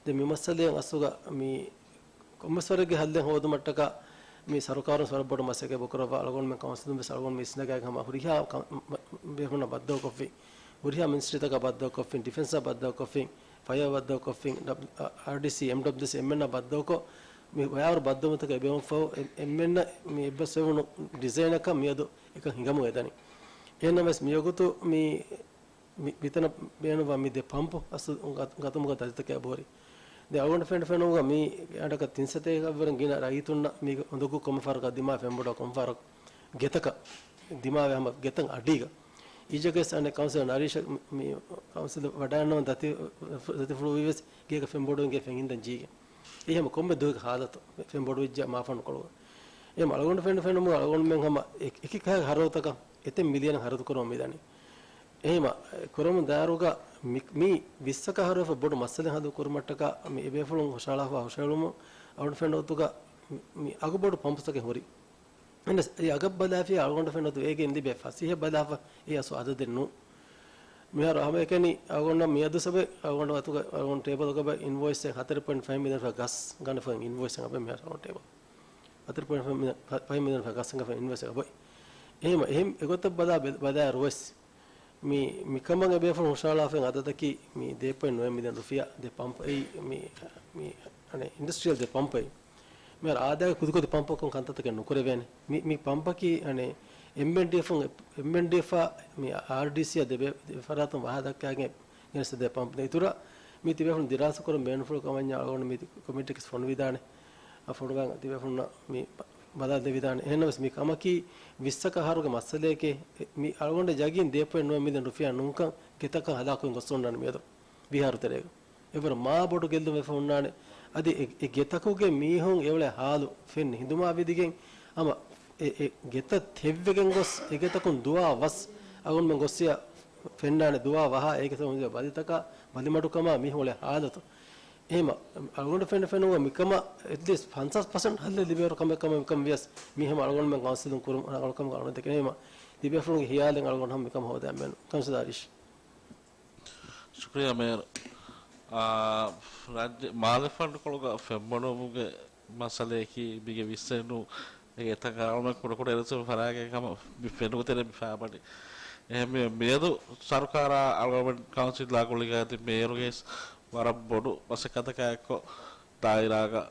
ދެން މި މައްސަލައިން އަސްލުގަ މި ކޮންމެސްވަރެއްގެ ހައްލެއް ހޯދުމަށްޓަކާ މި ސަރުކާރުން ވަރަށް ބޮޑު މަސައްކަތް ބޮ ކުރައްވާ އަޅުގަނޑުމެން ކައުންސިލުން ވެސް އަޅުގަނޑު މި އިސްނަގާގެ ހަމަ ހުރިހާ ކަ-، މަ-، ބޭފުޅުންނާ ބައްދަލުކޮށްފިން، ހުރިހާ މިނިސްޓްރީތަކާ ބައްދަލުކޮށްފިން، ޑިފެންސާ ބައްދަލުކޮށްފިން، ފަޔާ ބައްދަލުކޮށްފިން، ޑަބް-، އާ-، އާރްޑީސީ، އެމްޑަބްލިއުސީ އެންމެންނާ ބައްދަލުކޮށް، މި ވަޔާވަރު ބައްދަލުވުމުތަކަށް އެބައިމުން ފަހު އެ-، އެންމެންނަށް މި އެއްބަސްވެވުނު ޑިޒައިނަކަށް މިއަދު އެކަން ހިނގަމުން އެދަނީ. އެހެންނަމަވެސް މިވަގުތު މި މި-، މިތަނަށް ބޭނުންވާ މި ދެ ޕަމްޕު އަސްލު ގަ-، ގަތުމުގަ ދަތިތަކެއް އެބަހުރި. ދެން އަޅުގަނޑު ފެން ފެނުމުގަ މި އެއާންޑަކަށް ތިން ސަތޭކައަށްވުރެ ގިނަ ރައްޔިތުންނަށް މީގެ އުނދަގޫ ކޮންމެ ފަހަރަކަށް ދިމާ ފެންބޮޑު ކޮންމެ ފަހަރަކު ގެތަކަށް ދިމާވެ ހަމަ ގެތައް އަޑީގަ. އީޖަކެސް އަނެއް ކައުންސިލަރ ނަރީޝަށް މި، މި ކައުންސިލް ވަޑައިގަންނަވަން ދަތި، ދަތިފުޅުވީ ވެސް ގޭގަ ފެންބޮޑުވެން ގެ ފެން އިންދަން ޖީގެ. އެ ހަމަ ކޮންމެ ދުވަހެއްގެ ހާލަތު ފެންބޮޑުވެއްޖެ މާފަންކޮޅުގަ. އެހެން އަޅުގަނޑު ފެން ފެނުމުގަ އަޅުގަނޑުމެން ހަމަ އެ-، އެކި ކަހަލަ ހަރަދުތަކަށް އެތައް މިލިއަނެއް ހަރަދު ކުރަމުން މިދަނީ. އެހެން ކުރަމުން ދާއިރުގަ މި-، މި ވިއްސަކަށް އަހަރު ވެފަ ބޮޑު މައްސަލައެއް ހަދު ކުރުމަށްޓަކާ މި އެބޭފުޅުން ހުށައަޅާފަ ހުށައެޅުމުން އަޅުގަނޑު ފެންނަ ގޮތުގަ މި، މި އަގުބޮޑު ޕަމްޕުތަކެއް ހުރި. އެންނަސް އެ އަގަށް ބަލާފިޔާ އަޅުގަނޑު ފެންނަ ގޮތު އޭގެން ލިބޭ ފަސޭހަ ބަލާފަ އެ އަސްލު އަދަދެއް ނޫން. މިހާރު ހަމައެކަނި އަޅުގަނޑަށް މިއަދު ސަބެ އަޅުގަނޑު އަތުގަ އަޅުގަނޑު ޓޭބަލްގަ އިންވޮއިސް ހަތަރު ޕޮއިންޓް ފައިވް މިލިއަން ފަ ގަސް ގަނެފަ އިންވޮއިސް އަބެ މިހާރު އަޅުގަނޑު ޓޭބަލް. ހަތަރު ޕޮއިންޓް ފައިވް މިލިއަން ފަ ގަސް ގަނެފަ އިންވޮއިސް އަބޮއި. އެހެން، އެހެން އެގޮތަށް ބަލާ ބެ-، ބަލާއިރުވެސް މި، މިކަމަށް އެބޭފުޅުން ހުށައަޅާފައި އަދަދަކީ މި ދެ ޕޮއިންޓް ނުވަ މިލިއަން ރުފިޔާ ދެ ޕަމްޕް އެއީ މި، މި އަނެއް އިންޑަސްޓްރިއަލް ދެ ޕަމްޕް އެއީ. މިހާރު އާދައިގެ ކުދިކުދި ޕަމްޕަކުން ކަންތައްތަކެއް ނުކުރެވޭނެ. މި، މި ޕަމްޕަކީ އަނެއް އެމްއެންޑީއެފުން، އެމްއެންޑީއެފާ މި އާރްޑީސީއާ ދެ ފަރާތުން ވަހާ ދައްކާގެން ގެނެސް ދެ ޕަމްޕް. ދެން އިތުރަށް މި ތިބޭފުޅުން ދިރާސާ ކުރަން ބޭނުންފުޅު ކަމަށް އަޅުގަނޑު މި ކޮމިޓީގެ ފޮނުވިދާނެ. އަ، ފޮނުވާ ތިބޭފުޅުންނަށް މި ބަ-، ބަލާ ދެވިދާނެ. އެހެންނަމަވެސް މި ކަމަކީ ވިއްސަކަށް އަހަރުގެ މައްސަލައެކޭ. މި އަޅުގަނޑަށް ޔަގީން ދެ ޕޮއިންޓް ނުވަ މިލިއަން ރުފިޔާ ނޫންކަން ގެތަކަށް ހަލާކުވެގެން ގޮސް އޮންނާނެ މިއަދު ވީހާރު ތެރޭގަ. އެވަރު މާ ބޮޑު ގެއްލުމެއް ހުންނާނެ. އަދި އެ، އެ ގެތަކުގެ މީހުން އެއުޅޭ ހާލު ފެން ހިނދުމާ ވިދިގެން ހަމަ އެ، އެ ގެތައް ތެއްވެގެން ގޮސް އެ ގެތަކުން ދުވާ ވަސް އަޅުގަނޑުމެން ގޮސް ފެންނާނެ ދުވާ ވަހާ އޭގެ ތެރެއިން ބަލިތަކާ ބަލިމަޑުކަމާ މީހުން އުޅޭ ހާލަތު. އެހެމަ އަޅުގަނޑު ފެންނަ ފެނުމަށް މިކަމަށް އެޓްލީސްޓް ފަންސާސް ޕަސެންޓް ހައްލެއް ލިބޭވަރު ކަމެއް ކަމަށް މިކަން ވިޔަސް މީ ހަމަ އަޅުގަނޑުމެން ކައުންސިލުން ކުރުމަށް އަޅުކަމަށް އަޅުގަނޑު ދެކެނީ. އެހެމަ ތިބޭފުޅުންގެ ހިޔާލެއް އަޅުގަނޑު ހަމަ މިކަމަށް ހޯދައިގެން ކައުންސިލަރ އަރީޝް. ޝުކުރިއްޔާ މޭޔަރު. އާ، ރާއްޖެ މާލެ ފަންޑުކޮޅުގަ ފެންބޮޑުވުމުގެ މައްސަލައަކީ މީގެ ވިއްސައެއް ނޫން. އޭގެ އެތައް އަޅުގަނޑު ކުޑަކުޑަ އެރަސް ފަރާގެ ކަމަށް މި ފެނުނު ތެރެ މި ފާބަނި. އެހެން މި-، މިއަދު ސަރުކާރާ އަޅުގަނޑު ކައުންސިލް ލާގުޅިގަތި މޭޔަރުގެ ވަރަށް ބޮޑު މަސައްކަތަކާ އެއްކޮށް ދާއިރާގަ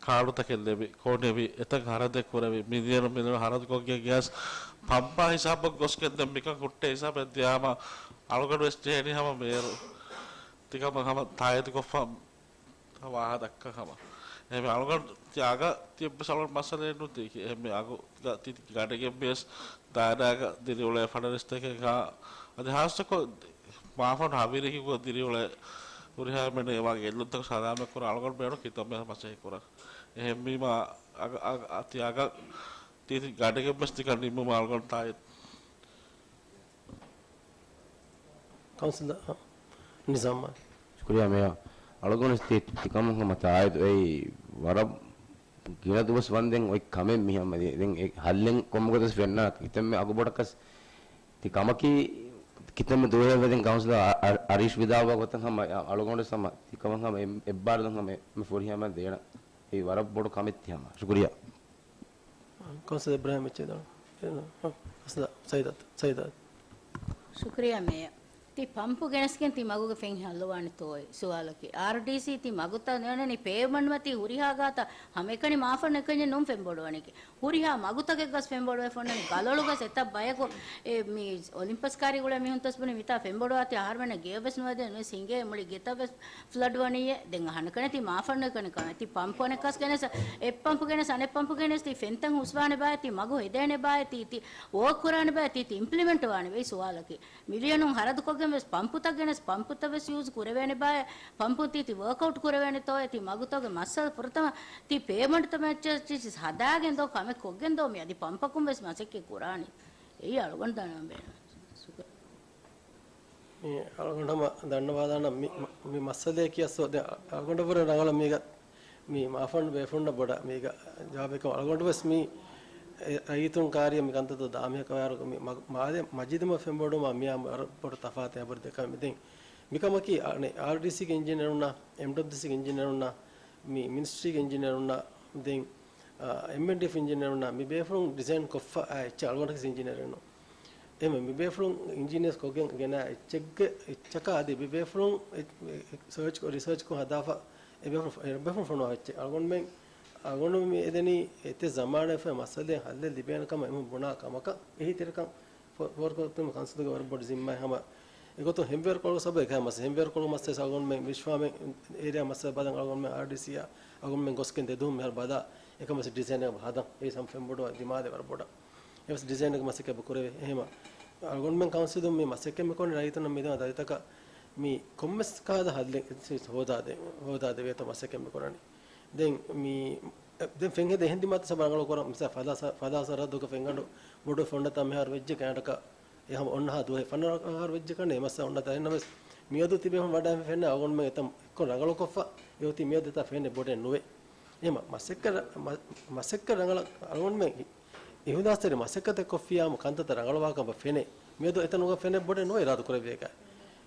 ކާޑުތަކެއް ލެވި، ކޯނެވި، އެތައް ހަރަދެއް ކުރެވި، މިލިއަނު މިލިއަނު ހަރަދުކޮށްގެން ގެއަސް ޕަމްޕާ ހިސާބަށް ގޮސްގެން ދެން މިކަން ހުއްޓޭ ހިސާބަށް ދިޔާމަ އަޅުގަނޑު ވެސް ޖެހެނީ ހަމަ މޭޔަރު ތިކަމަށް ހަމަ ތާއީދުކޮށްފަ ވާހަ ދައްކަން ހަމަ. އެހެން އަޅުގަނޑު ތި އަގަ ތި އެއްބަސް އަޅުގަނޑު މައްސަލައެއް ނުތީކި. އެހެން އަގު ތި ގަޑެގެން ވިޔަސް ދާއިރާގަ ދިރިއުޅޭ ފަނަރިސްތަކެއް ހާ. އަދި ހާއްސަކޮށް މާފަން ހަވީރިކި ދިރިއުޅޭ ހުރިހާ މެނޭ ވާ ގެއްލުންތަކު ސަލާމަތް ކުރަން އަޅުގަނޑު ބޭނުން ކިތައްމެ މަސައްކަތް ކުރަން. އެހެންވީމަ އަގަ، އަގަ، ތި އަގަ ތި ގަޑެގެން ވެސް ތިކަން ނިންމުމަށް އަޅުގަނޑު ތާއީދު. ކައުންސިލަރ ނިޒާމާ. ޝުކުރިއްޔާ މޭޔަރ. އަޅުގަނޑު ތި، ތި ކަމުން ހަމަ ތާއީދު އެއީ ވަރަށް ގިނަ ދުވަސް ވަންދެން އޮތް ކަމެއް މި ހަމަ ދެ-، ދެން އެ ހައްލެއް ކޮންމެ ގޮތަސް ފެންނާ ކިތަންމެ އަގުބޮޑަކަސް ތި ކަމަކީ ކިތަންމެ ދުވަހެއް ވެދެން ކައުންސިލަރ އަ-، އަ-، އަރީޝް ވިދާޅުވާ ގޮތަށް ހަމަ އަ-، އަޅުގަނޑު ހަމަ ތި ކަމަށް ހަމަ އެ-، އެއްބާރުލުން ހަމަ މި ފުރިހަމަ ދޭނަ. އެއީ ވަރަށް ބޮޑު ކަމެއް ތި ހަމަ. ޝުކުރިއްޔާ. ކައުންސިލަރ އިބްރާހިމް އެއްޗެއް ދާނަ. ސައިދާ، ސައިދާ. ޝުކުރިއްޔާ މޭޔަރ. ތި ޕަމްޕު ގެނެސްގެން ތި މަގުގެ ފެން ހައްލުވާނެތޯއޭ ސުވާލަކީ. އާރްޑީސީ ތި މަގުތައް ނޭނަނީ ޕޭވްމަންޓް މަތީ ހުރިހާ ގާތަށް ހަމައެކަނި މާފަންނު އެކަންޏެއް ނޫން ފެންބޮޑުވަނީކީ. ހުރިހާ މަގުތަކެއްގަސް ފެންބޮޑުވެފަ އޮންނަނީ. ގަލޮޅުގަސް އެތައް ބަޔަކު އެ މި އޮލިމްޕަސް ކާރި ގުޅޭ މީހުންތަސް ބުނި މިތާ ފެންބޮޑުވާތީ އަހަރުމެންނަށް ގެޔަށް ވެސް ނުވަދެ ނުވެސް ހިނގޭ މުޅި ގެތައް ވެސް ފްލަޑް ވަނީއޭ. ދެން އަހަންނަކަނެ ތި މާފަންނު އެކަނި ކަމެއް. ތި ޕަމްޕު އަނެއްކާސް ގެނެސް، އެއް ޕަމްޕު ގެނެސް، އަނެއް ޕަމްޕު ގެނެސް، ތި ފެންތައް ހުސްވާނެ ބާއޭ، ތި މަގު ހެދޭނެ ބާއޭ، ތި، ތި ވޯކް ކުރާނެ ބާއޭ، ތި، ތި އިމްޕްލިމެންޓް ވާނެ ވެއް ސުވާލަކީ. މިލިއަނުން ހަރަދުކޮށްގެން ވެސް ޕަމްޕުތައް ގެނެސް، ޕަމްޕުތައް ވެސް ޔޫޒް ކުރެވޭނެ ބާއޭ، ޕަމްޕުން ތި، ތި ވޯކްއައުޓް ކުރެވޭނެތޯއޭ، ތި މަގުތަކުގެ މައްސަލަ ފުރަތަމަ ތި ޕޭމަންޓްތައް މެޗަ ހަދާގެން ދޯ ކަމެއް ކޮށްގެން ދޯ މި އަދި ޕަމްޕަކުން ވެސް މަސައްކަތް ކުރާނީ. އެއީ އަޅުގަނޑު ދަންނަވަން ބޭނުން. ޝުކުރިއްޔާ. މި އަޅުގަނޑު ހަމަ ދަންނަވާލާނަން މި، މި މައްސަލަޔަކީ އަސްލު ދެ އަޅުގަނޑަށްވުރެ ރަނގަޅަށް މީގަ މި މާފަންޑު ބޭފުޅުންނަށް ބޮޑަށް މީގަ ޖަވާބެއް ކަމަށް އަޅުގަނޑު ވެސް މި އެ، ރައްޔިތުން ކާރިއަށް މި ކަންތައްތައް ދާމިހަކަ ވާއިރު މި މަ-، މާލެ މަޖިދުމަށް ފެންބޮޑުވުމާ މިއާ ވަރަށް ބޮޑު ތަފާތެއް އެބަހުރި ދެ ކަމެއް. ދެން މިކަމަކީ އަނެއް އާރްޑީސީގެ އިންޖިނިއަރުންނާ، އެމްޑަބްލިއުސީގެ އިންޖިނިއަރުންނާ، މި މިނިސްޓްރީގެ އިންޖިނިއަރުންނާ، ދެން އާ، އެމްއެންޑީއެފް އިންޖިނިއަރުންނާ މި ބޭފުޅުން ޑިޒައިން ކޮށްފަ އާ އެއްޗެއް އަޅުގަނޑަކީ އިންޖިނިއަރެއް ނޫން. އެހެންވެ، މި ބޭފުޅުން އިންޖިނިއަރސް ކޮށްގެން ގެނައި އެއްޗެއްގެ، އެއްޗަކާ އަދި މި ބޭފުޅުން އެ، އެ، ސަރޗް ކޮށް، ރިސަރޗް ކޮށް ހަދާފަ، އެ ބޭފުޅުން، އެ ބޭފުޅުން ފޮނުވާ އެއްޗެއް. އަޅުގަނޑުމެން، އަޅުގަނޑު މި އެދެނީ އެތެއް ޒަމާނެއް ފަހު މައްސަލައެއް ހައްލެއް ލިބޭނެ ކަމަށް އެމީހުން ބުނާ ކަމަކަށް އެހީތެރިކަން ފޯ-، ފޯރުކޮށްދިނުމަށް ކައުންސިލުގެ ވަރަށް ބޮޑު ޒިންމާއެއް ހަމަ. އެގޮތުން ހެންވޭރުކޮޅު ސަބަބެއް ކަމަށް މަސް-، ހެންވޭރުކޮޅު މައްސަލަ އަޅުގަނޑުމެން ވިޝްވާމެން އޭރިއާ މައްސަލަ ބަލަން އަޅުގަނޑުމެން އާރްޑީސީއާ އަޅުގަނޑުމެން ގޮސްގެން ދެދުވަހުން މިހާރު ބަލާ އެކަމަސް ޑިޒައިނެއް ހަދަން. އެއީ ހަމަ ފެންބޮޑުވާ ދިމާލެއް ވަރަށް ބޮޑަށް. އެވެސް ޑިޒައިނެއްގެ މަސައްކަތް ކުރެވޭ. އެހެމަ އަޅުގަނޑުމެން ކައުންސިލުން މި މަސައްކަތް މި ކުރަނީ ރައްޔިތުންނަށް މިދިން ދަތިތަކަށް މި ކޮންމެސް ކަހަލަ ހައްލެއް ހޯދާދޭ، ހޯދާދެވޭތޯ މަސައްކަތް މި ކުރަނީ. ދެން މި، ދެން ފެން ހެދޭ އެހެން ދިމާތައް ސަބަ ރަނގަޅު ކުރަން. މިސާ ފަލާ ސަ-، ފަލާ ސަރަހައްދުގަ ފެންގަނޑު ބޮޑު ފޮންނަތާ މިހާރު ވެއްޖެ ކަނޑަކަށް އެ ހަމަ އޮންނަހާ ދުވަހެއް ފަނަރަ އަހަރު ވެއްޖެ ކަނޑެ މައްސަ އޮންނަ ތައެއްނަމަވެސް މިއަދު ތިބޭފުން ވަޑައި ފެންނަ އަޅުގަނޑުމެން އެތަން އެއްކޮށް ރަނގަޅުކޮށްފަ އެއޮތީ މިއަދު އެތާ ފެންނެ ބޮޑެއް ނުވޭ. އެހެމަ މަސައްކަތް ރަ-، މަ-، މަސައްކަތް ރަނގަޅަށް އަޅުގަނޑުމެން އިހުލާސްތެރި މަސައްކަތެއް ކޮށްފިއްޔާމު ކަންތައްތައް ރަނގަޅުވާކަމަށް ފެނޭ. މިއަދު އެތަނުގަ ފެނެއް ބޮޑެއް ނުވޭ އިރާދަ ކުރެއްވިއެކާ.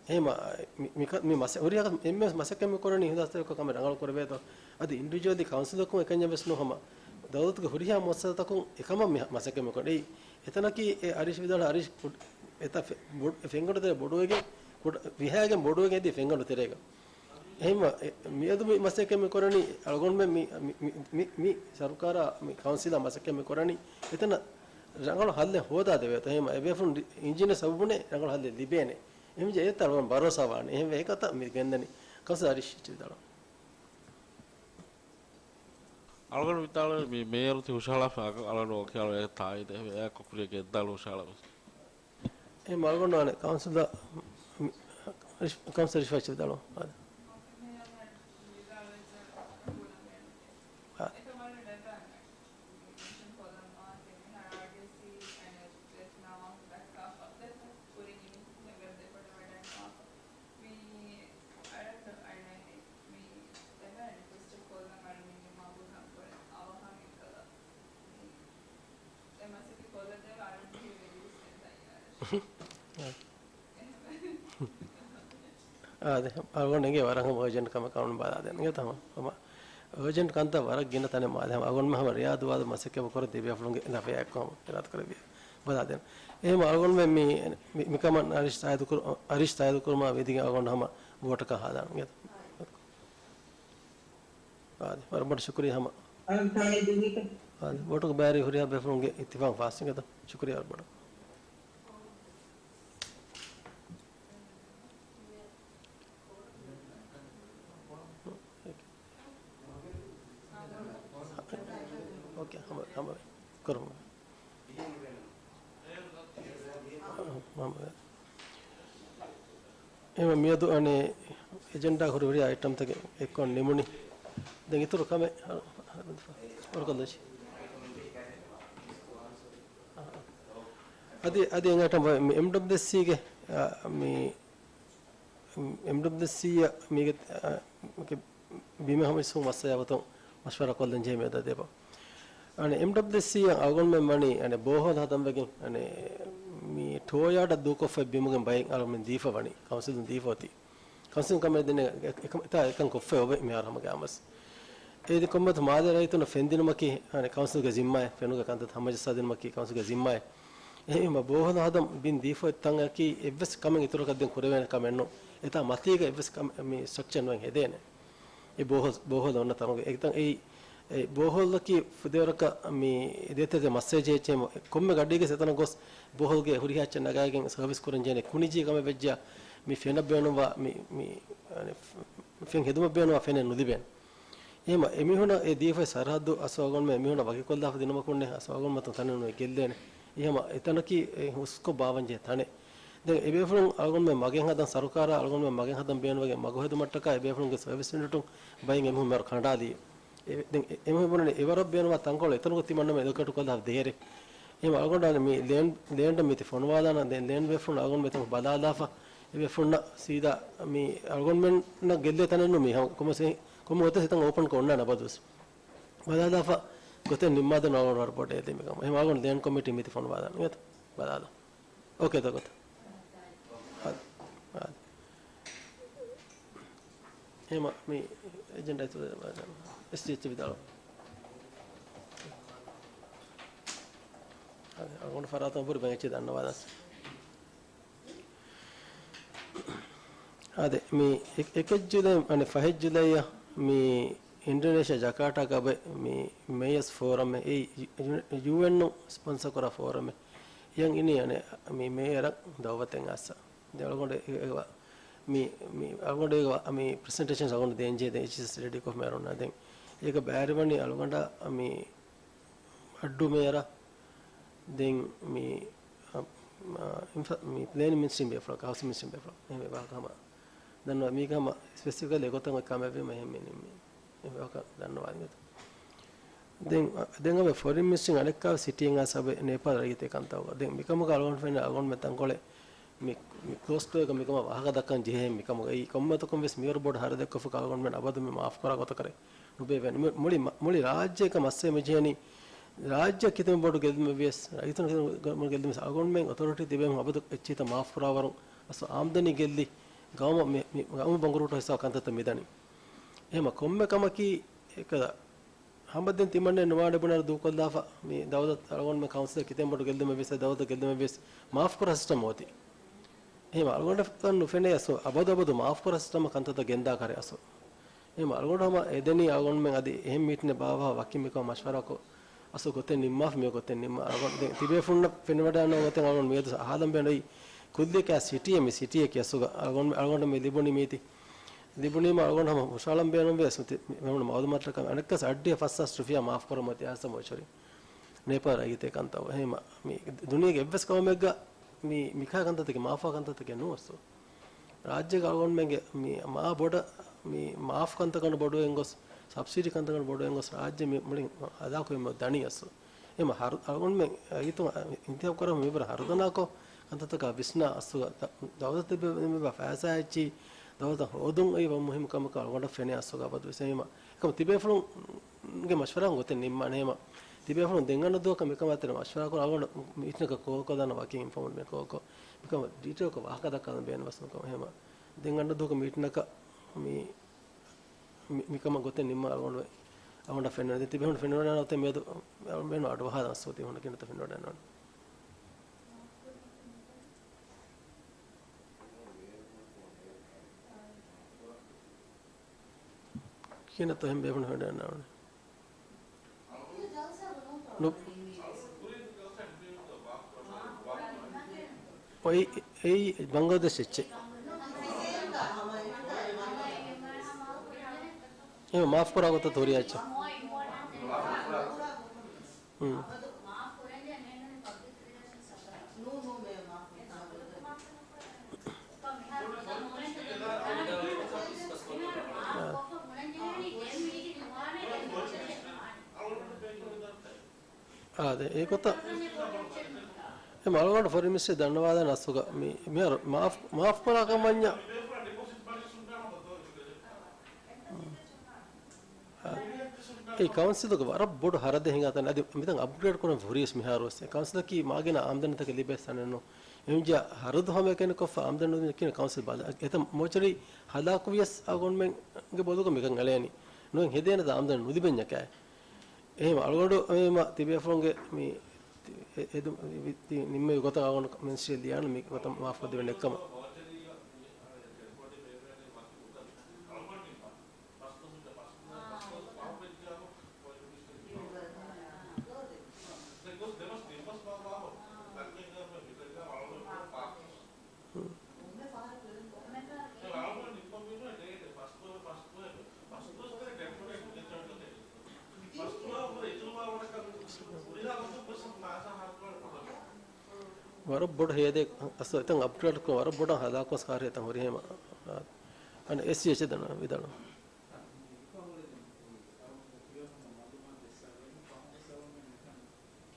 އެހެމަ މި، މި ކަ-، މި މަސަ-، ހުރިހާ އެންމެ މަސައްކަތް މި ކުރަނީ އިހުލާސްތެރިކޮށް ކަމެއް ރަނގަޅު ކުރެވޭތޯ. އަދި އިންޑިވިޖުއަލް ކައުންސިލަކުން އެކަންޏެއް ވެސް ނޫން ހަމަ ދައުލަތުގެ ހުރިހާ މުއައްސަސާތަކުން އެކަމަށް މި މަސައްކަތް މި ކުރަނީ. އެތަނަކީ އެ އަރީޝް ވިދާޅު އަރީޝް ކުޑަ-، އެތަ ފެ-، ބޮޑު-، ފެންގަނޑު ތެރެ ބޮޑުވެގެން ކުޑަ-، ވިހާގެން ބޮޑުވެގެން އެދި ފެންގަނޑު ތެރޭގަ. އެހެންވެ، އެ، މިއަދު މި މަސައްކަތް މި ކުރަނީ އަޅުގަނޑުމެން މި، މި، މި، މި، މި ސަރުކާރާ މި ކައުންސިލާ މަސައްކަތް މި ކުރަނީ އެތަނަށް ރަނގަޅު ހައްލެއް ހޯދާ ދެވޭތޯ. އެހެންވެ، އެބޭފުޅުން ޑި-، އިންޖިނިއަރ ސަބަބުން ރަނގަޅު ހައްލެއް ލިބޭނެ. އެހެންވެ، އެއަށް އަޅުގަނޑު ބަރޯސާ ވާނެ. އެހެންވެ، އެކަތަ މި ގެންދަނީ. ކައުންސިލަރ އަރީޝް ވިދާޅުވީ. އަޅުގަނޑު ވިދާޅުވީ މި މޭޔަރު ތި ހުށަހަޅާފަ އަޅުގަނޑު އޮކޭ އަޅު އޭ ތާއީދެއް އެއާ ކުރިއަށް ގެންދާން ހުށަހަޅަ ވެސް. އެ މަރުގަނޑު އަނެއް ކައުންސިލަރ މި-، ކައުންސިލަރ ރިޝްވާ އެއްޗެއް ވިދާޅުވާ. އާ. މި އަޅަން އަނެއް މި ދެވަނަ ރިކުއެސްޓް ނަމަ ހުން ދައްކާފަ ދެން ކުރިން އިނީ ހެވެރްދޭ ކޮށްލަން ވާހަކަ ދެއްކާ ފައްދަތަ ކުރިން އިނީ މަގު ކަންކޮޅެއް އަވަހަށް އެއްކަލަ މި އެ މަސައްކަތް ކޮށްލަދޭ އަޅަން ހީވެ ވިދިޔޯސް ދެން ތައްޔާރަށް. އާދެ، އަޅުގަނޑު އެނގޭ ވަރަށް ހަމަ އަރޖެންޓް ކަމެއް ކަމުން ބަލާދޭން. އިނގޭތަ ހަމަ، ހަމަ އަރޖެންޓް ކަންތައް ވަރަށް ގިނަ ތަނެއް މާލެ ހަމަ އަޅުގަނޑުމެން ހަމަ ރިޔާދު ވާދު މަސައްކަތް ކުރަން ތިބޭފުޅުންގެ ލަފަޔާ އެއްކޮށް ހަމަ އިރާދަ ކުރެއްވިޔާ ބަލާދޭން. އެހެން އަޅުގަނޑުމެން މި، މި، މިކަމަށް އަރިޝް ތާއީދު ކުރު-، އަރިޝް ތާއީދު ކުރުމާ ވެދިގެން އަޅުގަނޑު ހަމަ ވޯޓަކަށް ހާދާން. އިނގޭތަ؟ އާދެ، ވަރަށް ބޮޑަށް ޝުކުރިއްޔާ ހަމަ. އާދެ، ވޯޓުގެ ބައިވެރި ހުރިހާ ބޭފުޅުންގެ އިއްތިފާގު ފާސް. އިނގޭތަ؟ ޝުކުރިއްޔާ ވަރަށް ބޮޑަށް. އޯކޭ، ހަމަ، ހަމަ ކުރަމު. ހަމަ. އެހެންވެ، މިއަދު އަނެއް އެޖެންޑާ ހުރި ހުރި އައިޓަމްތަކެއް އެއްކޮށް ނިމުނީ. ދެން އިތުރު ކަމެއް ވަރުކަން ދޮށި. އަދި، އަދި އެނގޭ އައިޓަމް މި އެމްޑަބްލިއުސީގެ، އާ، މި އެމްޑަބްލިއުސީއަށް މީގެ، އަ، މީގެ ބިމެއް ހަމަޖައްސުމުގެ މައްސަލަ ބާވަތުން މަޝްވަރާ ކޮށްލަން ޖެހޭ މިއަދާ ދެބަ. އަނެއް އެމްޑަބްލިއުސީއަށް އަޅުގަނޑުމެން ވަނީ އަނެއް ބޯހޯލް ހަދަން ވެގެން އަނެއް މި ޓޯޔާޑަށް ދޫކޮށްފައި ބިމުގެ ބައެއް އަޅުގަނޑުމެން ދީފަ ވަނީ، ކައުންސިލުން ދީފަ އޮތީ. ކައުންސިލުން ކަމެއް ދެން އެ-، އެ-، އެކަން ކޮށްފައި އޮވޭ މިހާރު ހަމަ ގާމަސް. އޭދި ކޮންމެތަ މާލޭ ރައްޔިތުންނަށް ފެންދިނުމަކީ އަނެއް ކައުންސިލްގެ ޒިންމާއެއް، ފެނުގެ ކަންތައް ހަމަޖައްސާދިނުމަކީ ކައުންސިލްގެ ޒިންމާއެއް. އެހެންވީމަ ބޯހޯލް ހަދަން ބިން ދީފަ އޮތް ތަނަކީ އެއްވެސް ކަމެއް އިތުރަކަށް ދެން ކުރެވޭނެ ކަމެއް ނޫން. އެތާ މަތީގަ އެއްވެސް ކަމެއް މި ސްޓްރަކްޗަރެއް ނުވެން ހެދޭނެ. އެ ބޯހޯލް، ބޯހޯލް އޮންނަ ތަނުގެ. އެތަން އެއީ، އެ ބޯހޯލަކީ ފުދޭވަރަކަށް މި ދޭތެރޭ މައްސަލަ ޖެހޭ ކޮންމެ ގަޑީގެ އެތަނަށް ގޮސް ބޯހޯލްގެ ހުރިހާ އެއްޗެއް ނަގާގެން ސަރވިސް ކުރަން ޖެހޭނެ ކުނި ޖީ ކަމެއް ވެއްޖެޔާ މި ފެނަށް ބޭނުންވާ މި، މި، އަނެއް، ފެން ހެދުމަށް ބޭނުންވާ ފެނެއް ނުލިބޭނެ. އެހެންވީމަ އެމީހުނަށް އެ ދީފައި ސަރަހައްދު އަސްލު އަޅުގަނޑުމެން އެމީހުނަށް ވަކިކޮށްލާފަ ދިނުމަކުންނޭ އަސްލު އަޅުގަނޑުމެން ތަނެއް ނުވެ ގެއްލޭނެ. އެހެންވީމަ އެތަނަކީ އެ ހުސްކޮށް ބާވަންޖެހޭ ތަނެއް. ދެން އެބޭފުޅުން އަޅުގަނޑުމެން މަގެއް ހަދަން ސަރުކާރާ އަޅުގަނޑުމެން މަގެއް ހަދަން ބޭނުންވެގެން މަގު ހެދުމަށްޓަކާ އެބޭފުޅުންގެ ސަރވިސް ޔުނިޓުން ބައެއް އެމީހުން މިހާރު ކަނޑާލީ. އެ، ދެން އެ، އެމީހުން ބުނަނީ އެވަރަށް ބޭނުންވާ ތަންކޮޅެއް އެތަނުގަ ތިމަންނަމެން އެކައްޓު ކޮށްލާ ދޭރެ. އެހެންވީމަ އަޅުގަނޑާ މި ލޭން، ލޭންޑަށް މީތި ފޮނުވާލާނަން. ދެން ލޭންޑް ބޭފުޅުން އަޅުގަނޑު މިތަން ބަލާލާފަ އެބޭފުޅުންނަށް ސީދާ މި އަޅުގަނޑުމެންނަށް ގެއްލޭ ތަނެއް ނޫން މީ. ކޮންމެސް، ކޮންމެ ގޮތެއް ހިތަށް އޯޕަން ކޮށް އޮންނާނެ އަބަދުވެސް. ބަލާލާފަ ގޮތެއް ނިންމާދޭން އަޅުގަނޑު ވަރަށް ބޮޑަށް އެދެން މިކަމަށް. އެހެންވީމަ އަޅުގަނޑު ލޭންޑް ކޮމިޓީ މީތި ފޮނުވާލާނަން. އިނގޭތަ؟ ބަލާލަން. އޯކޭތަ ގޮތަށް. އާދެ. އާދެ. އެހެންވީމަ މި އެޖެންޑާ އިތުރަށް އެސްޖީއެޗް ވިދާޅު. އާދެ. އަޅުގަނޑު ފަރާތުން ހުރި ބައެއް އެއްޗެއް ދަންނަވާލަން. އާދެ، މި އެ-، އެކެއް ޖުލައި، އަނެއް ފަހެއް ޖުލައިއަށް މި އިންޑޮނޭޝިއާ ޖަކާޓާގަ އޮތް މި މޭޔަސް ފޯރަމެއް، އެއީ ޔު-، ޔުއެންއުން ސްޕޮންސަ ކުރާ ފޯރަމެއް. އެއަށް އިނީ އަނެއް މި މޭޔަރަށް ދައުވަތެއް އައްސަ. ދެން އަޅުގަނޑު އެ-، އެ-، މި، މި އަޅުގަނޑު އެ-، މި ޕްރެޒެންޓޭޝަން އަޅުގަނޑު ދޭންޖެހޭ ދެން އެޗްއީސީ ރެޑީކޮށް މޭރުންނާ ދެން. އޭގަ ބައިވެރިވަނީ އަޅުގަނޑާ މި އައްޑޫ މޭޔަރާ ދެން މި، އަ، އަ، އިންފްރާ-، މި ޕްލޭނިން މިނިސްޓްރީން ބޭފުޅަކަށް، ހައުސިން މިނިސްޓްރީން ބޭފުޅަކަށް އެހެންވީމަ ވާހަކަ ހަމަ ދަންނަވާ. މީގަ ހަމަ ސްޕެސިފިކަލީ އެގޮތަށް އޮތް ކަމެއްވީމަ އެހެން މި ނިންމީ. އެ ވާހަކަ ދަންނަވާ ދިން. ދެން، އަ، ދެން އަބަ ފޮރިން މިނިސްޓްރީން އަނެއްކާވެސް ސިޓީއެއް އައިސް އަބަ ނޭޕާލް ރައްޔިތެއް ކަންތައް. ދެން މިކަމުގަ އަޅުގަނޑު ފެންނަ އަޅުގަނޑުމެން ތަންކޮޅެއް މި، މި ކްލޯސް ޑޯއެއްގަ މިކަމަށް ވާހަކަ ދައްކަން ޖެހޭ މިކަމުގައި ކޮންމެތަކުން ވެސް މިވަރު ބޮޑު ހަރަދެއްކޮށްފަ އަޅުގަނޑުމެން އަބަދު މި މާފް ކުރާ ގޮތަކަށް ނުބޭ ވެ. މު-، މުޅި މަ-، މުޅި ރާއްޖޭގަ މައްސަލަ މި ޖެހެނީ ރާއްޖެ ކިތަންމެ ބޮޑު ގެއްލުމެއް ވިޔަސް، ރައްޔިތުން ކިތަންމެ ބޮޑު ގެއްލުމެއް ވިޔަސް، އަޅުގަނޑުމެން އޮތޯރިޓީ ތިބޭމު އަބަދު އެއްޗިތަ މާފް ކުރާވަރުން އަސް އާމްދަނީ ގެއްލި ގައުމަށް މި، މި ގައުމު ބަނގުރޫޓު ހިސާބަށް ކަންތައްތައް މިދަނީ. އެހެންވީމަ ކޮންމެ ކަމަކީ އެކަލަ ހަމަ ދެން ތިމަންނެ ނުވާނެ ބުނާ ދޫކޮށްލާފަ، މި ދައުލަތު އަޅުގަނޑުމެން ކައުންސިލަށް ކިތަންމެ ބޮޑު ގެއްލުމެއް ވިޔަސް، ދައުލަތަށް ގެއްލުމެއް ވިޔަސް މާފް ކުރާ ސިސްޓަމް އޮތީ. އެހެންވީމަ އަޅުގަނޑަށް ނުފެނޭ އަސް އަބަދު އަބަދު މާފް ކުރާ ސިސްޓަމަށް ކަންތައްތައް ގެންދާކަށް އަސް. އެހެންވީމަ އަޅުގަނޑު ހަމަ އެދެނީ އަޅުގަނޑުމެން އަދި އެހެން މީޓިންއެއް ބާއްވާ ވަކިން މިކަމަށް މަޝްވަރާކޮށް އަސް ގޮތެއް ނިންމާފަ މި ގޮތެއް ނިންމާ. އަޅުގަނޑު ދެން ތިބޭފުޅުންނަށް ފެނިވަޑައިގަންނަވާ ގޮތެއް އަޅުގަނޑު މިއަދު އަހާލަން ބޭނުން އެއީ ކުއްލިއަކާ ސިޓީއެއް މި ސިޓީއެކޭ އަސްލުގަ އަޅުގަނޑު، އަޅުގަނޑު މި ލިބުނީ މީތި. ލިބުނީމަ އަޅުގަނޑު ހަމަ ހުށަހަޅަން ބޭނުންވޭ އަސް މި ތި-، މި ހަމަ މައުލޫމާތުތަކަށް އަނެއްކާސް އައްޑިހަ ފަސް ހާސް ރުފިޔާ މާފް ކުރަމުން އައިސް މޮށޮރި ނޭޕާލް ރައްޔިތެއް ކަންތައް. އެހެންވީމަ މި ދުނިޔޭގެ އެއްވެސް ގައުމެއްގަ މި، މިކާ ކަންތައްތަކެއް މާފާ ކަންތައްތަކެއް ނޫން އަސްލު. ރާއްޖޭގަ އަޅުގަނޑުމެންގެ މި މާ ބޮޑަށް މި މާފް ކަންތަކަށް ބޮޑުވެގެން ގޮސް، ސަބްސިޑީ ކަންތަކަށް ބޮޑުވެގެން ގޮސް، ރާއްޖެ މި މުޅިން އަދާކުރި މި ދަނީ އަސްލު. އެހެންވީމަ ހަރު-، އަޅުގަނޑުމެން އަ، އިތު-، އަ، އިންތިހާބު ކުރަމުން މިބަރަށް ހަރުދަނާކޮށް ކަންތައްތަކާ ވިސްނާ އަސްލުގަ ދަ-، ދައުލަތު ތިބޭ މި ބާ ފައިސާ އެއްޗި ދައުލަތަށް ހޯދުން އެއީ ވަރަށް މުހިއްމު ކަމަކަށް އަޅުގަނޑަށް ފެނޭ އަސްލުގަ އަބަދުވެސް. އެހެންވީމަ އެކަމަ ތިބޭފުޅުންގެ މަޝްވަރާ ގޮތެއް ނިންމާނެ. އެހެންވީމަ ތިބޭފުޅުން ދެން އަންނަ ދުވަހަކަށް މިކަމާ ތެރޭ މަޝްވަރާ ކުރާ އަޅުގަނޑު މީޓިންއަކަށް ކޯލް ކޮށްލާނަން ވަކިން އިންފޯމަލް މި ކޯލްކޮށް މިކަމަށް ޑީޓެއިލްކޮށް ވާހަކަ ދައްކާލަން ބޭނުންވެސް ނުކުރަމު. އެހެންވީމަ ދެން އަންނަ ދުވަހަކު މީޓިންއަކަށް މި، މި، މިކަމަށް ގޮތެއް ނިންމާ އަޅުގަނޑު، އަޅުގަނޑަށް ފެންނަނީ. ދެން ތިބޭފުޅުން ފެންނަނީ އޮތީ މިއަދު އަޅުގަނޑު އަޑުއަހާލަން އަސްލު ތިބޭފުޅުން ކިހިނެއްތަ ފެންނަނީ. ކިހިނެއްތަ އެހެން ބޭފުޅުން ފެންނަނީ. ނު-، އޮތް، އެއީ ބަނގްލަދޭޝް އެއްޗެއް. އެ މާފް ކުރާ ގޮތަށް ތޯރިޔާ އެއްޗެއް. ހުން. އާދެ، އެގޮތަށް އެ އަޅުގަނޑު ފޮރިން މިނިސްޓްރީ ދަންނަވާލާނެ އަސްލުގަ މި، މިހާރު މާފް، މާފް ކުރާކަން ވަންޏާ، އެ ކައުންސިލުގެ ވަރަށް ބޮޑު ހަރަދެއް ހިނގާ ތަން އަދި މިތަން އަޕްގްރޭޑް ކުރަން ހުރިޔަސް މިހާރުވެސް އެ ކައުންސިލަކީ މާގިނަ އާމްދަނީތަކެއް ލިބޭ ތަނެއް ނޫން. އެހެންވެއްޖެއްޔާ ހަރަދު ހަމައެކަނި ކޮށްފަ އާމްދަނީ ނުދިން ކިނަ ކައުންސިލް ބަލަ އެތަން މޯޗަރީ ހަލާކުވިޔަސް އަޅުގަނޑުމެންގެ ބޮލުގަ މިކަން އެޅޭނީ. ނުވެން ހެދޭނެ އާމްދަނީ ނުލިބެންޏަކާ. އެހެން އަޅުގަނޑު މި ތިބޭފުޅުންގެ މި އެ-، އެދު-، މި ތި-، ނިންމެވި ގޮތަށް އަޅުގަނޑު މިނިސްޓްރީ ލިޔާނު މި ގޮތަށް މާފަށް ދެވޭނެ އެއްކަމަށް. ވަރަށް ބޮޑު ހޭދައެއް އަސްލު އެތަން އަޕްގްރޭޑްކޮށް ވަރަށް ބޮޑަށް ހަލާކުވެސް ކާރި އެތަން ހުރިހޭމަ. އަން އެސްޖީއެޗް ދަން ވިދާޅު.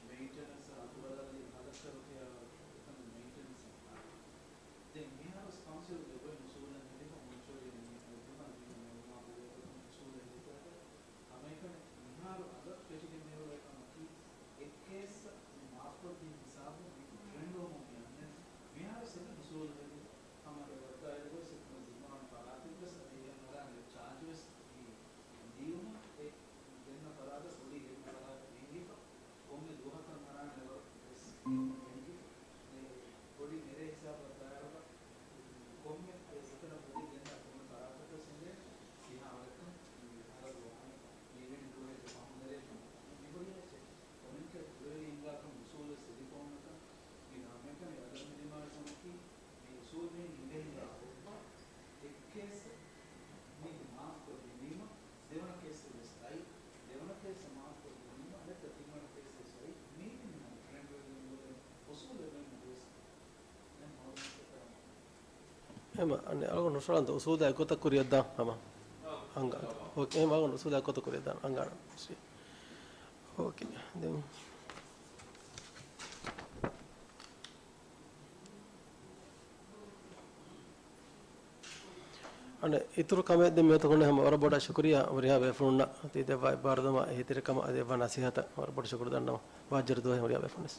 މެއިންޓެނަންސް އަތުބަލާލީ ހަލައްކަރު ކިޔާ އެކަން މެއިންޓެނަންސް ދެން މިހާރު ކައުންސިލްގެ އޮތް އުސޫލެއް ހެދިފަ މޯޗަރީ މި އައްދުމަށް ދިން މެއުމާ ބެލޭގޮތުން އުސޫލެއް ހެދިފަ ހަމައެކަނި މިހާރު އަލަށް ފެށިގެން މިއުޅޭ ކަމަކީ އެއްކޭސް މި މާފްކޮށްދިން ހިސާބުން މި ޓްރެންޑް ވަމުން މި އަންނަނީ. މިހާރު ސެމި އުސޫލު ހެދި ހަމަ އެ ވައްދާއިރު ވެސް އެކަމަށް ޒިންމާވާން ފަރާތެއްވެސް އަދި އެ މަރާން ޗާޖް ވެސް މި ދިޔުމަށް އެ ގެންނަ ފަރާތަށް ބޮޑީ ގެންނަ ފަރާތަށް ހިނގިފަ ކޮންމެ ދުވަހަކަށް މަރާން އެވަރު ވެސް ހިނގިފަ އެ ބޮޑީ ނެރޭ ހިސާބަށް ދާއިރު ކޮންމެ އެ އެތަނަށް ބޮޑީ ގެންނަ ކޮންމެ ފަރާތަކަށް ހިނގޭ ސިހާވައެއްކަން ހަރަދު ވާނެ. މިވެނި ދުވަހެއްގެ ފަހުން ދަރޭ މި ހުރިހާ ކޮމެންޓެއް ކުރެވި ހިނގާކަން އުސޫލެއް ސެދިފަހުންނަކަން މި ހަމައެކަނި އަދަން މިދިމާވި ކަމަކީ މި އުސޫލު މި ހިނގަ ހިނގާ އޮއްވާ އެއްކޭސް މީ މާފްކޮށް ދިނީމަ، ދެވަނަ ކޭސް ވެސް އައި، ދެވަނަ ކޭސް މާފްކޮށް ދިނީމަ، އަނެއްކާ ތިންވަނަ ކޭސް ވެސް އައި، މީ މި ހަމަ ޓްރެންޑް ވެގެން މިއުޅެން އުސޫލެއް މެން ނުވެސް. ދެން މައުލޫމާތު ކަރަން. އެމަ، އަނެ، އަޅުގަނޑު ނުޝާޅަންތަ އުސޫލާ އެއްގޮތަށް ކުރިއަށްދާ ހަމަ. އަނގާ. އޯކޭ، އެމަ އަޅުގަނޑު އުސޫލާ އެއްގޮތަށް ކުރިއަށްދާ އަނގާ. އޯކޭ. ދެން. އަނެ އިތުރު ކަމެއް ދެން މިއޮތަކުން ހަމަ ވަރަށް ބޮޑަށް ޝުކުރިއްޔާ ހުރިހާ ބޭފުޅުންނަށް ތި ދެއްވާ އެއްބާރުލުމާ އެހީތެރިކަމަށް އަދި އެއްވާ ނަސީހަތަށް ވަރަށް ބޮޑު ޝުކުރު ދަންނަވަން. ވާއްޖަރު ދުވަހެއް ހުރިހާ ބޭފުޅުންވެސް.